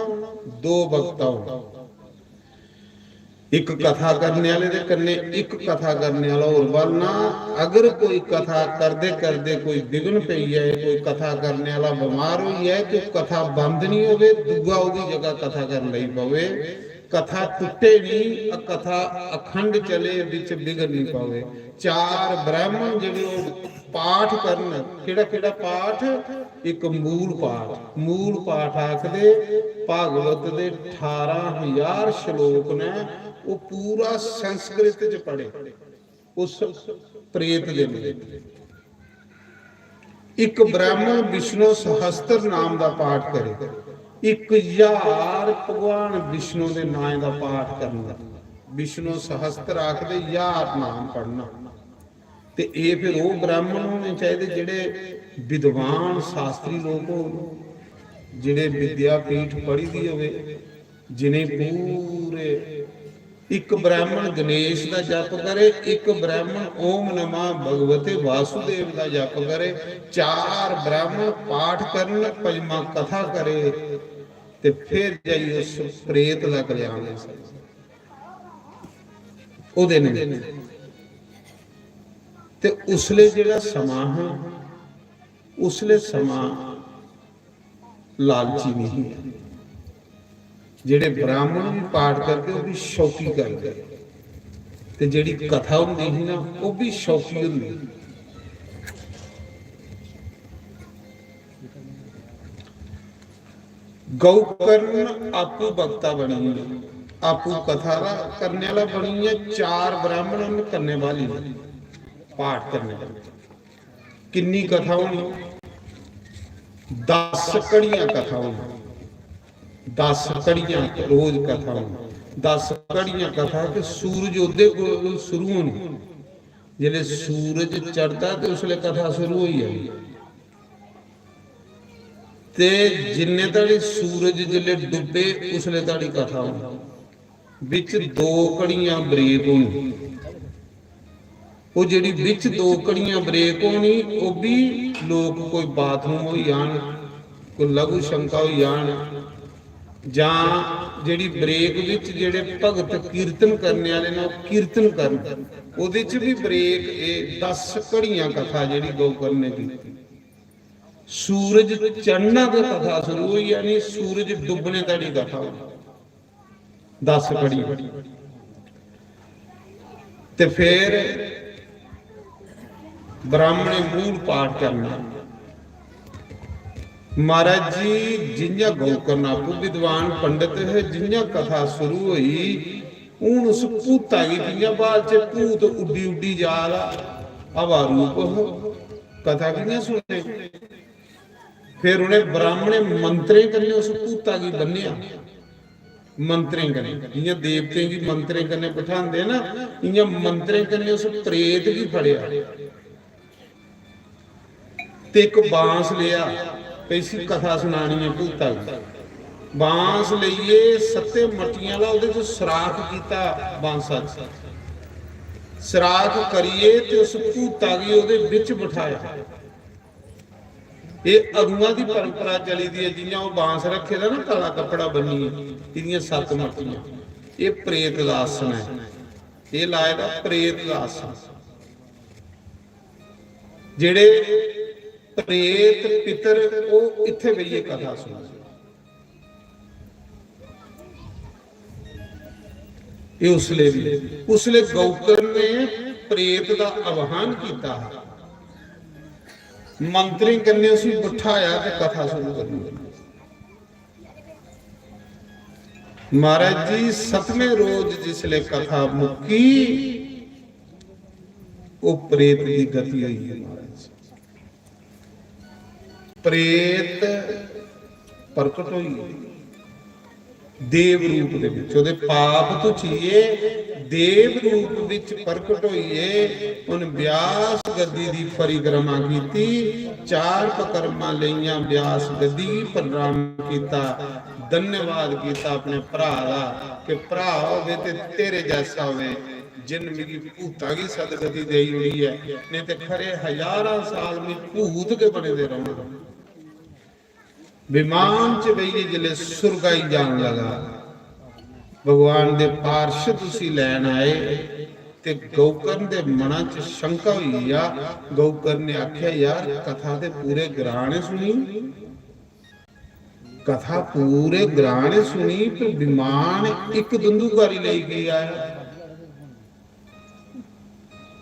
दो वक्ता होन, इक कथा करने आह्ले दे कन्नै इक कथा करने आह्ला होर बलना। अगर कोई कथा करदे करदे कोई विघ्न पेई जाए, कोई कथा करने आह्ला बमार होई जाए, ते कथा बंद निं होवे, दूआ ओह्दी जगह कथा करन लगी पवे। कथा टुट्टे निं, अ, कथा अखंड चले, बिच विघ्न निं पवे। चार ब्राह्मण जेह्ड़े ओह् पाठ करन। केह्ड़ा केह्ड़ा पाठ? इक मूल पाठ। मूल पाठ आखदे भागवत दे ठारां हजार श्लोक न, ओह् पूरा संस्कृत च पढ़े उस प्रेत दे निमित्त। इक ब्राह्मण विष्णु सहस्त्र नाम दा पाठ करे, इक ज्हार भगवान विष्णु दे नांऽ दा पाठ करना। विष्णु सहस्त्र आखदे ज्हार नाम पढ़ना। ते एह् फिर ओह् ब्राह्मण होने चाहिदे जेह्ड़े विद्वान शास्त्री लोक होन, जेह्ड़े विद्यापीठ पढ़ी दी होवे, जिनें पूरे, इक ब्राह्मण गणेश दा जप करे, इक ब्राह्मण ओम नमः भगवते वासुदेव दा जप करे, चार ब्राह्मण पाठ करन, पंजमा कथा करे, ते फिर जाइयै उस प्रेत दा कल्याण होई सकदा। ओह्दे निमित्त। ते उसले जेह्ड़ा समां हा, उसले समां लालची नहीं है। जेह्ड़े ब्राह्मण भी पाठ करदे, ओह् भी शौकी करदे। ते जेह्ड़ी कथा होंदी ही ना, ओह् भी शौकी होंदी। गौकर्ण आपू वक्ता बनी, आपू कथा दा करने आह्ला बनी, चार ब्राह्मण उन्न कन्ने बाली पाठ करने आह्ले। किन्नी कथा होनी? दस घड़ियां कथा होनी। दस घड़ियां रोज कथा होनी। दस घड़ियां कथा ते सूरज उदय कोल शुरू होनी। जिसलै सूरज चढ़दा ते उसलै कथा शुरू होई जानी। ते जिन्ने धड़ी सूरज जिसलै डुब्बे, उसलै धड़ी कथा होनी। बिच दो घड़ियां ब्रेक होनी। ओह् जेह्ड़ी बिच दो घड़ियां ब्रेक होनी, ओह् बी लोक कोई बाथरूम होई जान, कोई लघु शंका होई जान, जां जेह्ड़ी ब्रेक बिच जेह्ड़े भगत कीर्तन करने आह्ले न, ओह् कीर्तन करन, ओह्दे च बी ब्रेक। एह् दस घड़ियां कथा जेह्ड़ी गौकर्ण दी, सूरज चढ़ना ते कथा शुरू होई जानी, सूरज डुब्बने धड़ी कथा होनी। दस घड़ी। ते फिर ब्राह्मणे मूल पाठ करना। महाराज जी, जि'यां गौकर्ण आपू विद्वान पंडित हे, जि'यां कथा शुरू होई, हून उस भूता गी जि'यां ब्हाल च भूत उड्डी उड्डी जा दा, हवा रूप हो, कथा कि'यां सुने? फिर उ'नें ब्राह्मणे मंत्रें कन्नै उस भूता गी बन्नेआ। मंत्रें कन्नै, जि'यां देवतें गी मंत्रें कन्नै बठांदे ना, इ'यां मंत्रें कन्नै उस प्रेत गी फड़ेआ ते इक बांस लेआ ते इसी कथा सनानी ऐ भूता गी। बांस लेइयै सत्ते मट्टियां आह्ला ओह्दे च सराख कीता बांसा च। सराख करियै ते उस भूता गी ओह्दे बिच बठाया। एह् अदुआं दी परंपरा चली दी ऐ। जि'यां ओह् बांस रक्खे दा ना, काला कपड़ा बन्नियै, एह्दियां सत्त मट्टियां, एह् प्रेत दा आसन ऐ। एह् लाए दा प्रेत दा आसन। जेह्ड़े प्रेत पितर, ओह् इत्थै बेहियै कथा सुनदे। एह् उसले भी, उसले गौकर ने प्रेत दा आह्वान कीता हा, मंत्रें कन्नै उसी बठाया ते कथा शुरू करी ओड़ी। महाराज जी, सतमें रोज जिसले कथा मुक्की, ओह् प्रेत दी गति होई गेई महाराज। प्रेत प्रकट होई गेई देव रूप दे विच, ओह्दे पाप धुचिये देव रूप विच प्रकट होइए। उन व्यास गद्दी दी परिक्रमा कीती, चार पकरमा लेइयां, व्यास गद्दी गी प्रणाम कीता, धन्यवाद कीता अपने भ्रा दा कि भ्रा होवे ते तेरे जैसा होवे, जिन मिगी भूतां गी सदगति देई ओड़ी ऐ, नेईं ते खरे हजारां साल में भूत गै बने दे रौह्ना। विमान च बेहियै जिसलै सुरगाई जान लगा, भगवान दे पार्षद उसी लैन आए ते गौकर दे मना च शंका होई गेआ। गौकर ने आखेआ, "यार, कथा ते पूरे ग्रां ने सुनी, कथा पूरे ग्रां ने सुनी, पर विमान इक धुंधुकारी लेई गेआ ऐ।"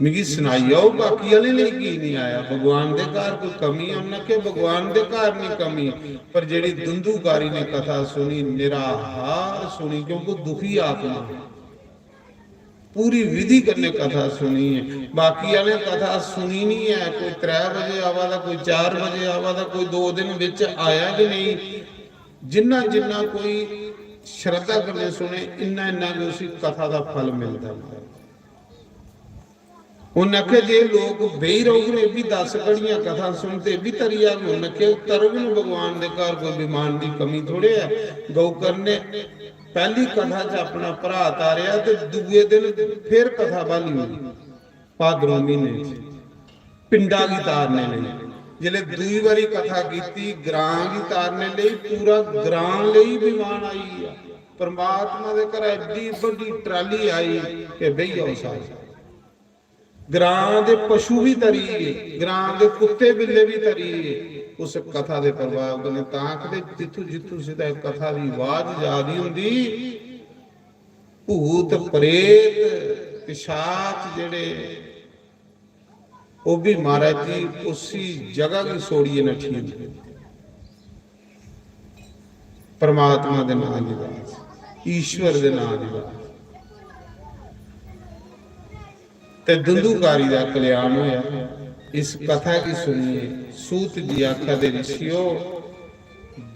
मिगी सनाई आओ, बाकी आह्ले लेई की निं आया? भगवान दे घर कोई कमी ऐ? उन्नै आखेआ, "भगवान दे घर निं कमी, पर जेह्ड़ी धुंधुकारी ने कथा सुनी, निराहार सुनी, क्योंकि दुखी आत्मा, पूरी विधि कन्नै कथा सुनी ऐ। बाकी आह्ले कथा सुनी निं ऐ, कोई त्रै बजे आवा दा, कोई चार बजे आवा दा, कोई दो दिन बिच आया गै नेईं।" जिन्ना जिन्ना कोई श्रद्धा कन्नै सुने, इन्ना इन्ना गै उसी कथा दा फल मिलदा ऐ। उन्नै आखेआ, "जे लोक बेही रौह्ङन, एह् बी दस घड़ियां कथा सुनदे, एह् बी तरी जाङन।" उन्नै आखेआ, "तरङन, भगवान दे घर कोई विमान दी कमी थोड़े ऐ।" गौकर ने पैह्ली कथा च अपना भ्राऽ तारेआ ते दूए दिन फिर कथा ब्हाली ओड़ी भादरों म्हीने च पिंडा गी तारने लेई। जिसलै दूई बारी कथा कीती ग्रां गी तारने लेई, पूरा ग्रां लेई विमान आई गेआ। परमात्मा दे घरा एड्डी बड्डी ट्राली आई कि बेही जाओ सारे। ग्रां दे पशु भी तरी गे, ग्रां दे कुत्ते बिल्ले भी तरी गे। उस कथा दे प्रभाव कन्नै तां आखदे, जित्थू जित्थू सिद्धा कथा दी आवाज जा दी होंदी, भूत प्रेत पिशाच जेह्ड़े, ओह् भी महाराज जी उसी जगह गी छोड़ियै नठी जंदे। परमात्मा दे नां दी बात, ईश्वर दे नां दी बात। ते धुंधुकारी दा कल्याण होया। इस कथा गी सुनियै सूत जी आखा दे, "ऋषियो,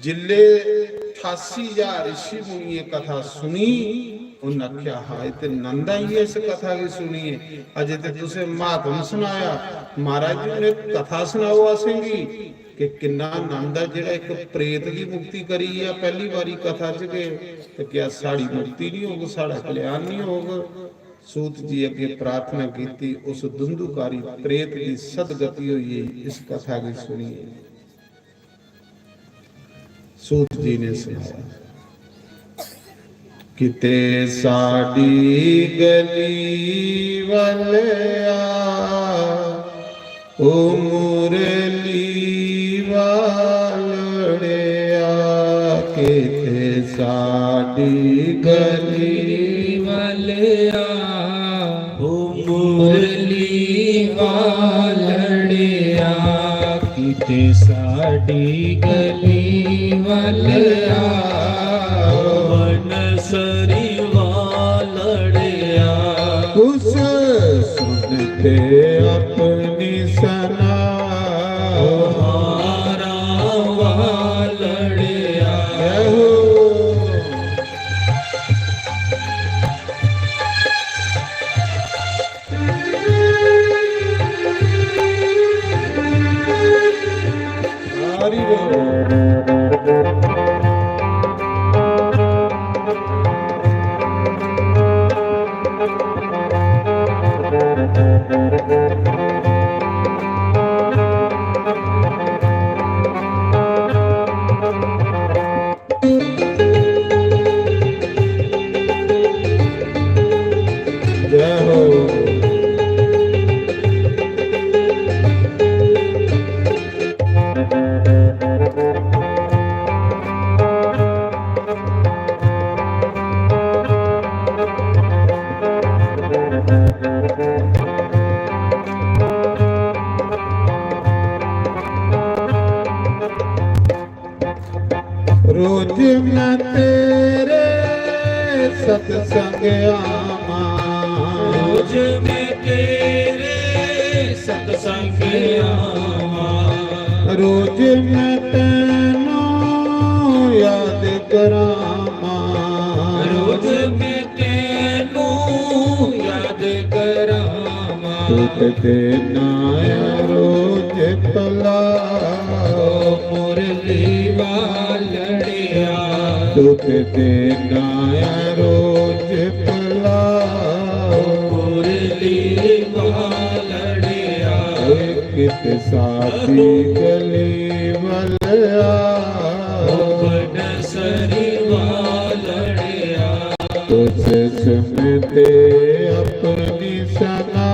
जिल्ले ठासी ज्हार ऋषि मुनियें कथा सुनी, उन आखेआ, 'हाय, ते नंद आई गेआ इस कथा गी सुनियै। अजे ते तुसें म्हात्म सनाया, महाराज जी, उ'नें कथा सनाओ असेंगी कि किन्ना नंद ऐ, जेह्ड़ा इक प्रेत दी मुक्ति करी गेआ पैह्ली बारी कथा च गै, ते क्या साढ़ी मुक्ति निं होग, साढ़ा कल्याण निं होग?'" सूत जी अग्गें प्रार्थना कीती, उस धुंधुकारी प्रेत दी सदगति होई गेई इस कथा गी सुनियै। सूत जी ने सनाया, "किते साडी गली वाले आ, ओ मुरली वालड़े आ, किते साडी गली वाले आ, ओ मुरली वालड़े आ, किते साडी गली वाले आ, ओ बनसरी वालड़े आ।" कुस सुनते अपनी सना, ओ हारा वालड़े आ। जय हो। हरि बोल। तेरे सत्संग आवां। रोज मैं तेरे सत्संग आवां। रोज मैं तैनू याद करावां। रोज मैं तैनू याद करावां। तू ते देना ऐ रोज भला, ओ मुरली वालड़िया। तू ते देना ऐ रोज भला, ओ मुरली वालड़िया। ओए कित सादी गली वल आ, ओ बनसरी वालड़िया। तुझ सुनते अपनी सना,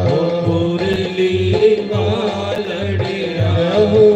ओ मुरली वालड़िया। हो।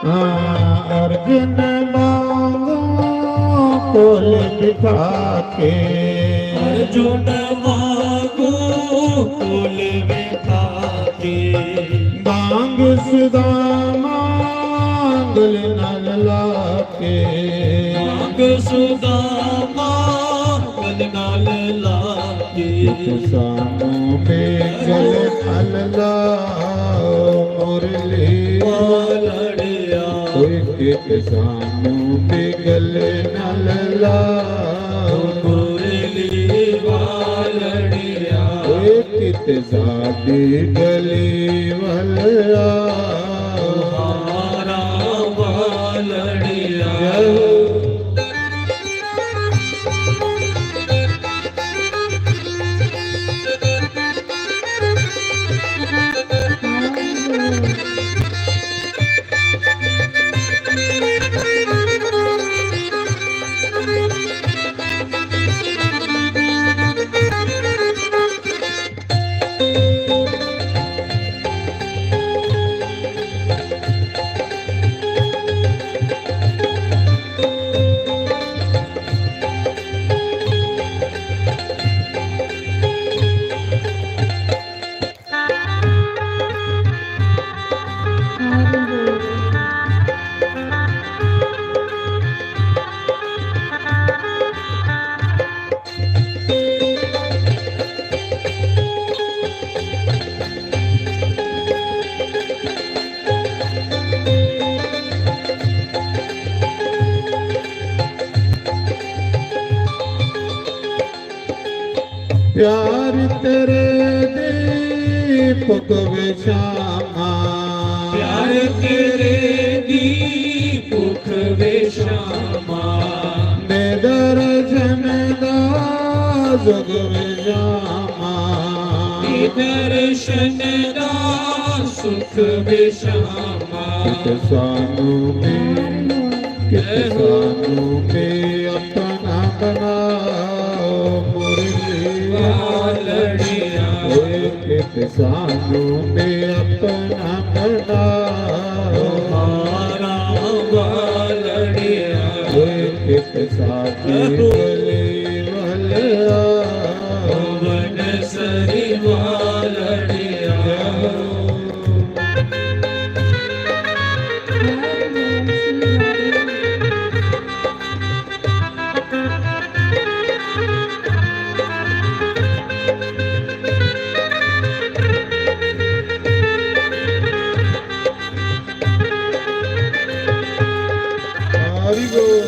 हाँ, अर्जुन मांगू कोल बिठा के। अर्जुन मांगू कोल बिठा के। बांग सुदामा गल नाल लाके। बांग सुदामा गल नाल लाके। कित सानू बेगल अल्लाह मुरली वालड़िया। कोई कित सानू बेगल अल्लाह मुरली वालड़िया। कोई कित सादी गली वल आ। हारा वालड़िया। जय हो। प्यार तेरे दी भुख वे शामा। प्यार तेरे दी भुख वे शामा। दे दर्शन दा सुख वे शामा। दे दर्शन दा सुख वे शामा। कित सानू भी, कित सानू भी अपना बनाओ मुरली वालड़िया। ओए कित सानू भी अपना बनाओ। हारा वालड़िया। ओए कित सादी गली वल आ। बनसरी वालड़िया। हरि बोल।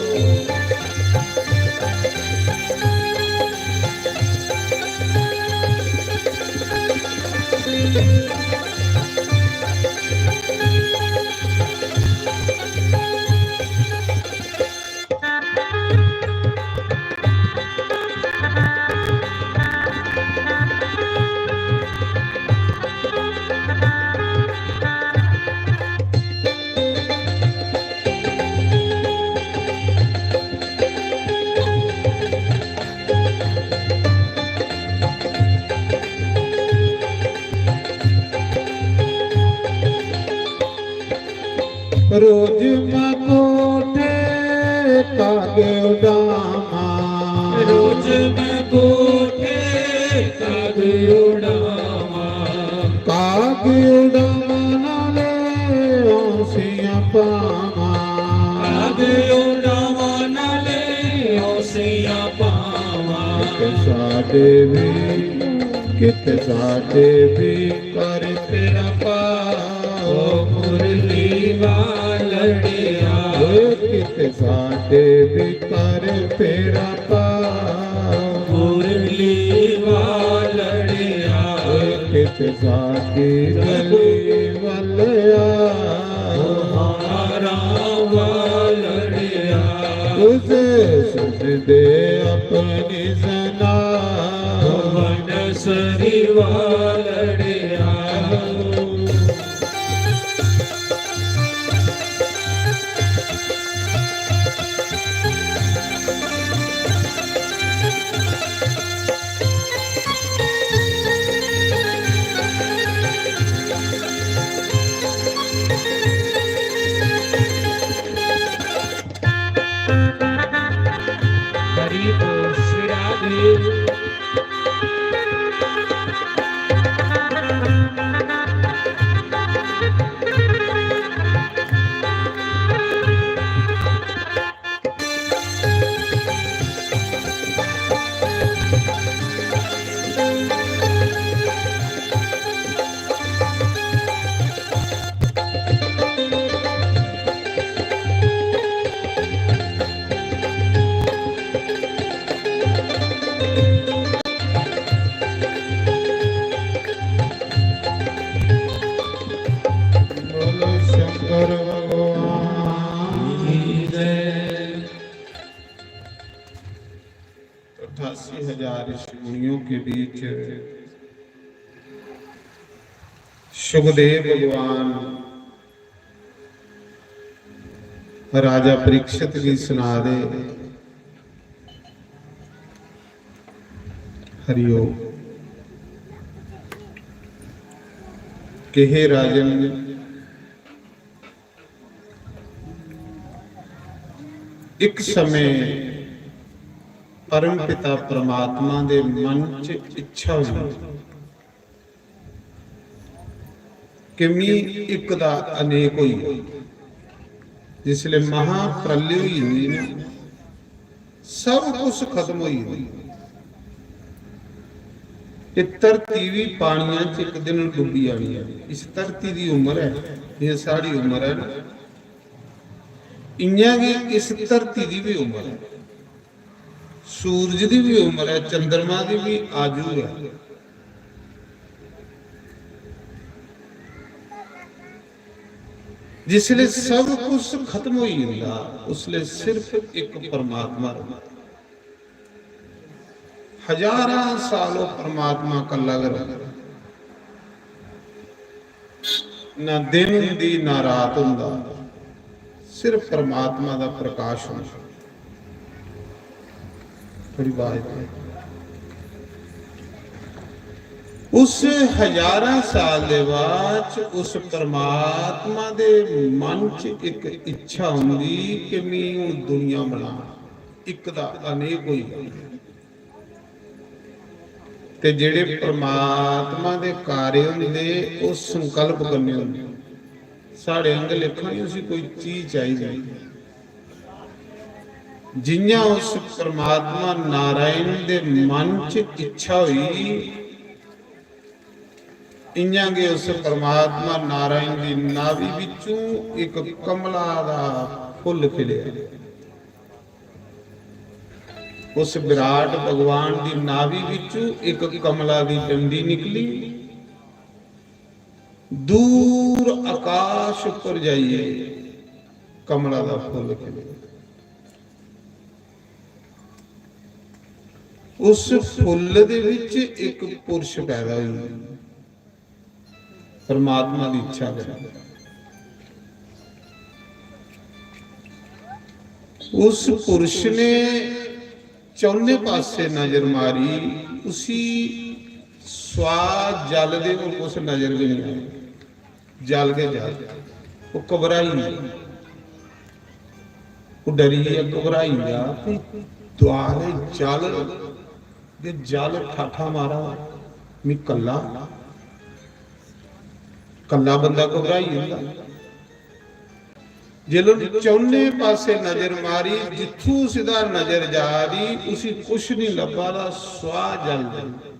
रोज मैं कोठे काग उड़ावां। रोज मैं कोठे काग उड़ावां। काग उड़ावां नाले औंसियां पावां। काग उड़ावां नाले औंसियां पावां। कित साडे भी, कित साडे भी कर फेरा पा। ओ मुरली वालड़िया। ओ कित साडे भी कर फेरा पा। मुरली वालड़िया। ओ कित साडी गली वलया। ओ हारा वालड़िया। उसे सुन दे अपनी सना। ओ बनसरी वालड़िया। हरि बोल श्री राधे। बोलो शंकर भगवान की जय। अठासी हजार ऋषि मुनियों के बीच सुखदेव भगवान राजा परीक्षित गी सना दे। हरिओम। कि हे राजन, इक समें परम पिता परमात्मा दे मन च इच्छा होई कि मी इक दा अनेक होई। जिसले महाप्रलय होई जंदी ना, सब कुछ खत्म होई जंदा। एह् धरती बी पानियां च इक दिन डुब्बी जानी ऐ। इस धरती दी उम्र ऐ, जि'यां साढ़ी उम्र ऐ ना, इ'यां गै इस धरती दी बी उम्र ऐ। सूरज दी बी उम्र ऐ, चंद्रमा दी बी आयु ऐ। जिसले सब कुछ खत्म होई जंदा, उसले सिर्फ इक परमात्मा रौंह्दा। हजारां साल ओह् परमात्मा कल्ला गै रौंह्दा। ना दिन होंदी, ना रात होंदा, सिर्फ परमात्मा दा प्रकाश होंदा। थोड़ी आवाज दे। उस हजारां साल दे बाद च उस परमात्मा दे मन च इक इच्छा होंदी कि मैं हून दुनिया बनां, इक दा अनेक होई जां। ते जेह्ड़े परमात्मा दे कार्य होंदे, ओह् संकल्प कन्नै होंदे। साढ़े आंगर लेखा नहीं उसी कोई चीज चाहिदी। जि'यां उस परमात्मा नारायण दे मन च इच्छा होई, इ'यां गै उस परमात्मा नारायण दी नाभि बिच्चों इक कमला दा फुल्ल खिलेआ। उस विराट भगवान दी नाभि बिच्चों इक कमला दी डंडी निकली। दूर आकाश उप्पर जाइयै कमला दा फुल्ल खिले। उस फुल्ल दे विच इक पुरुष पैदा होई, परमात्मा दी इच्छा कन्नै। उस पुरुष ने चौने पासे नजर मारी, उसी स्वा जल दे होर कुछ नजर भी नहीं आया। जल गै जल। ओह् घबराई गेआ, ओह् डरी गेआ, घबराई गेआ कि द्वारे जल दे जल ठाठा मारा, मी कल्ला, कल्ला बंदा घबराई जंदा। जिसलै उन्नै चौने पासे नजर मारी, जित्थू सिद्धा नजर जा दी, उसी कुछ नहीं लब्भा दा, स्वा जल दे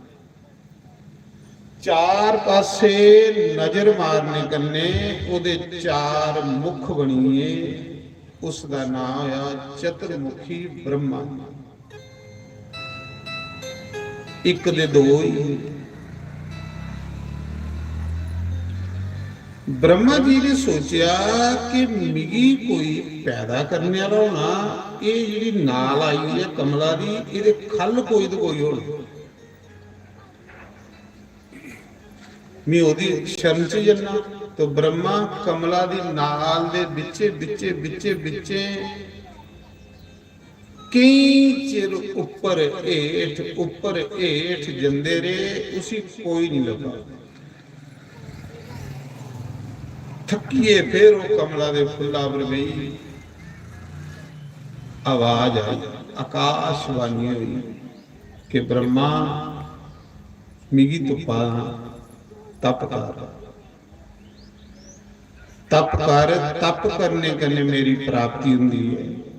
चार पासे नजर मारने कन्नै ओह्दे चार मुख बनिए, उसदा नां होया चतुर्मुखी ब्रह्मा। इक दे दो ही। ब्रह्मा जी ने सोचेआ कि मिगी कोई पैदा करने आह्ला होना, एह् जेह्ड़ी नाल आई दी ऐ कमला दी, एह्दे ख'ल्ल कोई ते कोई होना। में ओह्दी शरण च जन्ना। तो ब्रह्मा कमला दी नाल दे बिच्चे, बिच्चे, बिच्चे, बिच्चे केईं चिर उप्पर हेठ, उप्पर हेठ जंदे रेह्, उसी कोई नहीं लब्भा। थक्कियै फिर ओह् कमला दे फुल्ला पर बेही, आवाज आई, आकाशवाणी होई कि ब्रह्मा, मिगी तुप्पा, तप कर, तप कर, तप करने कन्नै मेरी प्राप्ति होंदी ऐ।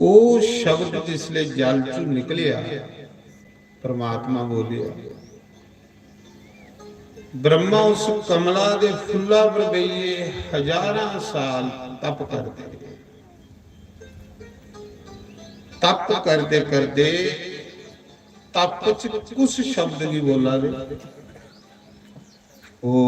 ओह् शब्द जिसले जल चों निकलेआ, परमात्मा बोलेआ। ब्रह्मा उस कमला दे फुल्ला पर बेहियै हजारां साल तप करदे। तप करदे करदे तप च कुस शब्द गी बोला दे? ओ,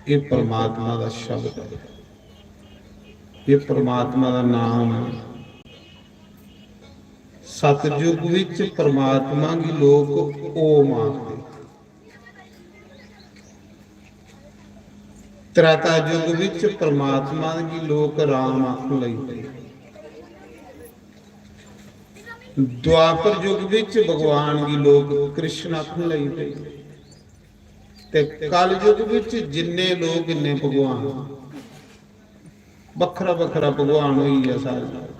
ये परमात्मा दा शब्द है, ये परमात्मा दा नाम है। सतयुग विच परमात्मा गी लोक ओम आखदे। त्रेता युग विच परमात्मा गी लोक राम आखन लगी पे। द्वापर युग विच भगवान गी लोक कृष्ण आखन लगी पे। ते कल युग विच जिन्ने लोक, इन्ने भगवान। बक्खरा बक्खरा भगवान होई गेआ सारे।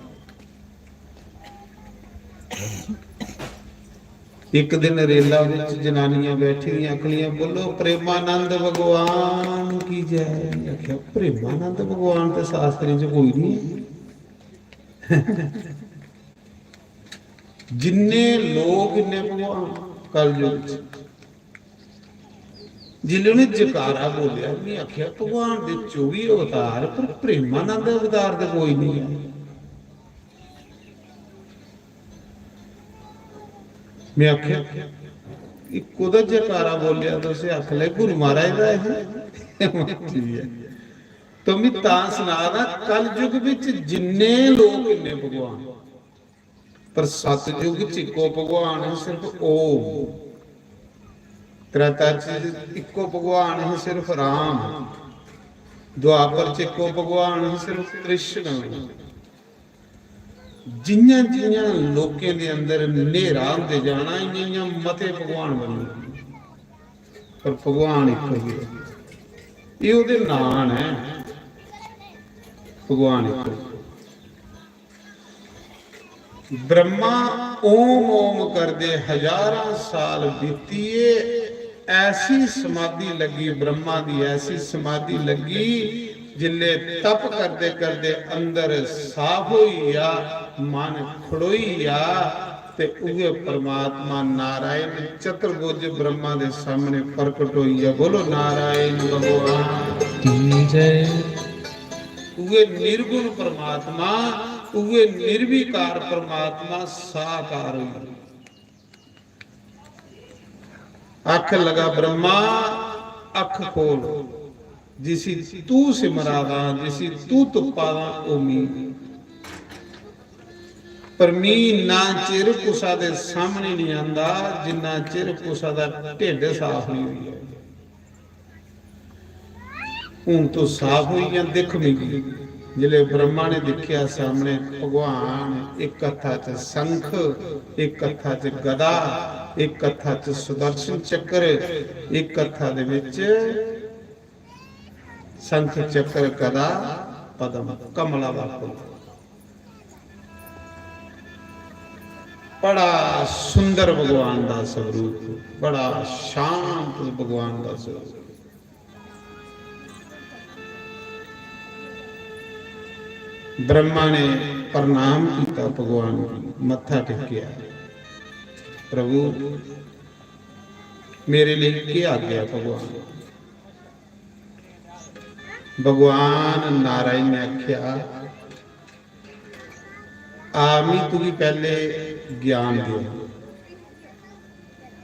इक दिन रेला विच जनानियां बैठी दियां, आखन लगियां, "बोलो प्रेमानंद भगवान की जय।" आखेआ, "प्रेमानंद भगवान ते शास्त्रें च कोई नहीं है।" जिन्ने लोक, इन्ने भगवान कलयुग च। जिसलै उ'नें जकारा बोलेआ, में आखेआ, "भगवान दे चौबी अवतार, पर प्रेमानंद अवतार ते कोई नहीं है।" में आखेआ, "एह् कोह्दा जकारा बोलेआ तुसें?" आखन लगे, "गुरु महाराज दा ऐ।" ठीक ऐ। तो में तां सना दा, कलयुग बिच जिन्ने लोक, इन्ने भगवान। पर सतयुग च इक्को भगवान है, सिर्फ ओम। त्रेता च इक्को भगवान है, सिर्फ राम। द्वापर च इक्को भगवान है, सिर्फ कृष्ण। जियां जियां लोकें दे अंदर न्हेरा होंदे जाना, इयां इयां मते भगवान बनदे, पर भगवान इक्को ही है। एह् ओह्दे नांऽ न, भगवान इक्को ही। ब्रह्मा ओम ओम करदे हजारां साल बीतिये, ऐसी समाधि लग्गी ब्रह्मा दी, ऐसी समाधि लग्गी, जिल्ले तप करदे करदे अंदर साफ होई गेआ, मन खड़ोई गेआ, ते उ'ऐ परमात्मा नारायण चतुर्भुज ब्रह्मा दे सामने प्रकट होई गेआ। बोलो नारायण भगवान की जय। उए निर्गुण परमात्मा, उए निर्विकार परमात्मा साकार होई। आखन लगा, "ब्रह्मा, अख खोल, जिसी तू सिमरा दा, जिसी तू तुप्पा दा, ओह मी।" पर मी इन्ना चिर कुसा दे सामने नहीं आंदा, जिन्ना चिर कुसा दा ढिड्ड साफ नहीं होई जाए। हून तू साफ होई गेआ, दिक्ख मिगी। जिसलै ब्रह्मा ने दिक्खेआ, सामने भगवान, इक हत्था च शंख, इक हत्था च गदा, इक हत्था च सुदर्शन चक्र, इक हत्था दे विच शंख चक्र गदा पद्म कमला दा फुल्ल। बड़ा सुंदर भगवान दा स्वरूप, बड़ा शांत भगवान दा स्वरूप। ब्रह्मा ने प्रणाम किया भगवान गी, मत्था टेकेआ, "प्रभु, मेरे लिए क्या आज्ञा भगवान?" भगवान नारायण ने आख्या, "आ, मी तुगी पहले ज्ञान दे,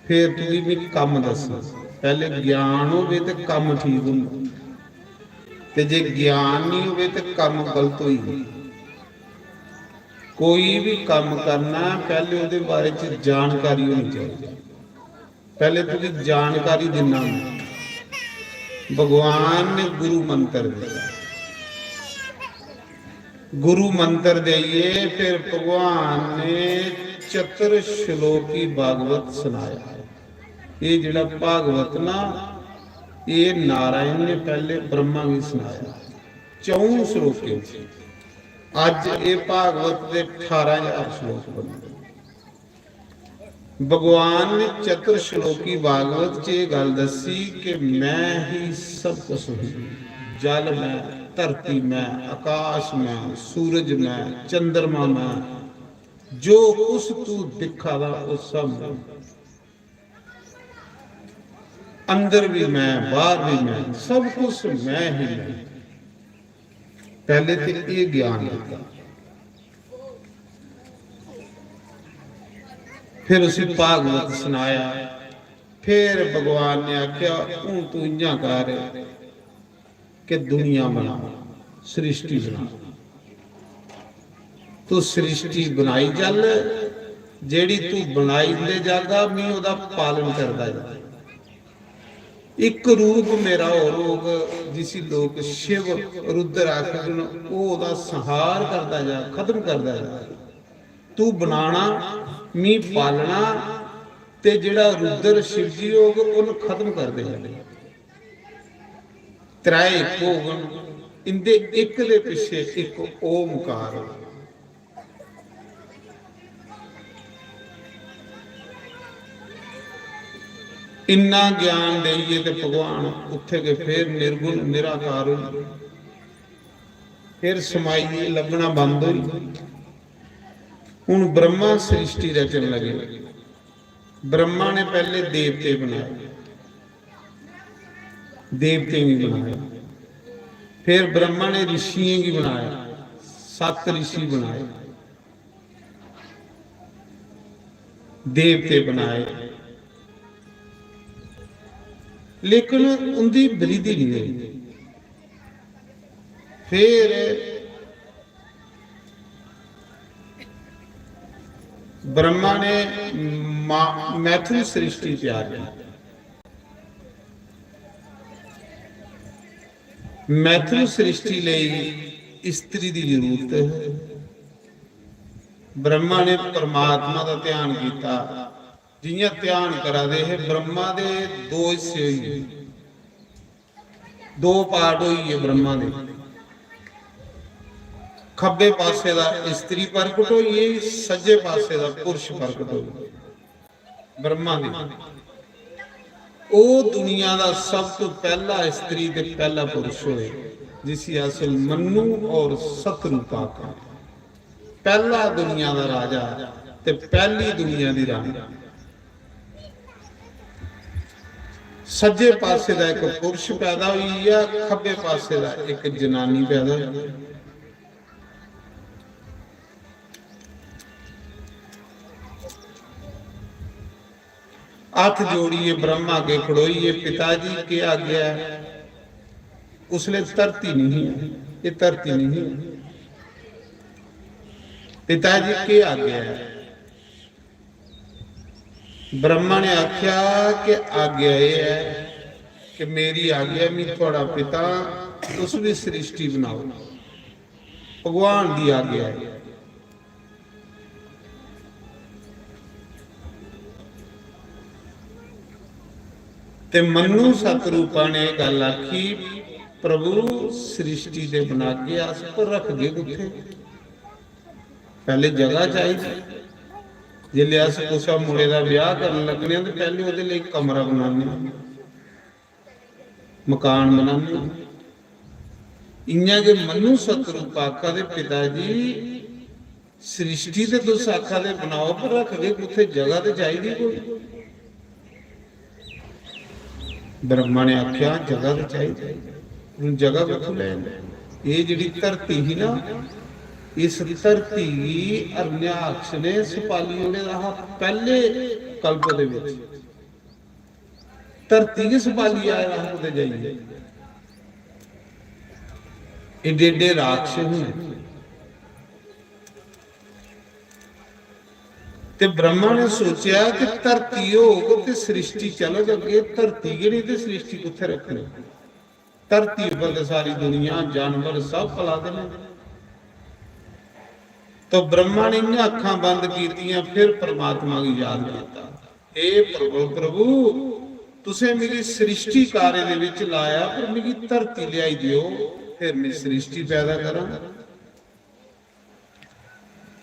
फिर तुगी मी कम्म दस्सां।" पहले ज्ञान होवे ते कम्म ठीक होंदा, ते जे ज्ञान नहीं होवे ते कम्म गलत होई जंदा। कोई भी कम्म करना, पहले ओहदे बारे च जानकारी होनी चाहिए। पहले तुगी जानकारी दिना मैं। भगवान ने गुरु मंत्र दिता। गुरु मंत्र देइयै फिर भगवान ने चतुर श्लोकी भागवत सुनाया। ये जेड़ा भागवत ना, ये नारायण ने पहले ब्रह्मा गी सुनाया चौं श्लोकें च। अज ये भागवत दे अठारह हजार श्लोक बने। भगवान ने चतुर श्लोकी भागवत च ये गल दसी कि मैं ही सब कुछ हूँ। जल में, धरती में, आकाश में, सूरज में, चंद्रमा में, जो कुछ तू दिखा दा, वो सब मैं। अंदर भी मैं, बाहर भी मैं, सब कुछ मैं ही मैं। पहले ते ये ज्ञान दिता, फिर उसी भागवत सुनाया, फिर भगवान ने आख्या, "हूं तू इयां कर कि दुनिया बना, सृष्टि बना। तू सृष्टि बनाई चल, जेड़ी तू बनाई दे जागा, मैं ओदा पालन करदा जागा।" एक रूप मेरा होर होग, जिसी लोक शिव रुद्र आखदे न, ओह् ओह्दा संहार करदा जा, खत्म करदा जा। तू बनाना, मी पालना, ते जेह्ड़ा रुद्र शिव जी होग, उन्न खत्म कर देना। त्रै इक होगन, इंदे इक दे पिच्छे इक ओमकार होग। इन्ना ज्ञान देइयै ते भगवान उत्थे गै फिर निर्गुण निराकार होई गे। फिर समाई गे, लब्भना बंद होई। हुन ब्रह्मा सृष्टि रचन लगे। ब्रह्मा ने पैह्ले देवते बनाए, देवतें गी बनाया, फिर ब्रह्मा ने ऋषियें गी बनाया, सत्त ऋषि बनाए, देवते बनाए, लेकिन उंदी वृद्धि नहीं होई। फिर ब्रह्मा ने मा-, मैथुन सृष्टि त्यार की। मैथुन सृष्टि लई स्त्री दी जरूरत है। ब्रह्मा ने परमात्मा दा ध्यान किया। जियां ध्यान करा दे हे, ब्रह्मा दे दो हिस्से होई गे, दो part होई गे ब्रह्मा दे। खब्बे पासे दा स्त्री प्रकट होई गेई, सज्जे पासे दा पुरुष प्रकट होई गेआ। ब्रह्मा दे, ओह् दुनिया दा सब तो पहला स्त्री ते पहला पुरुष होए, जिसी अस मनु और सतरूपा आखने। पहला दुनिया दा राजा ते पहली दुनिया दी रानी। सज्जे पासे दा इक पुरुष पैदा होई गेआ, खब्बे पासे दा इक जनानी पैदा होई। हत्थ जोड़ियै ब्रह्मा अग्गें खड़ोइयै, "पिता जी, केह् आज्ञा ऐ?" उसलै धरती नहीं ही, ये धरती नहीं ही। "पिता जी, केह् आज्ञा ऐ?" ब्रह्मा ने आख्या कि आज्ञा एह् ऐ कि मेरी आज्ञा, में थुआढ़ा पिता, तुस भी सृष्टि बनाओ। भगवान दी आज्ञा ऐ। ते मन्नु सतरूपा ने एह् गल्ल आखी, "प्रभु, सृष्टि ते बनागे अस, पर रखगे कुत्थे? पैह्ले जगह चाहिदी। जिसलै अस कुसै मुड़े दा ब्याह करन लगने आं ते पैह्ले ओह्दे लेई कमरा बनाने आं, मकान बनाने आं।" इ'यां गै मन्नु सतरूप आखा दे, "पिता जी, सृष्टि ते तुस आखा दे बनाओ, पर रखगे कुत्थे? जगह ते चाहिदी कोई।" ब्रह्मा ने आख्या, "जगह ते चाहिदी।" हून जगह कुत्थों लैन? एह् जेह्ड़ी धरती ही ना, इस धरती गी हरण्याक्ष ने सपाली ओड़े दा हा पैह्ले कल्प दे बिच। धरती गै सपाली आए दा हा कुतै जाइयै। एड्डे एड्डे राक्षस न। ते ब्रह्मा ने सोचेआ कि धरती होग ते सृष्टि चलग अग्गे, धरती गै नहीं ते सृष्टि कुत्थै रक्खनी? धरती उप्पर ते सारी दुनिया, जानवर सब पला दे न। तो ब्रह्मा ने इ'यां अक्खां बंद कीतियां, फिर परमात्मा गी याद कीता, "हे प्रभु, प्रभु, तुसें मिगी सृष्टि कार्य दे विच लाया, पर मिगी धरती लेआई देओ, फिर मैं सृष्टि पैदा करां।"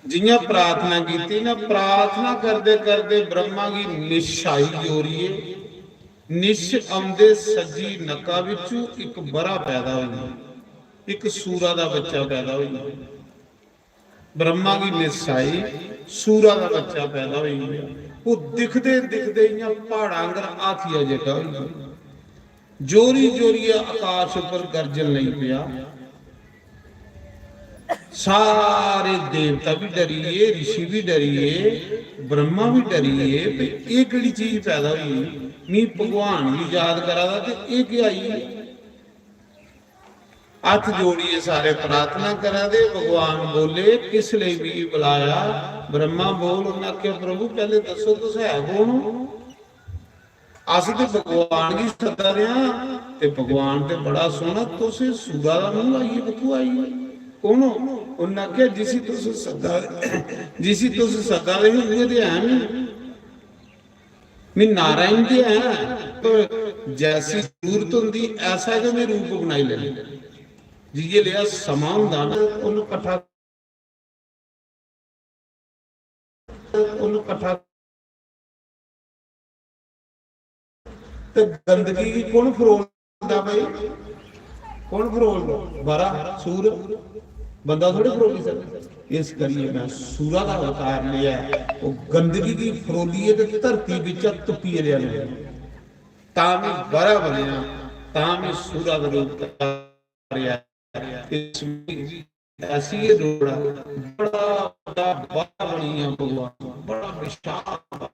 जि'यां प्रार्थना कीती ना, प्रार्थना करदे करदे ब्रह्मा गी निश आई जोरिये, निश औंदे सज्जी नक्का बिच्चू इक बरा पैदा होई गेआ, इक सूरा दा बच्चा पैदा होई गेआ। ब्रह्मा गी निश आई, सूरा दा बच्चा पैदा होई गेआ। ओह् दिखदे दिखदे इ'यां प्हाड़ा आंगर हाथिया जेहा होई गेआ। जोरी जोरियै आकाश उप्पर गर्जन लगी पेआ। सारे देवता भी डरी गे, ऋषि भी डरी गे, ब्रह्मा भी डरी गे, "भई एह् केह्ड़ी चीज पैदा होई? मी भगवान गी याद करा दा ते एह् केह् आई?" हत्थ जोड़ियै सारे प्रार्थना करा दे, भगवान बोले, "किस लेई मिगी बुलाया?" ब्रह्मा बोल, उन्नै आखेआ, "प्रभु, पैह्ले दस्सो, तुस है कौन ओ?" अस ते भगवान गी सद्दा दे आं, ते भगवान ते बड़ा सोह्ना, तुस एह् सूरा दा मूंह लाइयै कुत्थूं आई गे? कौन ओ? उन्नै आखेआ, "जिसी तुस सद्दा दे, जिसी तुस सद्दा दे हे, उ'ऐ ते है मी। मी नारायण ते है, पर जैसी जरूरत होंदी, ऐसा गै में रूप बनाई लैन्नी। जि'यै लेआ समां होंदा ना, उ'न्न कट्ठा, उ'न्न कट्ठा ते गंदगी गी कौन फरोलदा भाई? कौन फरोलदा? बरा, सूर, बंदा थोड़े फरोली सकदा। इस करियै मैं सूरा दा अवतार लेआ, ओह् गंदगी गी फरोलियै ते धरती बिच्चा तुप्पियै लेआ, तां में बरा बनेआ, तां में सूरा दा रूप धारेआ।" इस ऐसी गै डोड़ा, बड़ा बड़ा बड़ा बनिया भगवान, बड़ा विशाल।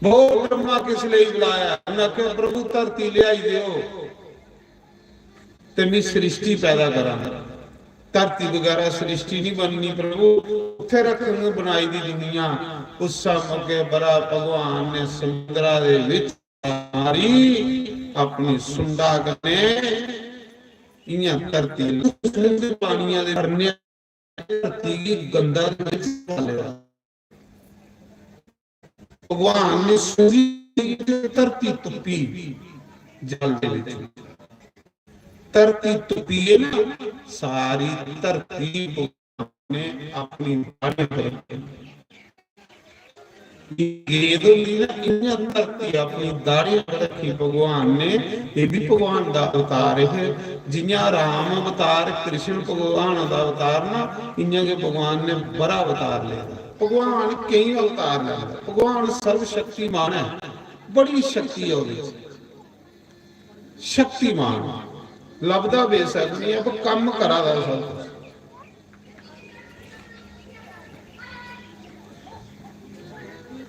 "बहुत ब्रह्मा किस लेई बुलाया?" उन्नै आखेआ, "प्रभु, धरती लेआई देओ ते मी सृष्टि पैदा करां। धरती बगैरा सृष्टि नहीं बननी प्रभु, उत्थे रखंग बनाई दी दुनिया।" उस मौके बड़ा भगवान ने समुद्रा दे विच मारी अपनी सुंडा कन्नै, इ'यां धरती, समुंदर पानियां दे भरने, धरती गी गंदा ते बिच डाले दा। भगवान ने सूरी ते धरती तुप्पी जल दे विच। धरती तुप्पियै ना, सारी धरती ने अपनी दाढ़ी पर रखी। गेद होंदी ना, इ'यां धरती अपनी दाढ़ी पर रखी भगवान ने। एह् भी भगवान दा अवतार है। जि'यां राम अवतार, कृष्ण भगवान दा अवतार ना, इ'यां गै भगवान ने बड़ा अवतार लेदा। भगवान केईं अवतार लैंदा। भगवान सर्वशक्तिमान है। बड़ी शक्ति ऐ ओह्दे च। शक्तिमान, लभदा बेशक नहीं ऐ, पर कम्म करा दा सब कुछ।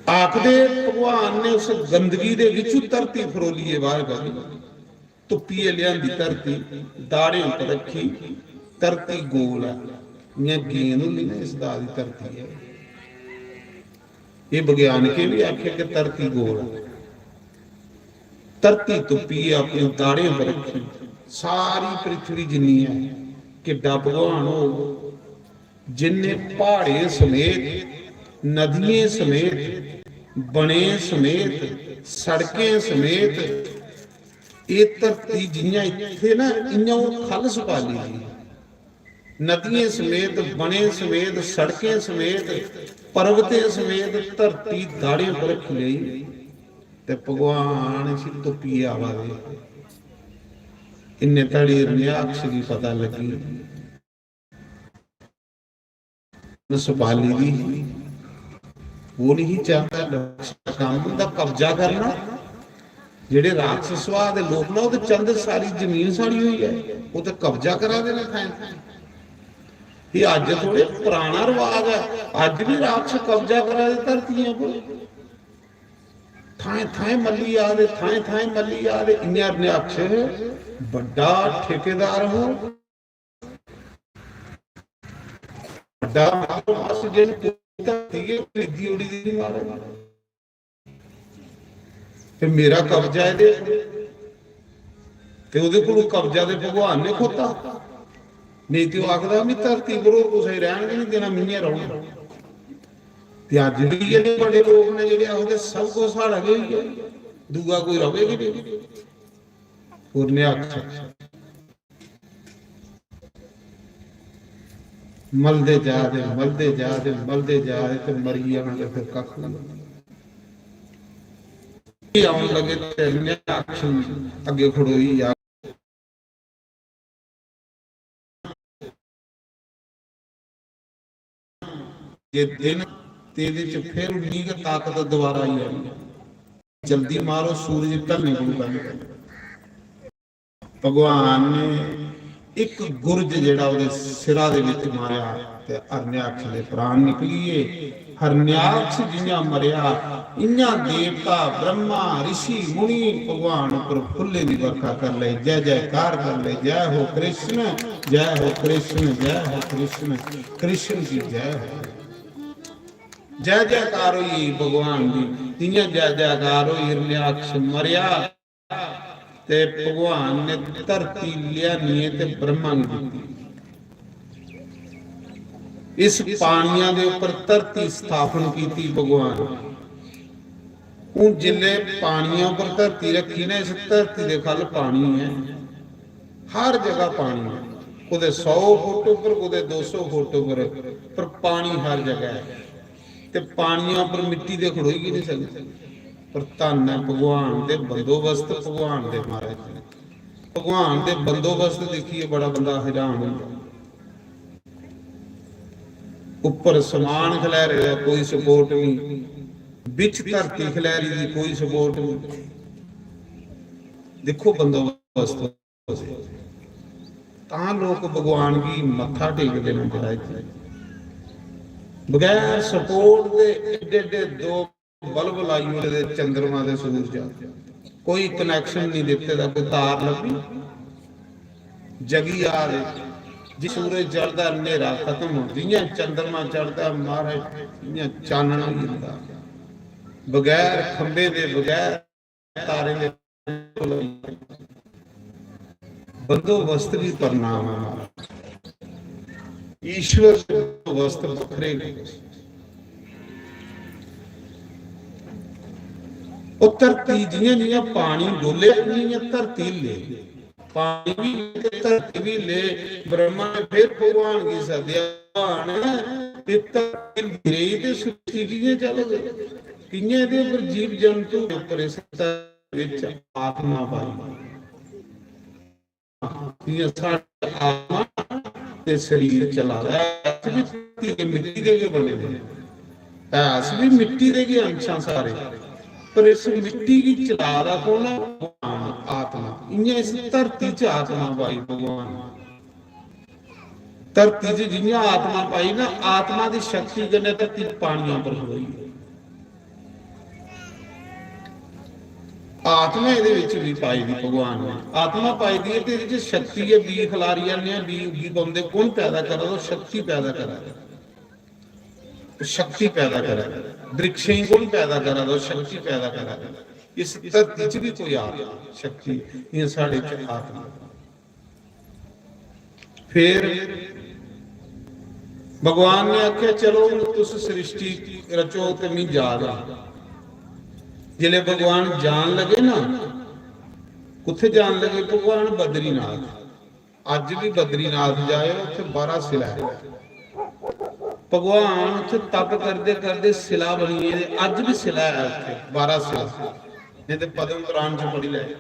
आखदे भगवान ने उस गंदगी दे विचों धरती फरोलियै बाहर कड्ढी, तुप्पियै लेआंदी धरती, दाढ़ें उप्पर रक्खी। धरती गोल ऐ, इ'यां गेंद होंदी ना, इस दा दी धरती ऐ। एह् विज्ञानकें बी आखेआ कि धरती गोल ऐ। धरती तुप्पियै अपनी दाढ़ें पर रक्खी, सारी पृथ्वी जिन्नी ऐ, किड्डा भगवान होग, जिन्ने प्हाड़ें समेत, नदियें समेत, बनें समेत, सड़कें समेत, एह् धरती जि'यां इत्थै ना, इ'यां ओह् ख'ल्ल सपाली दी। नदियें समेत, बनें समेत, सड़कें समेत, पर्वतें समेत धरती दाढ़ें पर रक्खी लेई ते भगवान इसी तुप्पियै आवा दे। इन्ने धड़ी हिरण्याक्ष गी पता लग्गी, सपाली दी ही। ओह् नहीं चांह्दा, राक्षस दा कम्म होंदा कब्जा करना। जेह्ड़े राक्षस सुभाऽ दे लोक न, ओह् ते चांह्दे सारी जमीन साढ़ी होई जाए, ओह् ते कब्जा करा दे न थाएं थाएं। एह् अज्ज थोड़े पराना रवाज ऐ, अज्ज बी राक्षस कब्जा करा दे धरतियें पर। थाएं थाएं मल्ली आ दे, थाएं थाएं मल्ली आ दे। इ'यां हिरण्याक्ष बड्डा ठेकेदार हो, बड्डा मालूम अस जिन धरती गै खरीदी ओड़ी दी महाराज। ते मेरा कब्जा एह्दे पर। ते ओह्दे कोलू कब्जा ते भगवान ने खोता। नेईं ते ओह् आखदा, "मी धरती पर होर कुसै गी रैह्न गै निं देना, मि'यें रौह्ना।" ते अज्ज बी इ'यै नेह् बड़े लोक न जेह्ड़े आखदे, "सब कुछ साढ़ा गै होई गेआ, दूआ कोई र'वै गै नेईं।" होर ने आखेआ, मलदे जा दे, मलदे जा दे, मलदे जा दे ते मरी जाना ते फिर कक्ख निं। औन लगे ते हिरण्याक्ष अग्गें खड़ोई गेआ। जे दिन ते एह्दे च फिर उन्नी गै ताकत दोबारा आई जानी। जल्दी मारो, सूरज ढलने कोलू पैह्लें। भगवान ने इक गुरज जेह्ड़ा ओह्दे सिरा दे बिच मारेआ ते हिरण्याक्ष दे प्राण निकली गे। हिरण्याक्ष जि'यां मरेआ, इ'यां देवता, ब्रह्मा, ऋषि, मुनि भगवान उप्पर फुल्लें दी बरखा कर ले, जय जयकार कर ले, "जय हो कृष्ण, जय हो कृष्ण, जय हो कृष्ण, कृष्ण की जय हो।" जय जयकार होई भगवान दी, जि'यां जय जयकार होई, हिरण्याक्ष मरेआ, ते भगवान ने धरती लेआनियै ते ब्रह्मा गी दित्ती। इस पानिया दे उप्पर धरती स्थापन कीती भगवान। हून जिल्लै पानिया उप्पर धरती रक्खी ना, इस धरती दे ख'ल्ल पानी ऐ, हर जगह पानी ऐ, कुतै सौ फुट उप्पर, कुतै दो सौ फुट उप्पर, पर पानी हर जगह ऐ। ते पानिया उप्पर मिट्टी ते खड़ोई गै निं सकदी। पर धन्न ऐ भगवान दे बंदोबस्त, भगवान दे महाराज जी। भगवान दे बंदोबस्त दिक्खियै बड़ा बंदा हैरान होंदा। उप्पर समान खलैरे दा कोई support नहीं, बिच धरती खलैरी दी कोई support नहीं। दिक्खो बंदोबस्त। तां लोक भगवान गी मत्था टेकदे न महाराज जी। बगैर support दे एड्डे एड्डे दो बल्ब लाई ओड़े दे चंद्रमा ते सूरज, कोई connection नहीं दित्ते दा, कोई तार लब्भी जगी आ दे। जि'यां सूरज चढ़दा न्हेरा खत्म, जि'यां चंद्रमा चढ़दा महाराज इ'यां चानना होई जंदा। बगैर खंभे दे, बगैर तारें दे बंदोबस्त भी प्रणाम है महाराज। ईश्वर दे बंदोबस्त बखरे ने। ओह् धरती जि'यां जि'यां पानी डोले, इ'यां इ'यां धरती हिले। पानी भी ले ते धरती भी ले। ब्रह्मा ने फिर भगवान गी सद्देआ, "भगवान, एह् धरती हिलदी रेही ते सृष्टि कि'यां चलग? कि'यां एह्दे उप्पर जीव जंतु उप्पर इस धरती बिच आत्मा पाई?" जि'यां साढ़ी आत्मा ते शरीर चला दा ऐ, अस बी धरती दे मिट्टी दे गै बने दे न। ऐ अस बी मिट्टी दे गै अंश आं सारे। पर इस मिट्टी गी चला दा कौन ऐ? भगवान आत्मा। इ'यां इस धरती च आत्मा पाई भगवान। धरती च जि'यां आत्मा पाई ना, आत्मा दी शक्ति कन्नै धरती पानियां पर खड़ोई। आत्मा एह्दे विच भी पाई दी भगवान ने। आत्मा पाई दी ऐ ते एह्दे च शक्ति ऐ। बीऽ खलारी आने आं, बीऽ उग्गी पौंदे। कौन पैदा करा दा? शक्ति पैदा करा दा। शक्ति पैदा करा दा। वृक्षें गी कौन पैदा करा दा? शक्ति पैदा करा दा। इस धरती च भी कोई आत्मा, शक्ति, इ'यां साढ़े च आत्मा। फिर भगवान ने आखेआ, "चलो, हून तुस सृष्टि रचो ते मी जा दा।" जिसलै भगवान जान लगे ना, कुत्थै जान लगे? भगवान बद्रीनाथ। अज्ज भी बद्रीनाथ जाओ, उत्थै बारा शिला ऐ। भगवान उत्थै तप करदे करदे शिला बनी गेदे, अज्ज भी शिला ऐ उत्थै, बारा शिला। नहीं ते पद्म पुराण च पढ़ी लै।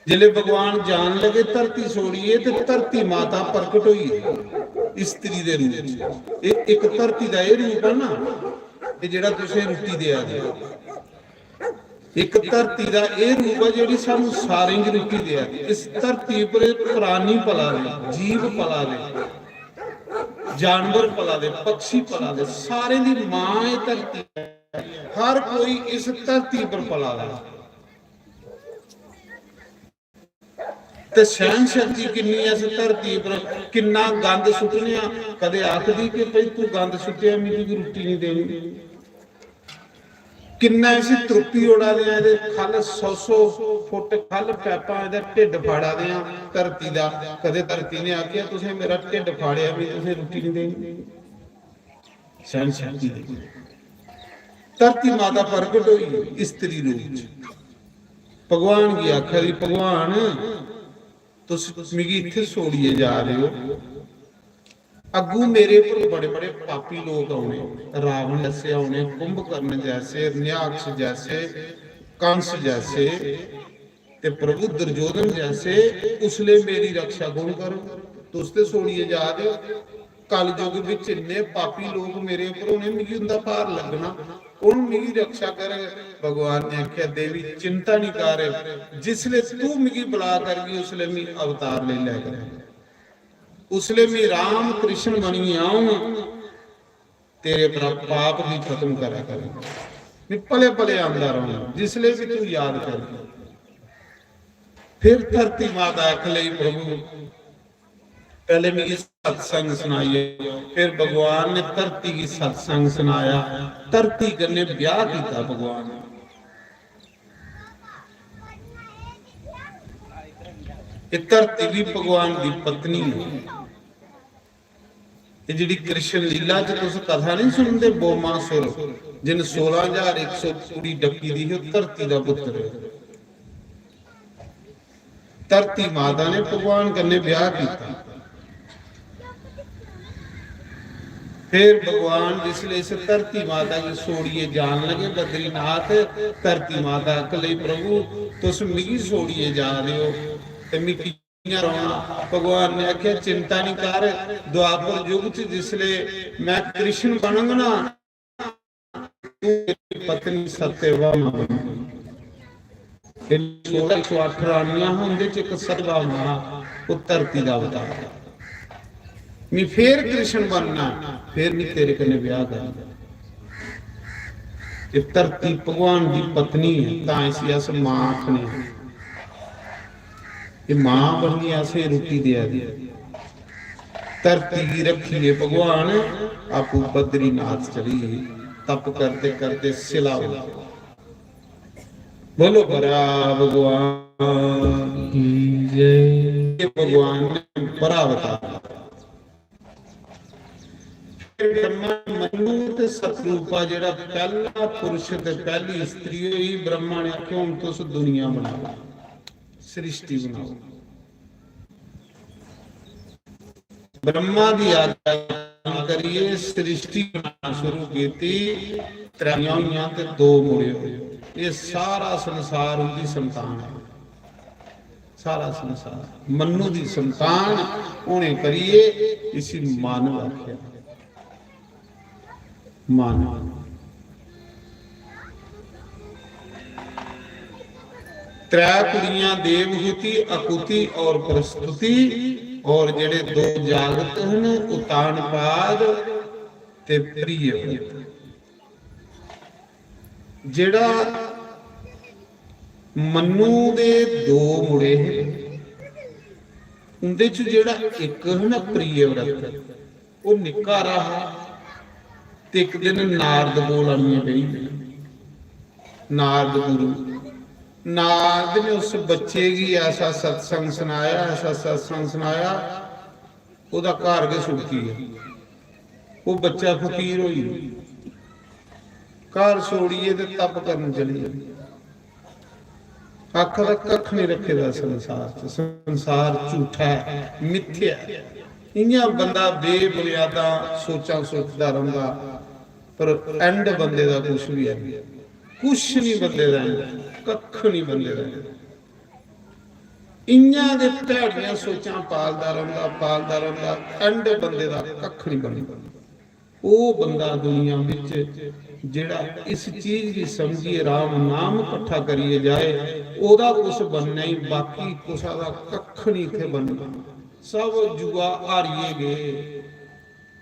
जिसलै भगवान जान लगे धरती छोड़िए, ते धरती माता प्रकट होई स्त्री दे रूप च। ए-, इक धरती दा एह् रूप ऐ ना, एह् जेह्ड़ा तुसें रुट्टी देआ दे। इक धरती दा एह् रूप ऐ जेह्ड़ी सानू सारें गी रुट्टी देआ दी। इस धरती पर प्राणी पला दे, जीव पला दे, जानवर पला दे, पक्षी पला दे, सारें दी मां एह् धरती ऐ। हर कोई इस धरती पर पला दा। ते सहन शक्ति किन्नी ऐ इस धरती पर, किन्ना गंद सुट्टने आं। कदे आखदी कि भई तू गंद सुट्टेआ, मिगी रुट्टी नहीं देनी। किन्ना इसी त्रुप्पी ओड़ा दे आं, एह्दे ख'ल्ल सौ सौ फुट ख'ल्ल पैपां, एह्दा ढिड्ड फाड़ा दे आं धरती दा। कदे धरती ने आखेआ, "तुसें मेरा ढिड्ड फाड़ेआ, मिगी तुसें रुट्टी नहीं देनी।" सहन शक्ति दी। धरती माता प्रगट होई स्त्री रूप च, भगवान गी आखा दी, "भगवान, तुस मिगी इत्थै छोड़ियै जा रहे हो, अग्गू मेरे पर बड़े-बड़े पापी लोक औने, रावण जैसे औने, कुंभकर्ण जैसे, हरण्याक्ष जैसे, कंस जैसे, ते प्रभु दुर्योधन जैसे, उसले मेरी रक्षा कौन करग? तुस ते छोड़ियै जा दे ओ। कलयुग बिच इन्ने पापी लोक मेरे उप्पर होने, मिगी उंदा भार लग्गना। कौन मिगी रक्षा करग?" भगवान ने आखेआ, "देवी, चिंता नहीं कर, जिसले तू मिगी बुला करगी, उसले मैं अवतार ले लै करगी। उसले मैं राम कृष्ण बनियै आऊंगा, तेरे पर पाप भी खत्म करा करंग। मैं पले पले आंदा रहूंगा, जिसले भी तू याद कर।" फिर धरती माता आख लई, "प्रभु, पहले मिगी सत्संग सुनाइए।" फिर भगवान ने धरती गी सत्संग सुनाया, धरती कन्नै ब्याह कीता भगवान ने। ये धरती भी भगवान की पत्नी है। ये जेह्ड़ी कृष्ण लीला च तुस कथा नहीं सुनदे, बोमासुर, जिन सोलां हजार इक सौ कुड़ी डक्की दी ही, ओह् धरती दा पुत्तर ऐ। धरती माता ने भगवान कन्नै ब्याह कीता। फिर भगवान जिसले इस धरती माता गी छोड़ियै जान लगे बद्रीनाथ, धरती माता आखन लगी, "प्रभु, तुस मिगी छोड़ियै जा रहे हो ते मिगी कि'यां रौह्ना?" भगवान ने आखेआ, "चिंता निं कर, द्वापर युग च जिसले मैं कृष्ण बनंग ना, तू मेरी पत्नी सत्यभामा बनगी।" ते सोलां इक सौ अट्ठ रानियां हां, उं'दे च इक सत्यभामा हा, ओह् धरती दा अवतार। "मैं फिर कृष्ण बनना, फिर मैं तेरे कन्नै ब्याह करना।" ये धरती भगवान दी पत्नी है, तां इसी अस मां आखने आं। ये मां बनियै असें रुट्टी देआ दी। धरती गी रक्खियै भगवान आपूं बद्रीनाथ चली गे। तप करदे करदे सिला होई। बोलो, बड़ा भगवान की जय। ये भगवान ने बड़ा अवतार। फिर ब्रह्मा ने मनु ते सतरूपा, जेह्ड़ा पैह्ला पुरुष ते पैह्ली स्त्री होई, ब्रह्मा ने आखेआ, "हून तुस दुनिया बनाओ, सृष्टि बनाओ।" ब्रह्मा दी आज्ञा करियै सृष्टि बनाना शुरू कीती। त्रै होइयां ते दो मुड़े होए। एह् सारा संसार उंदी संतान ऐ। सारा संसार मनु दी संतान होने करियै इसी मानव आखेआ। मानव। त्रै कुड़ियां, देवहूति, आकुति और प्रस्तुति, और जेड़े दो जागत हन, उत्तानपाद ते प्रियव्रत। जेड़ा मन्नू दे दो मुड़े हे, उंदे च जेड़ा इक हा ना प्रियव्रत, ओह निक्का हारा हा। ते इक दिन नारद कोल आनियै बेही गे। नारद गुरु, नारद ने उस बच्चे गी ऐसा सत्संग सनाया, ऐसा सत्संग सनाया, ओहदा घर गै सुड़की गेआ। ओह बच्चा फकीर होई गेआ। घर छोड़ियै ते तप करन चली गेआ। आखदा कक्ख नहीं रखे दा संसार च, संसार झूठा ऐ, मिथ्या ऐ। इयां बंदा बेबुनियादा सोचां सोचदा रौंहदा, पर end बंदे दा कुछ भी है नहीं, कुछ नहीं बंदे दा end, कक्ख नहीं बंदे दा end। इयां गै भैड़ियां सोचां पालदा रौंहदा, पालदा रौंहदा, end बंदे दा कक्ख नहीं बनदा। ओह बंदा दुनिया विच जेड़ा इस चीज गी समझिए राम नाम कट्ठा करिए जाए, ओहदा कुछ बनना ही, बाकी कुसा दा कक्ख नहीं इत्थे बनना। सब जुआ हारिए गए,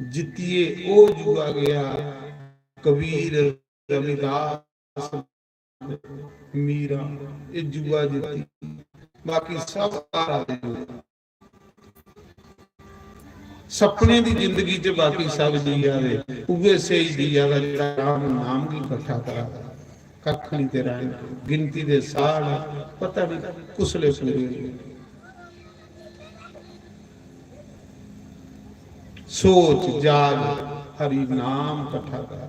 जित्तिए ओह जुआ गया। कबीर, रविदास, मीरा, ये जुआ जित्ती, बाकी सब हारा दे जुआ। सपने दी जिंदगी च बाकी सब जिया दे, उ'ऐ स्हेई जिया दा जेह्ड़ा राम नाम गी कट्ठा करा दा। कक्ख नहीं तेरा, गिनती दे साल पता नहीं कुसले पूरे होने। सोच जाग, हरि नाम कट्ठा कर।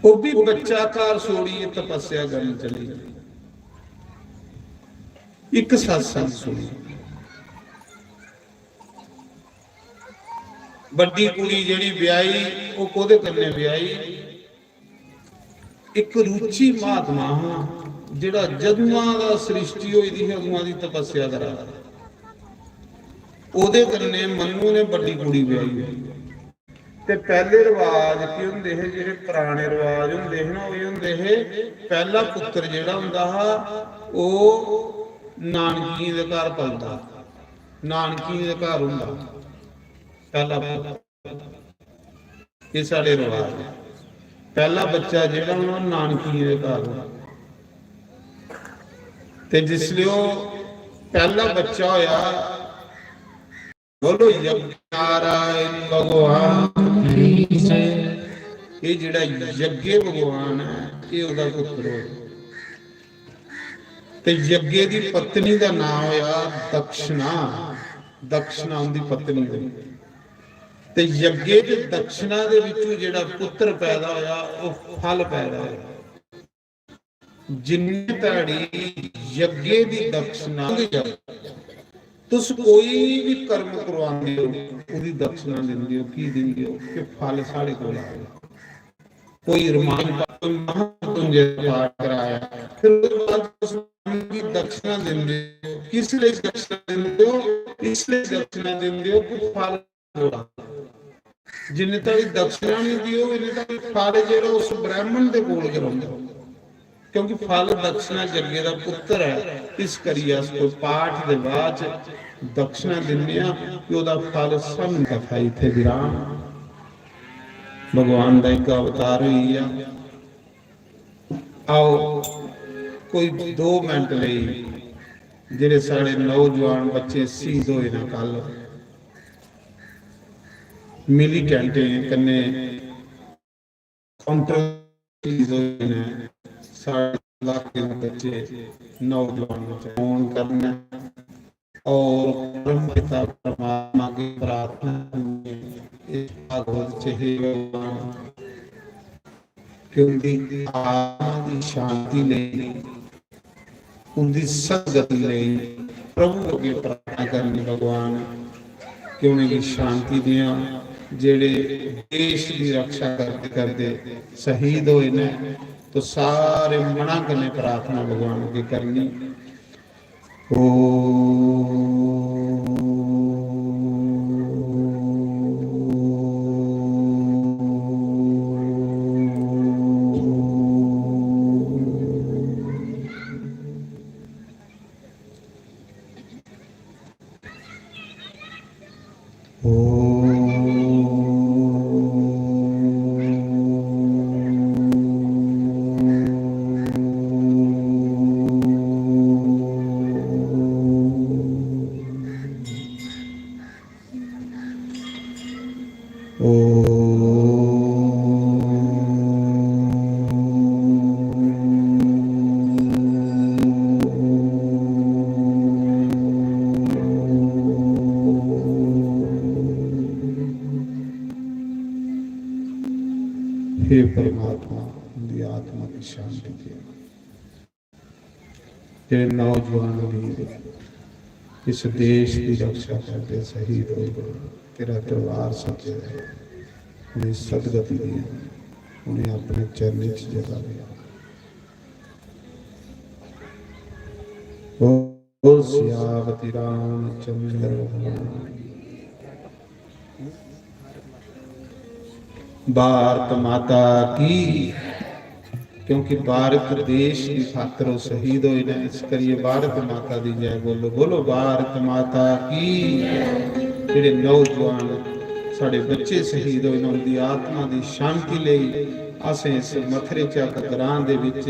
ओह भी बच्चा घर छोड़िए तपस्या करन चली गया। इक सत्संग सुनी। बड्डी कुड़ी जेह्ड़ी ब्याही, ओह कोहदे कन्नै ब्याही? इक रुचि महात्मा हा, जेह्ड़ा जदुआं दा सृष्टि होई दी ही, अदुआं दी तपस्या करा दा। ओहदे कन्नै मन्नू ने बड्डी कुड़ी ब्याही। ते पैह्ले रवाज केह् होंदे हे, जेह्ड़े पराने रवाज होंदे हे ना, ओह् एह् होंदे हे, पैह्ला पुत्तर जेह्ड़ा होंदा हा, ओह् नानकियें दे घर पलदा, नानकियें दे घर होंदा पैह्ला पुत्तर। एह् साढ़े रवाज ऐ। पैह्ला बच्चा जेह्ड़ा होना, ओह् नानकियें दे घर होना। ते जिसलै ओह् पैह्ला बच्चा होया, बोलो यज्ञ नारायण भगवान की जय। ये जेड़ा यज्ञ भगवान है, ये ओदा पुत्र होया। ते यज्ञ दी पत्नी दा नाम होया दक्षिणा। दक्षिणा उंदी पत्नी होई। ते यज्ञ ते दक्षिणा दे विचों जेड़ा पुत्र पैदा होया, ओह फल पैदा होया। जिन्ने धड़ी यज्ञ दी दक्षिणा, तुस कोई भी कर्म करवांदे हो, ओह्दी दक्षिणा दिंदे हो। की दिंदे हो? कि फल साढ़े कोल आवे। कोई रामायण पाठ, कोई महामृत्युंजय पाठ कराया, फिर उसके बाद उस की दक्षिणा दिंदे हो। किस लिए दक्षिणा दिंदे हो? इसलिए दक्षिणा दिंदे हो कि फल जिन्ने तक दक्षिणा नहीं दियो, इन्ने तक फल जेह्ड़ा उस ब्राह्मण दे कोल गै रौंह्दा, क्योंकि फल दक्षिणा यज्ञ दा पुत्र ऐ। इस करियै अस कोई पाठ दे बाद च दक्षिणा दिन्ने आं कि ओह्दा फल सानूं कथा इत्थै विराम। भगवान दा इक अवतार होई गेआ। आओ, कोई दो मिनट लेई जेह्ड़े साढ़े नौजवान बच्चे शहीद होए न कल, मिलिटेंटें कन्नै काउंटर शहीद होए न, साढ़े इलाके दे बच्चे, नौजवान बच्चे फोन करन और परम पिता परमात्मा की प्रार्थना करनी है। इस भागवत च हे भगवान, कि उंदी आत्मा दी शांति लेई, उंदी सदगति लेई प्रभु अग्गे प्रार्थना करनी, भगवान, कि उनेंगी शांति देआं। जेड़े देश दी रक्षा करदे करदे शहीद होए न, तो सारे मना कन्नै प्रार्थना भगवान अग्गे करनी। हे परमात्मा, उंदी आत्मा की शांति दे। जेह्ड़े नौजवान वीर इस देश दी रक्षा करदे शहीद होई गए, तेरा दरबार सज्जे दा ऐ, उ'नें सदगति देआं, उ'नें अपने चरणें च जगह देआं। बोल सियावती रामचंद्र भगवान की। भारत माता की, क्योंकि भारत देश की खातर वो शहीद होए ने, इस करिए भारत माता दी जय बोलो, बोलो भारत माता की। जेह्ड़े नौजवान साढ़े बच्चे शहीद होए ने, उंदी आत्मा दी शांति लेई असें इस मथरे च ग्रां दे विच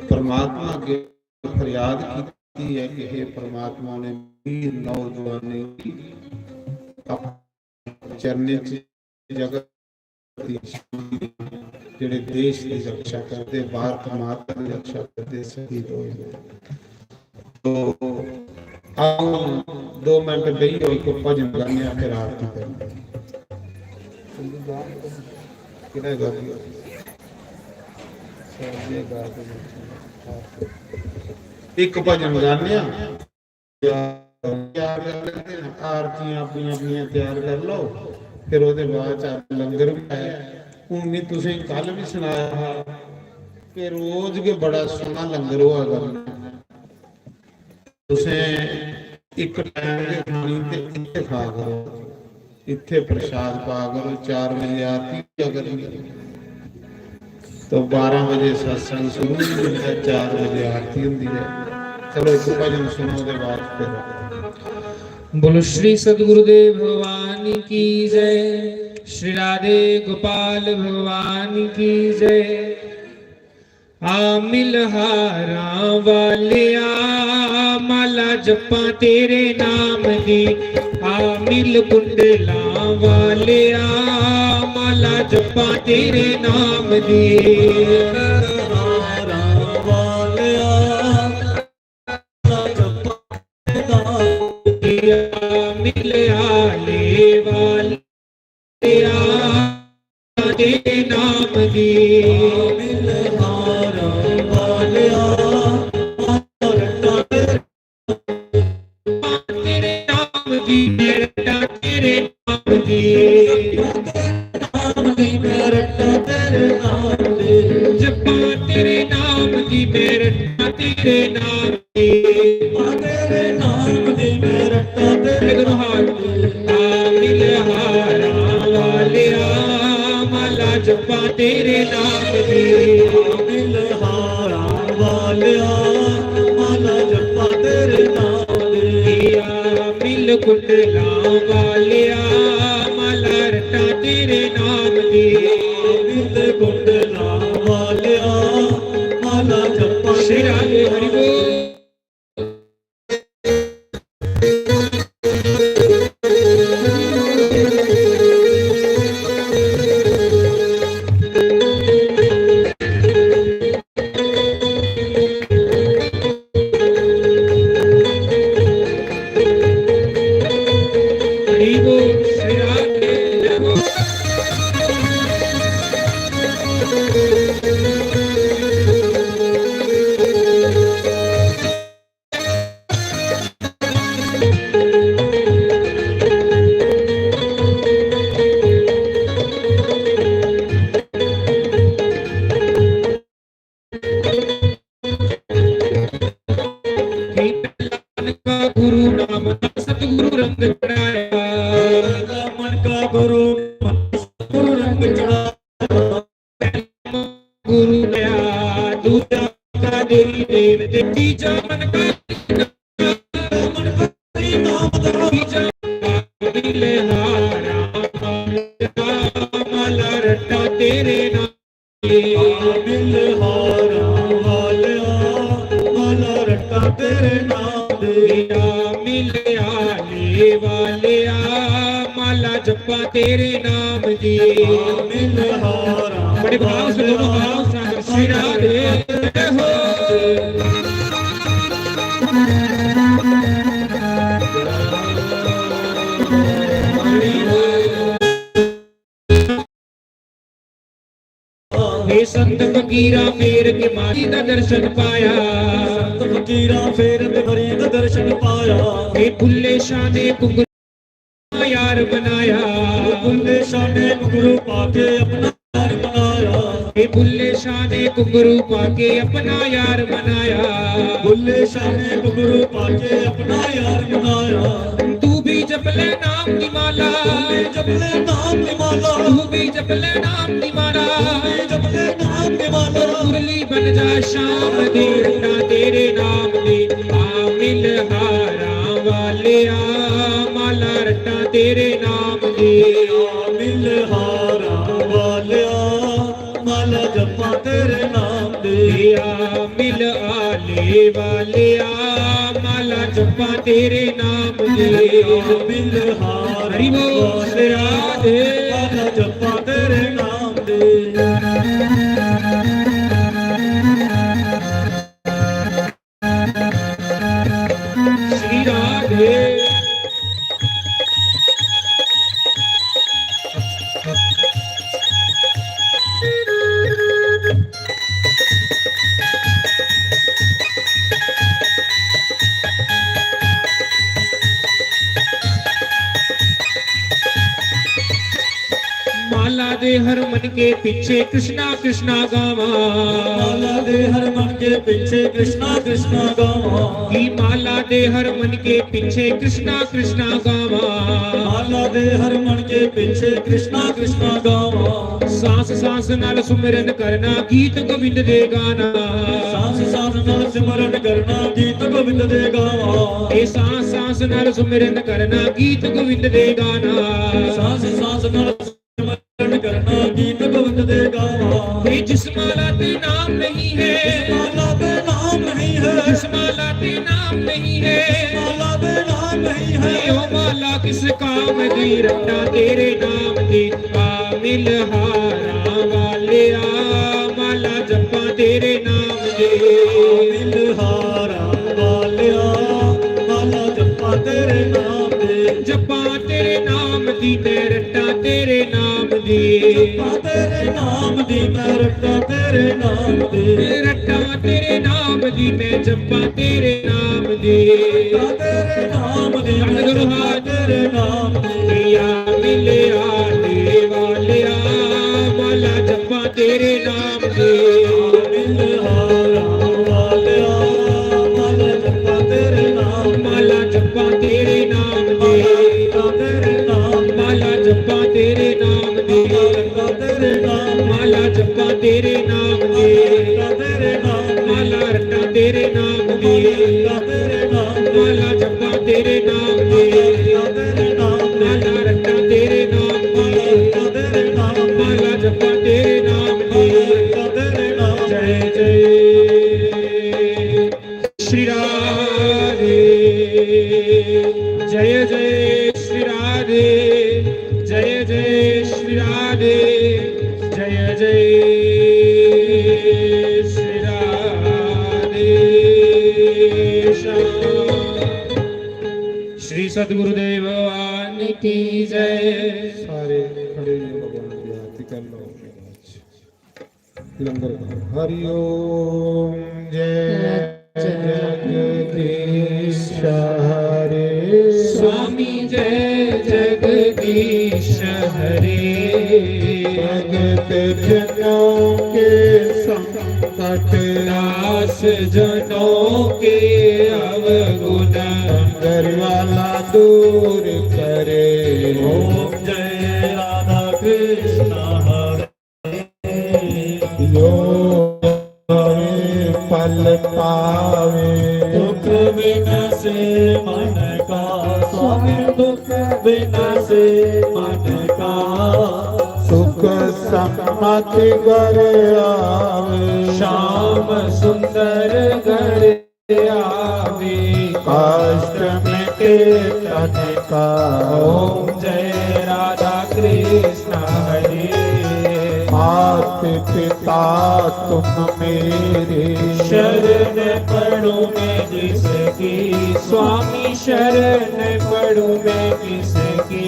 परमात्मा अग्गे फरियाद कीती है कि हे परमात्मा, उ'नें वीर नौजवानें गी अपने चरणें च जगह दी शांति, जेह्ड़े देश दी रक्षा करदे, भारत माता दी रक्षा करदे, शहीद होए। तो आओ, दो मिनट बेहियै इक भजन गाने आं, फिर आरती करनी। केह्ड़ा गा? इक भजन गाने आं। त्यार कर लेते हैं, आरतियां अपनियां अपनियां त्यार कर लो, फिर ओह्दे बाद च लंगर बी है। हून में तुसें कल भी सनाया हा कि रोज गै बड़ा सोह्ना लंगर होआ करना। तुसें इक टाइम गै खानी ते इत्थै खा करो, इत्थै प्रसाद पा करो। चार बजे आरती होआ करनी, तो बारां बजे सत्संग शुरू होई जंदा, चार बजे आरती होंदी है। चलो, एक भजन सुनो, ओह्दे बाद फिर। बोलो श्री सदगुरुदेव भगवान की जय, श्री राधे गोपाल भगवान की जय। आ मिलहारां वालिया, माला जप्पां तेरे नाम दी। आ मिल कुंडलां वालिया, माला जप्पां तेरे नाम दी। मिलहारां वालिया, माला जप्पां तेरे नाम दी। आ मिलहारां वालिया, तेरे नाम दी। मिलहारां वालिया, तेरे नाम दी, मेरा तेरे नाम दी। नाम दी, मेरा तेरे नाम दी। जप्पां तेरे नाम दी, मेरा तेरे नाम तेरे नाम दी, मैं रट्टा तेरे नाम दी। आ मिलहारां वालिया, माला जप्पां तेरे नाम दी। आ मिलहारां वालिया, माला जप्पां तेरे नाम दी। आ मिल कुंडलां वालिया, माला रट्टा तेरे नाम दी। आ मिल कुंडलां वालिया, माला जप्पां तेरे नाम दी। श्री राधे हरि बोल। गुरु नाम सतगुरु रंग चढ़ाया। मन का गुरु, सतगुरु रंग चढ़ाया। गुरु दया दूजा का देवी देव ते तीजा मन का। तीजा मिलहारा माला रट्टा तेरे नाम। मिलहारा वालिया, माला रट्टा तेरे नाम दी। मिलहारा वालिया, माला जप्पां तेरे नाम दी। बड़े भाव से दोनों हाथ सागर श्री राधे हो। फकीरा फेर के मारी दा दर्शन पाया। संत फकीरा फेर के मारी दा दर्शन पाया। ए बुल्ले शाह ने कुंगरू यार बनाया। बुल्ले शाह ने कुंगरू पाके अपना यार बनाया। ए बुल्ले शाह ने कुंगरू पाके अपना यार बनाया। बुल्ले शाह ने कुंगरू पाके अपना यार बनाया। तू भी जप ले नाम की माला। तू भी जप ले नाम की माला। तू भी जप ले नाम की माला। तू भी जप ले नाम की माला। मुरली बन जा शाम दी, रट्टा तेरे नाम दी। आ मिल हारा वालिया, माला रट्टा तेरे नाम दी। आ मिल हारा वालिया, माला जप्पा तेरे नाम दी। आ मिल आले वालिया, माला जप्पा तेरे नाम दी। आ मिल हारा हरि बोल वालिया, राधे। माला जप्पा तेरे नाम दी। श्री राधे। माला दे हर मन के पीछे कृष्णा कृष्णा गावा। माला दे हर मन के पीछे कृष्णा कृष्णा गावा। की माला दे हर मन के पीछे कृष्णा कृष्णा गावा। माला दे हर मन के पीछे कृष्णा कृष्णा गावा। सांस सांस नाल सुमिरन करना, गीत गोविंद दे गाना। सांस सांस नाल सिमरन करना, गीत गोविंद दे गावा। ए सांस सांस नाल सुमिरन करना, गीत गोविंद दे गाना। सांस सांस नाल सिमरन करना, गीत गोविंद दे गावा। ए जिस माला ते नाम नहीं है, जिस माला ते नाम नहीं है, जिस माला ते नाम नहीं है, जिस माला ते नाम नहीं है, ए ओ माला किस काम दी, रट्टा तेरे नाम दी। आ मिल हारा वालिया, माला जप्पा तेरे नाम दी। आ मिल हारा वालिया, माला जप्पा तेरे नाम दी। जप्पा तेरे नाम दी, मैं रट्टा तेरे नाम दी। जप्पा तेरे नाम दी, मैं रट्टा तेरे नाम दी। रट्टा तेरे नाम दी, मैं जप्पा तेरे नाम दी। रट्टा तेरे नाम दी, मैं जप्पा तेरे नाम दी। या मिले आले वालिया, माला जप्पा तेरे नाम दी। मिल हारा वालिया, माला जप्पा तेरे नाम। माला जप्पा तेरे नाम दी। तेरे नाम। माला जप्पा तेरे नाम दी। तेरे नाम। माला जप्पा तेरे नाम दी। तेरे नाम। माला रट्टा तेरे नाम दी। तेरे नाम। माला जप्पा तेरे नाम दी। तेरे नाम। माला रट्टा तेरे नाम दी। तेरे नाम। माला जप्पा तेरे नाम दी। तेरे नाम। जय जय श्री राधे। जय जय श्री राधे। जय जय श्री राधे। जय जय श्री राधे श्याम। श्री सद्गुरुदेव भगवान की जय। सारे खड़े होइए, भगवान की आरती कर लो। लंगर खाओ। हरि ओम। जय जगदीश हरे। स्वामी जय जगदीश हरे। भगत जनों के संकट, दास जनों के अवगुण, अंदर वाला दूर करे। ओम जय राधा कृष्ण हरे। जो आवे पल पावे। दुख विनाशे मन का, स्वामी दुख विनाशे मन का। सुख सम्मति घर आवे। श्याम सुंदर घर आवे। कष्ट मिटे तन का। ओम जय राधा कृष्ण हरे। मात पिता तुम मेरे। शरण पड़ूं मैं जिसकी। स्वामी शरण पड़ूं मैं जिसकी।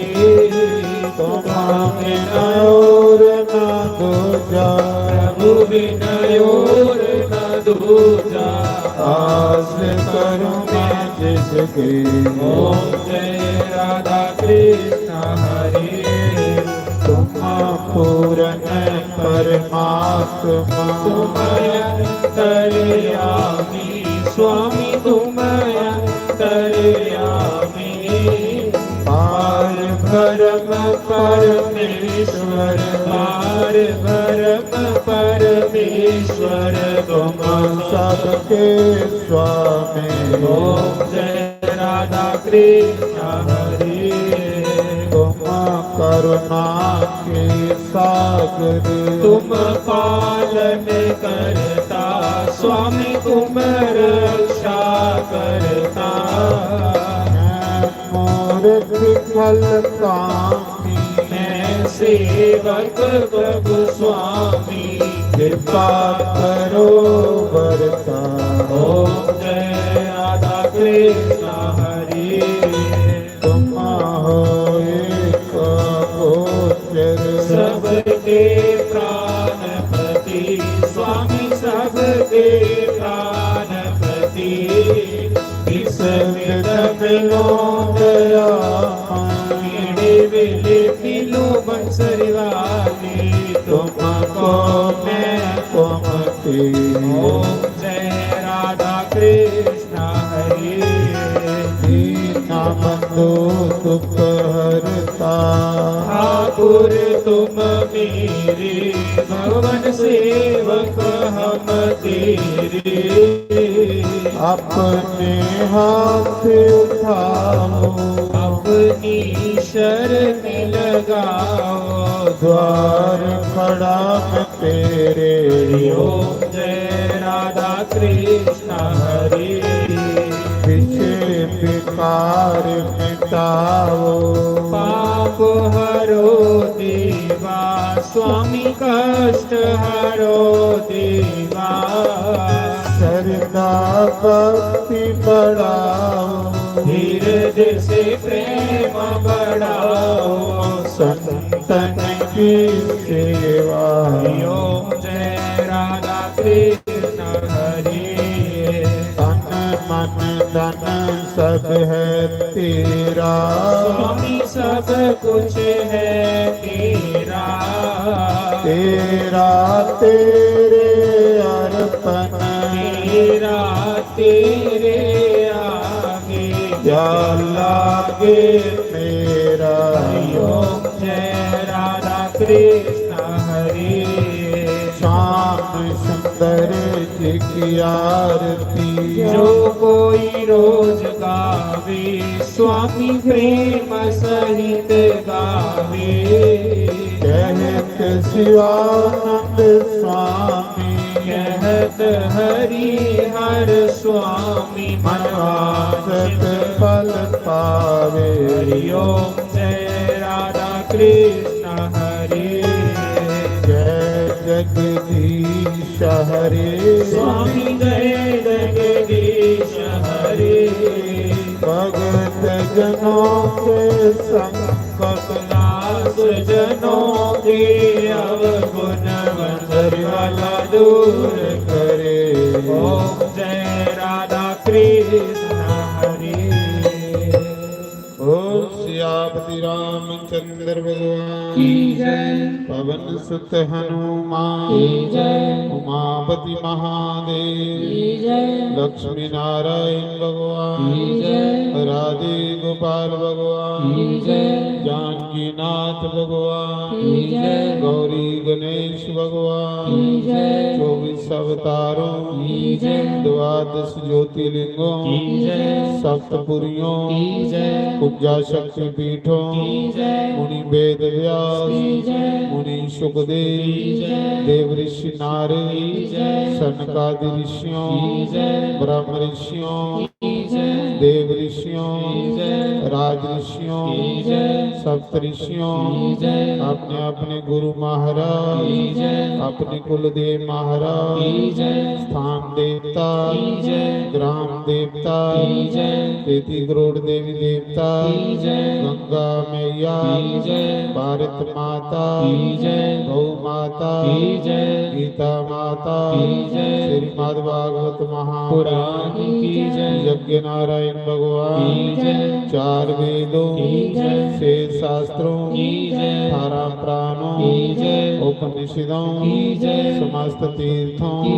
तुम बिन और ना दूजा। प्रभु बिन और न दूजा। आस करूं मैं जिसकी। ओम जय राधा कृष्ण हरे। तुम पूर्ण परमात्मा। तुम अंतर्यामी स्वामी, तुम अंतर्यामी। पार ब्रह्म परमेश्वर, पार ब्रह्म परमेश्वर, तुम सबके स्वामी। ओम जय राधा कृष्ण हरे। तुम करुणा के सागर। तुम पालन करता स्वामी, तुम रक्षा करता। मैं मूर्ख खल कामी। मैं सेवक प्रभु स्वामी। कृपा करो वरता। ओम जय राधा कृष्ण हरे। तुम हो एक गोचर। सबके प्राणपति स्वामी, सबके प्राणपति। इस विध मिलो दया मेरे वेले मिलो बंसरी वाली। तुमको मैं कुमति। ओम जय राधा कृष्ण हरे। दीन बंधु दुख हरता। ठाकुर तुम मेरे, भवन सेवक हम तेरे। अपने हाथ उठाओ। अपनी शरण लगाओ। द्वार खड़ा मैं तेरे। हरि ओम जय राधा कृष्ण हरे। विषय विकार मिटाओ। पाप हरो देवा, स्वामी कष्ट हरो देवा। श्रद्धा भक्ति बढ़ाओ। हृदय से प्रेम बढ़ाओ। संतन की सेवा। हरि ओम जय राधा कृष्ण हरे। तन मन धन सब है तेरा। स्वामी सब कुछ है तेरा। तेरा तेरे अर्पण। तेरा तेरे आगे। क्या लागे मेरा। हरि ओम जय राधा कृष्ण हरे। श्याम सुंदर जी की आरती। जो कोई रोज गावे, स्वामी प्रेम सहित गावे। कहत शिवानंद स्वामी। कहत हरि हर स्वामी। मनवांछित फल पावे। हरि ओम जय राधा कृष्ण हरे। जय जगदीश हरे। स्वामी जय जगदीश हरे। भगत जनों के संकट। दास जनों के अवगुण वंदर वाला दूर करे। ओम जय राधा कृष्ण हरे। ओम सियापति रामचंद्र भगवान की जय। पवन सुत हनुमान की जय। उमापति महादेव की जय। लक्ष्मी नारायण भगवान की जय। राधे गोपाल भगवान की जय। जानकीनाथ भगवान की जय। गौरी गणेश भगवान की जय। चौबीस अवतारों की जय। द्वादश ज्योतिर्लिंगों की जय। सप्तपुरियों की जय। कुंजा शक्ति पीठों की जय। मुनि वेद व्यास की जय। मुनि सुखदेव की जय। देव ऋषि नारद की जय। सनकादि ऋषियों की जय। ब्रह्म ऋषियों की जय। देव ऋषियों, राज ऋषियों, सप्त ऋषियों, अपने अपने गुरु महाराज, अपने कुलदेव महाराज, स्थान देवता, ग्राम देवता, तेती करोड़ देवी देवता, गंगा मैया, भारत माता, गौ माता, गीता माता, श्रीमद् भागवत महापुराण की जय। यज्ञ नारायण भगवान की जय। चार वेदों की जय। शेष शास्त्रों की जय। अठारह पुराणों की जय। उपनिषदों की जय। समस्त तीर्थों की